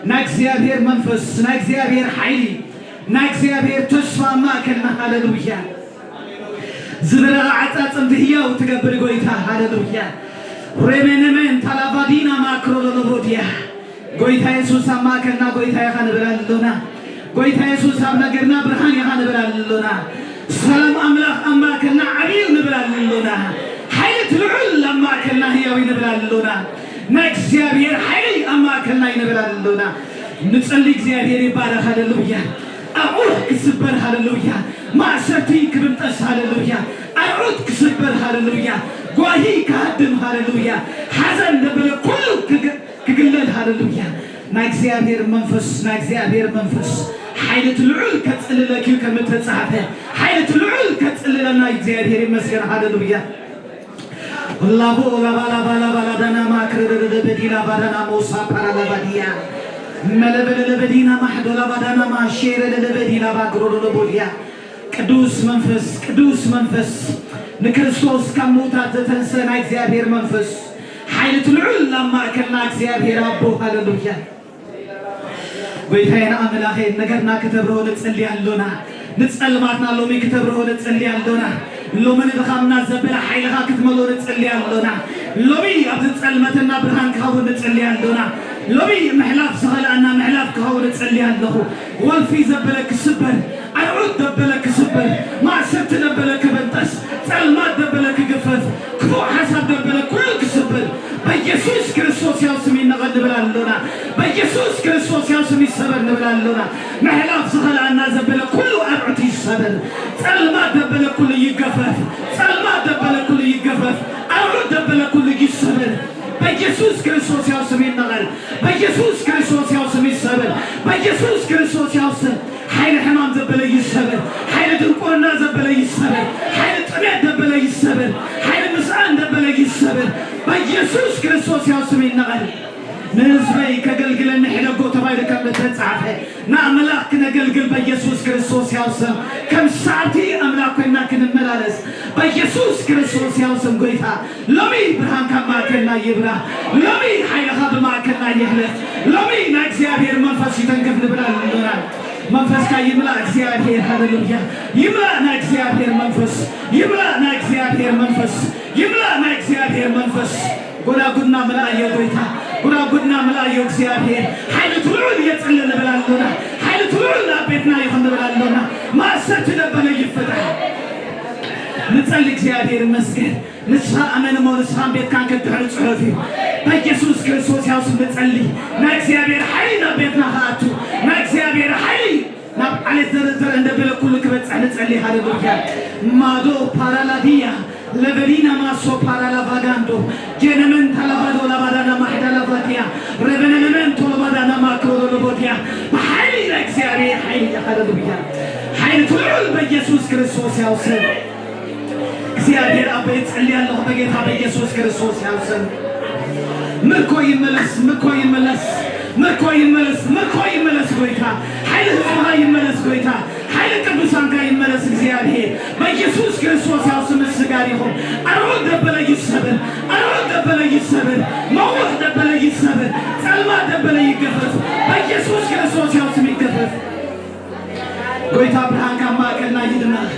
ናይ እግዚኣብሔር መንፈስ፣ ናይ እግዚኣብሔር ሓይሊ፣ ናይ እግዚኣብሔር ተስፋ ኣብ ማእከልና። ሃሌሉያ። ዝደረቐ ዓጻጽምቲ ህያው ትገብር ጎይታ። ሃሌሉያ። ሬሜኔሜን ታላባዲና ማክሮሎሎቦዲያ። ጎይታ የሱስ ኣብ ማእከልና ጎይታ ኢኻ ንብል ኣሎና። ጎይታ የሱስ ኣብ ነገርና ብርሃን ኢኻ ንብል ኣሎና። ሰላም ኣምላኽ ኣብ ማእከልና ዓብዩ ንብል ኣሎና። ሓይሊ እቲ ልዑል ኣብ ማእከልና ህያው እዩ ንብል ኣሎና። ናይ እግዚኣብሔር ሓይሊ ኣብ ማእከልና እዩ ንብል ኣሎና። ንጸሊ እግዚኣብሔር ይባረኽ። ሃሌሉያ። ኣቑሕ ክስበር። ሃሌሉያ። ማእሰርቲ ክብንጠስ። ሃሌሉያ። ኣርዑት ክስበር። ሃሌሉያ። ጓሂ ክሃድም። ሃሌሉያ። ሓዘን ዘበለ ኩሉ ክግ-፣ ክግለል። ሃሌሉያ። ናይ እግዚኣብሔር መንፈስ፣ ናይ እግዚኣብሔር መንፈስ፣ ሓይሊ እቲ ልዑል ከጽልለኪ እዩ ከም እተጻሕፈ፣ ሓይሊ እቲ ልዑል ከጽልለና እግዚኣብሔር ይመስገን። ሃሌሉያ። ላቦ ላባ ላባ ላባ ላዳና ማክረደደደ በዲላ ባዳና ሞሳ ፓራላባዲያ መለበለለበዲና ማሕዶላ ባዳና ማሼረለለበዲላ ባግሮዶሎቦዲያ። ቅዱስ መንፈስ፣ ቅዱስ መንፈስ፣ ንክርስቶስ ካብ ምዉታት ዘተንሰ ናይ እግዚኣብሔር መንፈስ፣ ሓይሊ እቲ ልዑል ኣብ ማእከልና እግዚኣብሔር ኣቦ። ሃሌሉያ። ጎይታዬን ኣምላኼን ነገርና ክተብርሆ ንጸሊ ኣሎና። ንጸልማትና ሎሚ ክተብርሆ ንጸሊ ኣሎና። ሎሚ ንድኻምና ዘበለ ሓይልኻ ክትመልኦ ንጸሊ ኣሎና። ሎሚ ኣብዚ ጸልመትና ብርሃን ክኸውን ንጸሊ ኣሎና። ሎሚ ምሕላፍ ዝኸልኣና ምሕላፍ ክኸውን ንጸሊ ኣለኹ። ወልፊ ዘበለ ክስበር፣ ኣርዑት ዘበለ ክስበር፣ ማእሰርቲ ዘበለ ክብንጠስ፣ ጸልማት ዘበለ ክግፈፍ፣ ክፉእ ሓሳብ ዘበለ ኩሉ ክስበር፣ በኢየሱስ ክርስቶስ ያው ስም ይነቐል ንብል ኣሎና። በኢየሱስ ክርስቶስ ያው ስም ይሰበር ንብል ኣሎና። ምሕላፍ ዝኸልኣና ዘበለ ኩሉ ኣርዑት ይሰበር። ጸልማት ዘበለ ኩሉ ይገፈፍ። ጸልማት ዘበለ ኩሉ ይገፈፍ። ኣርዑት ዘበለ ኩሉ ይሰበር። በኢየሱስ ክርስቶስ ያው ስም ይነቐል። በኢየሱስ ክርስቶስ ያው ስም ይሰበር። በኢየሱስ ክርስቶስ ያው ስም ሓይሊ ሕማም ዘበለ ይሰበር። ሓይሊ ድንቁርና ዘበለ ይሰበር። ሓይሊ ጥሜት ዘበለ ይሰበር። ሓይሊ ምስኣን ዘበለ ይሰበር። በኢየሱስ ክርስቶስ ያው ስም ይነቐል። ንህዝበይ ከገልግለኒ ሕደጎ ተባሂሉ ከም እተጻሕፈ፣ ንኣምላኽ ክነገልግል በኢየሱስ ክርስቶስ ያው ስም ከም ሰዓብቲ ኣምላኽ ኮይና ክንመላለስ በኢየሱስ ክርስቶስ ያው ስም ጎይታ ሎሚ ብርሃንካ ኣብ ማእከልና ይብራህ። ሎሚ ሓይልኻ ብማእከልና ይሕለፍ። ሎሚ ናይ እግዚኣብሔር መንፈስ ይተንክፍ ንብል ኣሎና። መንፈስካ ይምላእ እግዚኣብሔር። ሃሌሉያ። ይምላእ ናይ እግዚኣብሔር መንፈስ። ይምላእ ናይ እግዚኣብሔር መንፈስ። ይምላእ ናይ እግዚኣብሔር መንፈስ። ጎዳጉድና ምልኣዮ ጎይታ። ጎዳጉድና ምልኣዮ እግዚኣብሔር። ሓይሊ እቲ ልዑል የጽልእ ንብል ኣሎና። ሓይሊ እቲ ልዑል ኣብ ቤትና ይኹን ንብል ኣሎና። ማእሰርቲ ዘበለ ይፈታሕ። ንጸሊ እግዚኣብሔር ይመስገን። ንስኻ እመን እሞ ንስኻን ቤትካን ከድሕን ጽሑፍ እዩ። በኢየሱስ ክርስቶስ ያው ስም ንጸሊ። ናይ እግዚኣብሔር ሓይሊ ናብ ቤትና ክኣቱ። ናይ እግዚኣብሔር ሓይሊ ናብ ዓሌት ዘረዘረ እንደበለ ኩሉ ክበጽሕ ንጸሊ። ሃሌሉያ። ማዶ ፓራላዲያ ለበዲና ማሶ ፓራ ላቫጋንዶ ጀነመን ታላባዶ ላባዳና ማሕዳ ላቫቲያ ረበነነመን ቶሎባዳና ማክሮ ሎቦቲያ ብሓይሊ ናይ እግዚኣብሔር ሓይሊ። ሃሌሉያ። ሓይሊ ትልዑል በኢየሱስ ክርስቶስ ያውሰን። እግዚኣብሔር ኣቦ ይጸልይ ኣለኹ በጌታ በኢየሱስ ክርስቶስ ያውሰን። ምርኮ ይመለስ፣ ምርኮ ይመለስ፣ ምርኮ ይመለስ፣ ምርኮ ይመለስ ጎይታ። ሓይሊ ህዝብኻ ይመለስ ጎይታ። ሓይሊ ቅዱሳንካ ይመለስ እግዚኣብሔር። በኢየሱስ ክርስቶስ ያው ስም ስጋር ይኹን። ኣርዑት ደበለ ይሰበር፣ ኣርዑት ደበለ ይሰበር፣ መውሕ ደበለ ይሰበር፣ ጸልማት ደበለ ይገፈፍ። በኢየሱስ ክርስቶስ ያው ስም ይገፈፍ። ጎይታ ብርሃንካ ኣብ ማእከልና ይድመቕ።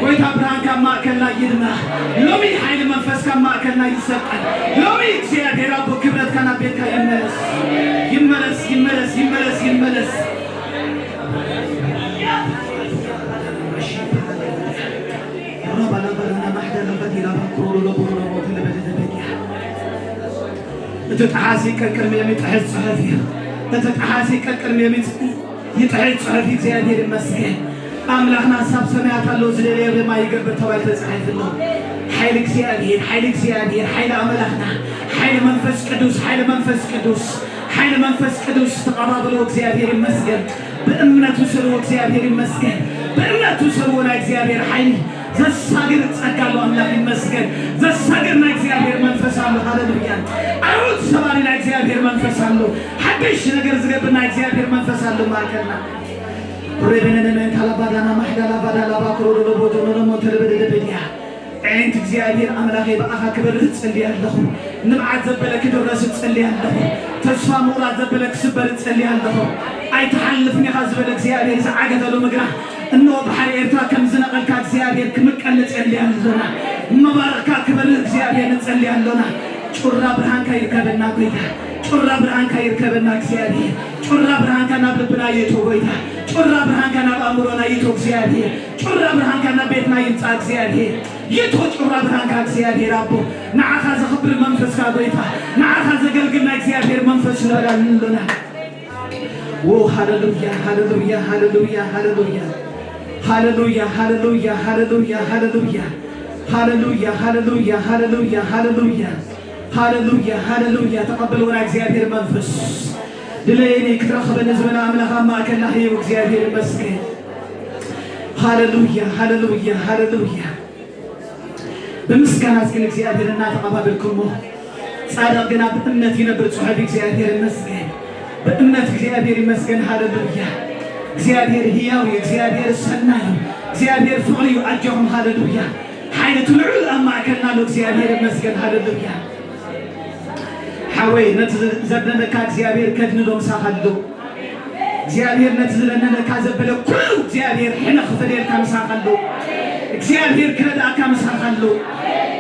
ጎይታ ብርሃንካ ኣብ ማእከልና ይድመቕ። ሎሚ ሓይሊ መንፈስካ ኣብ ማእከልና ይሰቀል። ሎሚ እግዚኣብሔር ኣቦ ክብረትካ ናብ ቤትካ ይመለስ። ይመለስ፣ ይመለስ፣ ይመለስ፣ ይመለስ። እቲ ጠሓሲ ቀቅድሚ የሚጥሕስ ጽሑፍ እዩ። እቲ ጠሓሲ ቀቅድሚ የሚጥሕስ ጽሑፍ እዩ። ይጥሕስ ጽሑፍ እግዚኣብሔር ይመስገን። ኣምላኽና ሳብ ሰማያት ኣሎ ዝደለዮ ድማ ይገብር ተባሂሉ ተጻሒፉ ኣሎ። ሓይሊ እግዚኣብሔር፣ ሓይሊ እግዚኣብሔር፣ ሓይሊ ኣምላኽና፣ ሓይሊ መንፈስ ቅዱስ፣ ሓይሊ መንፈስ ቅዱስ፣ ሓይሊ መንፈስ ቅዱስ ተቐባበሉ። እግዚኣብሔር ይመስገን። ብእምነት ውሰድዎ። እግዚኣብሔር ይመስገን። ብእምነት ውሰድዎ። ናይ እግዚኣብሔር ሓይሊ ዘሳግር ጸጋ ኣሎ። ኣምላኽ ይመስገን። ዘሳግር ናይ እግዚኣብሔር መንፈስ ኣሎ። ሃሌሉያ። ኣርዑት ሰባሪ ናይ እግዚኣብሔር መንፈስ ኣሎ። ሓድሽ ነገር ዝገብር ናይ እግዚኣብሔር መንፈስ ኣሎ ማእከልና። ሬበነነመን ካላባዳና ማሕዳላ ባዳላ ባክሮዶሎ ቦጆኖኖሞ ተለበደደበድያ። ኣዒንቲ እግዚኣብሔር ኣምላኸይ ብኣኻ ክበርህ እጽሊ ኣለኹ። ንብዓት ዘበለ ክድረስ እጽሊ ኣለኹ። ተስፋ ምቑራጽ ዘበለ ክስበር እጽሊ ኣለኹ። ኣይትሓልፍን ኢኻ ዝበለ እግዚኣብሔር ዝዓገተሉ ምግራህ እንሆ ባሕሪ ኤርትራ ከም ዝነቐልካ እግዚኣብሔር ክምቀል ንጸሊ ኣለና። መባረኽካ ክበርህ እግዚኣብሔር ንጸሊ ኣለና። ጩራ ብርሃንካ ይርከበና ጎይታ። ጩራ ብርሃንካ ይርከበና እግዚኣብሔር። ጩራ ብርሃንካ ናብ ልብና ይእቶ ጎይታ። ጩራ ብርሃንካ ናብ ኣእምሮና ይእቶ እግዚኣብሔር። ጩራ ብርሃንካ ናብ ቤትና ይምጻእ እግዚኣብሔር። ይእቶ ጩራ ብርሃንካ እግዚኣብሔር ኣቦ። ንዓኻ ዘኽብር መንፈስካ ጎይታ። ንዓኻ ዘገልግል ናይ እግዚኣብሔር መንፈስ ንበላልና። ዎ ሃሌሉያ፣ ሃሌሉያ፣ ሃሌሉያ፣ ሃሌሉያ። ሃሌሉያ፣ ሃሌሉያ፣ ሃሌሉያ፣ ሃሌሉያ። ሃሌሉያ፣ ሃሌሉያ፣ ሃሌሉያ፣ ሃሌሉያ። ሃሌሉያ፣ ሃሌሉያ። ተቐበልዎ ናይ እግዚኣብሔር መንፈስ። ድለየኒ ክትረኽበኒ ዝበለ ኣምላኽ ኣብ ማእከልና ህየው። እግዚኣብሔር ይመስገን። ሃሌሉያ፣ ሃሌሉያ፣ ሃሌሉያ። ብምስጋና እስኪ ንእግዚኣብሔር እናተቐባበልኩሞ፣ ጻድቕ ግና ብእምነት ይነብር ጽሑፍ። እግዚኣብሔር ይመስገን። ብእምነት እግዚኣብሔር ይመስገን። ሃሌሉያ። እግዚኣብሔር ህያው እዩ። እግዚኣብሔር ሰናይ እዩ። እግዚኣብሔር ፍቕሪ እዩ። ኣጆኹም። ሃሌሉያ። ሓይሊ እቲ ልዑል ኣብ ማእከልና ኣሎ። እግዚኣብሔር ይመስገን። ሃሌሉያ። ሓወይ፣ ነቲ ዘድነነካ እግዚኣብሔር ከድንዶ ምሳኻ ኣሎ። እግዚኣብሔር ነቲ ዝደነነካ ዘበለ ኩሉ እግዚኣብሔር ሕነ ክፈድየልካ ምሳኻ ኣሎ። እግዚኣብሔር ክረድኣካ ምሳኻ ኣሎ።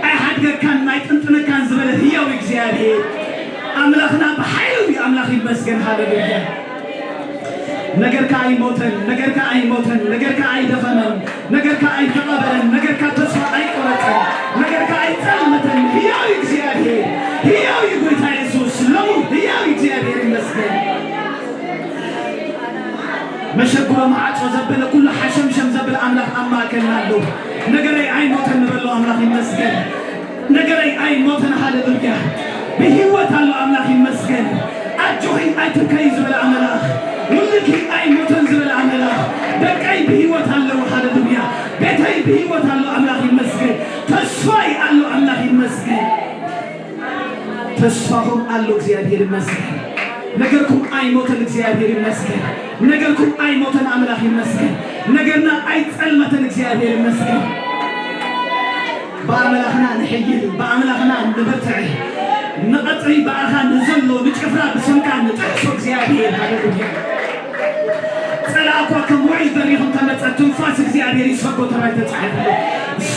ኣይሓድገካን ኣይጥንጥነካን ዝበለ ህያው እግዚኣብሔር ኣምላኽና ብሓይሉ እዩ። ኣምላኽ ይመስገን። ሃሌሉያ። ነገርካ ኣይሞተን፣ ነገርካ ኣይሞተን፣ ነገርካ ኣይደኸመን፣ ነገርካ ኣይተቐበረን፣ ነገርካ ተስፋ ኣይቆረጸን፣ ነገርካ ኣይጸልመተን። ህያው እዩ እግዚኣብሔር፣ ህያው እዩ ጎይታ የሱስ። ሎሚ ህያው እዩ እግዚኣብሔር ይመስገን። መሸግሮ ማዕጾ ዘበለ ኩሉ ሓሸምሸም ዘብል ኣምላኽ ኣብ ማእከልና ኣሎ። ነገረይ ኣይሞተን ንበሎ ኣምላኽ ይመስገን። ነገረይ ኣይሞተን። ሃሌሉያ። ብህይወት ኣሎ ኣምላኽ ይመስገን። ኣጆኺ ኣይትብከዪ ዝበለ ኣምላኽ፣ ውልድኪ ኣይሞተን ዝበለ ኣምላኽ፣ ደቀይ ብህይወት ኣለዉ። ሃሌሉያ። ቤተይ ብህይወት ኣሎ ኣምላኽ ይመስገን። ተስፋይ ኣሎ ኣምላኽ ይመስገን። ተስፋኹም ኣሎ እግዚኣብሔር ይመስገን። ነገርኩም ኣይሞተን እግዚኣብሔር ይመስገን። ነገርኩም ኣይሞተን ኣምላኽ ይመስገን። ነገርና ኣይጸልመተን እግዚኣብሔር ይመስገን። ብኣምላኽና ንሕይል፣ ብኣምላኽና ንበርትዕ። ንቐጽሪ ብኣኻ ንዘሎ ንጭፍራ ብስምካ ንጥሕሶ እግዚኣብሔር። ሃሌሉያ። ጸላእኳ ከም ውዑይ በሪኽ እንተመጸ ትንፋስ እግዚኣብሔር ይሰጎ ተባሂሉ ተጻሒፉ ኣሎ።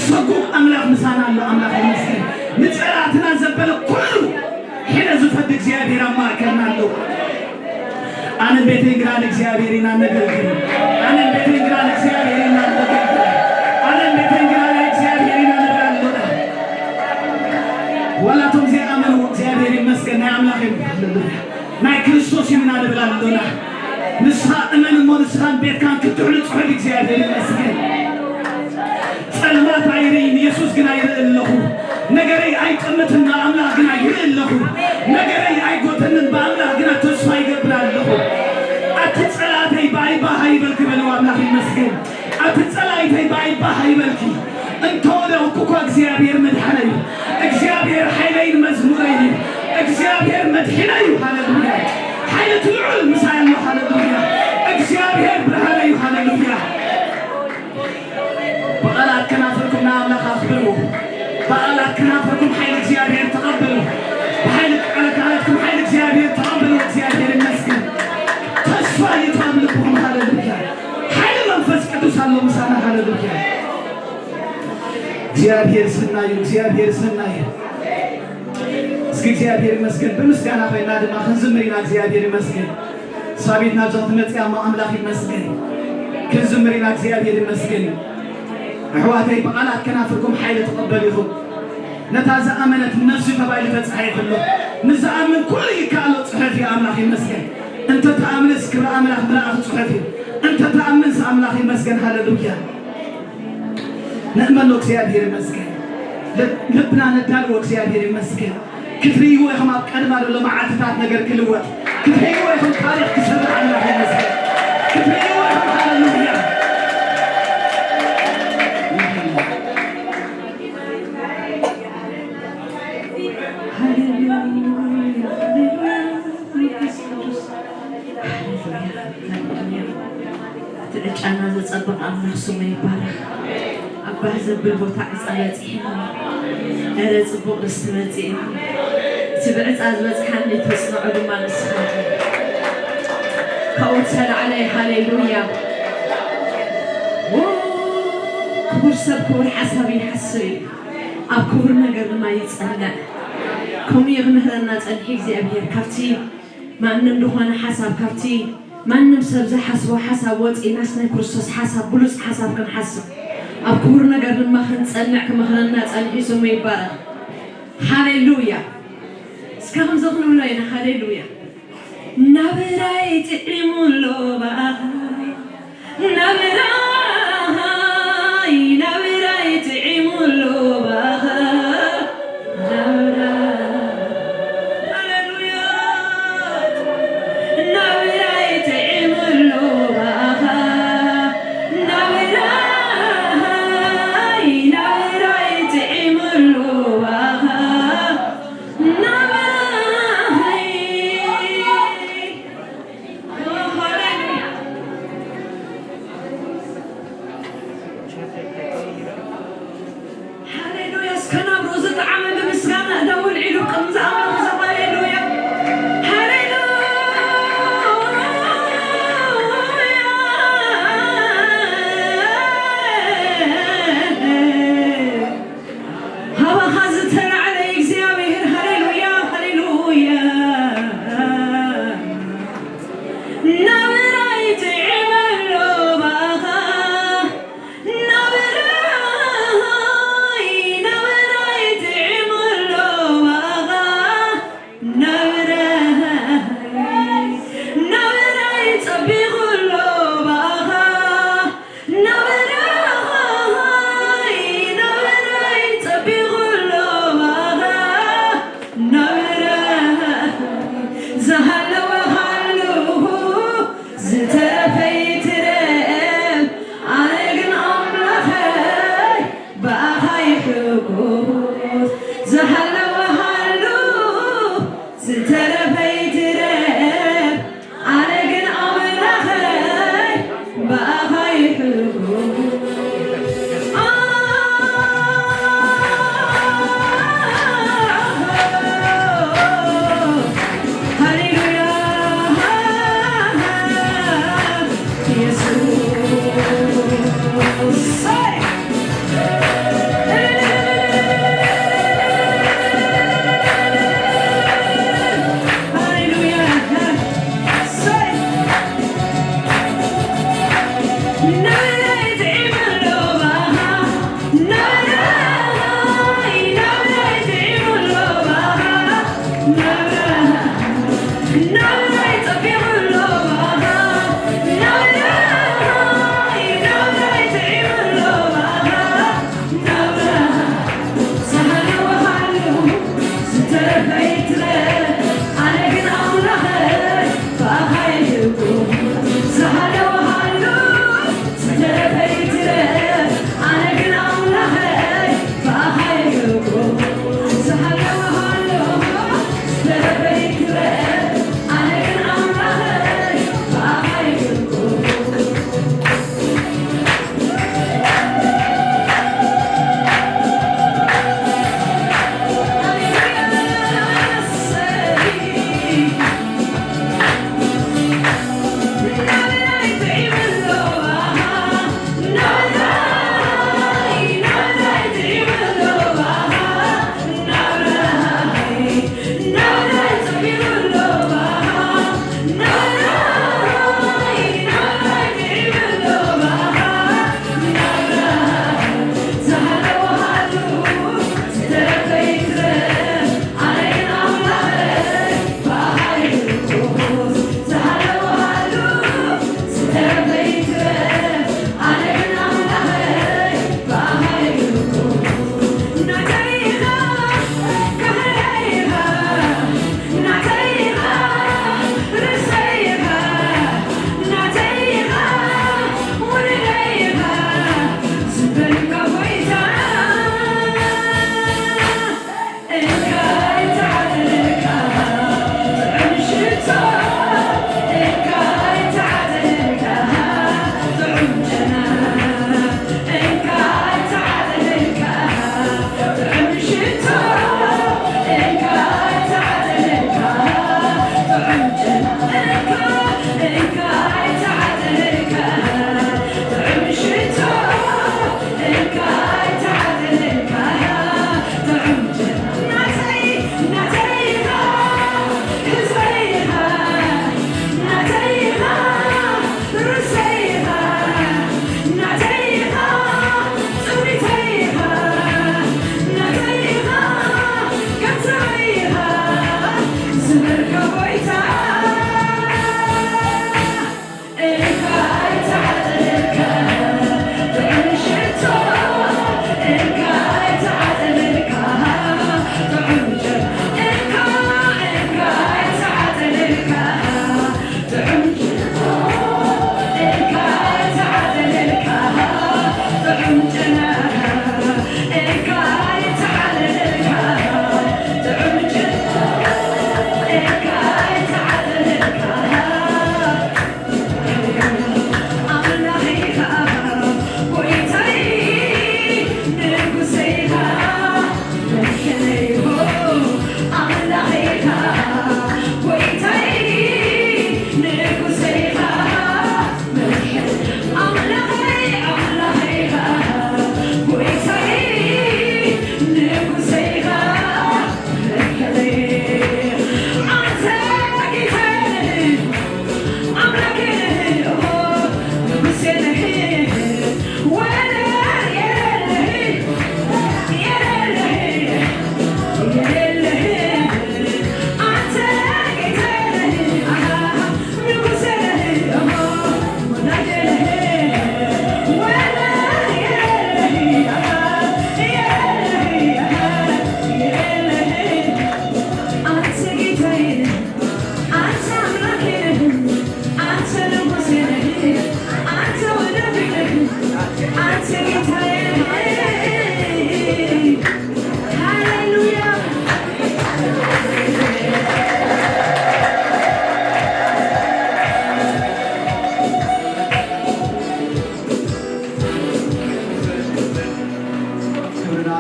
ሰጉም ኣምላኽ ምሳና ኣሎ። ኣምላኽ ይመስገን። ንጸላእትና ዘበለ ኩሉ ሕነ ዝፈዲ እግዚኣብሔር ኣብ ማእከልና ኣሎ። ኣነን ቤተይን ግና ንእግዚኣብሔር ኢና ነገልግል። ኣነን ቤተይን ግና ንእግዚኣብሔር ኢና ነገልግል። ኣነን ቤተይን ግና ናይ እግዚኣብሔር ኢና ንብል ኣሎና። ዋላ እቶም ዘይኣመኑ እግዚኣብሔር ይመስገን ናይ ኣምላኽ እዮም። ሃሌሉያ። ናይ ክርስቶስ ኢና ንብል ኣሎና። ንስኻ እመን እሞ ንስኻን ቤትካን ክትሕሉ ጽሑፍ እግዚኣብሔር ይመስገን። ጸልማት ኣይርእይን፣ የሱስ ግና ይርኢ ኣለኹ። ነገረይ ኣይጥምትን፣ ብኣምላኽ ግና ይርኢ ኣለኹ። ነገረይ ኣይጎተንን፣ ብኣምላኽ ግና ተስፋ ይገብር ኣለኹ። ኣቲ ጸላእተይ ብኣይ ባህ ኣይበልኪ በልዎ፣ ኣምላኽ ይመስገን። ኣቲ ጸላእተይ ብኣይ ባህ ኣይበልኪ። እንተወደቕኩ እኳ እግዚኣብሔር መድሓነይ እዩ። እግዚኣብሔር ሓይለይን መዝሙረይን እዩ። እግዚኣብሔር መድሒነይ እዩ። ሃሌሉያ። ሓይሊ እቲ ልዑል ምሳይ ኣሎ። ሃሌሉያ። እግዚኣብሔር ብርሃነይ እዩ። ሃሌሉያ። ብቓላት ከናፍርኩም ንኣምላኽ ኣኽብርዎ። ብቓላት ከናፍርኩም ሓይሊ እግዚኣብሔር ተቐበሉ። ብሓይሊ ቃለ ክህነትኩም ሓይሊ እግዚኣብሔር ተቐበሉ። እግዚኣብሔር ይመስገን። ተስፋ ይእቱ ኣብ ልብኹም። ሃሌሉያ። ሓይሊ መንፈስ ቅዱስ ኣሎ ምሳና። ሃሌሉያ። እግዚኣብሔር ሰናይ እዩ። እግዚኣብሔር ሰናይ እዩ። እስኪ እግዚኣብሔር ይመስገን። ብምስጋና ኮይና ድማ ክንዝምር ኢና። እግዚኣብሔር ይመስገን። ሳቢት ናብዛ ክትመጽእ እሞ ኣምላኽ ይመስገን። ክንዝምር ኢና። እግዚኣብሔር ይመስገን። ኣሕዋተይ፣ ብቓላት ከናፍርኩም ሓይሊ ትቐበሉ ኢኹም። ነታ ዝኣመነት ነፍሱ ተባሂሉ ተጻሒፉ ኣሎ። ንዝኣምን ኩሉ ይከኣሎ ጽሑፍ እዩ። ኣምላኽ ይመስገን። እንተ ተኣምንስ ክብሪ ኣምላኽ ምልኣኽ ጽሑፍ እዩ። እንተ ተኣምንስ ኣምላኽ ይመስገን። ሃሌሉያ። ንእመኖ እግዚኣብሔር ይመስገን። ልብ-፣ ልብና ነዳልዎ እግዚኣብሔር ይመስገን። ክትርእይዎ ኢኹም ኣብ ቀድማ ዘሎ መዓልትታት ነገር ክልወጥ። ክትርእይዎ ኢኹም ታሪኽ ክሰርሕ ኣምላኽ ይመስገን። ክትርእይዎ ኢኹም። ሃሌሉያ። ሃሌሉያ። ሃሌሉያ። መንፈስ ቅዱስ። ሃሌሉያ። እቲ ዕጫና ዘጸብቕ ኣምላኽ ስሙ ይባረኽ። ኣብ ባህ ዘብል ቦታ ዕጻ በጺሕና። እረ ጽቡቕ ርስቲ መጺእና። እቲ ብዕጻ ዝበጽሓኒ ተጽንዖ ድማ ንስኻ ኢኻ። ካብኡ ተላዕለ። ሃሌሉያ። ዎ፣ ክቡር ሰብ ክቡር ሓሳብ ይሓስብ እዩ። ኣብ ክቡር ነገር ድማ ይጸንዕ። ከምኡ እዩ ክምህረና ጸኒሑ እግዚኣብሔር። ካብቲ ማንም ዝኾነ ሓሳብ፣ ካብቲ ማንም ሰብ ዝሓስቦ ሓሳብ ወፂእናስ ናይ ክርስቶስ ሓሳብ፣ ብሉፅ ሓሳብ ክንሓስብ፣ ኣብ ክቡር ነገር ድማ ክንፀንዕ ክመኽረና ፀኒሑ ስሙ ይባረኽ። ሃሌሉያ። እስከ ከምዚ ክንብሎ ኢና። ሃሌሉያ። ናብራይ ጥዒሙ ኣሎ ብኣኻ፣ ናብራይ፣ ናብራይ ጥዒሙ ኣሎ ብኣኻ፣ ናብራይ። ሃሌሉያ። ናብራይ ጥዒሙ ኣሎ ብኣኻ፣ ናብራይ፣ ናብራይ ጥዒሙ ኣሎ ብኣኻ፣ ናብራይ። ሃሌሉያ። እስከ ናብርኡ ዝጠዓመ ብምስጋና እደው ኢሉ ቅድሚ ዝኣመነ ሰብ ሃሌሉያ። ሃሌሉያ። ካባኻ ዝተላዕለ እግዚኣብሔር። ሃሌሉያ፣ ሃሌሉያ። ናብራይ ጥዒመ ኣሎ ብኣኻ፣ ናብራይ፣ ናብራይ ጥዒመ ኣሎ ብኣኻ፣ ናብራይ፣ ናብራይ ጸቢቑ ኣሎ ብኣኻ፣ ናብራይ፣ ናብራይ ጸቢቑ ኣሎ ብኣኻ፣ ናብራይ ዝሃለወ ሃልዉ፣ ዝተረፈ ይትረፍ፣ ኣነ ግን ኣምላኸይ ብኣኻ ይሕጎስ። ዝሃለወ ሃልዉ፣ ዝተረፈ ይትረፍ፣ ኣነ ግን ኣምላኸይ ብኣኻ ይሕጎስ። ሃሌሉያ።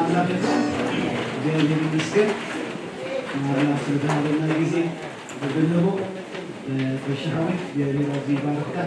ኣምላኽ ይኹን። እግዚኣብሔር ይመስገን። ንኣምላኽ ስለዝሃበና ግዜ ብንህቦ፣ እ፣ ቀሺ ሓወይ እግዚኣብሔር ኣብዚ ይባርኽካ።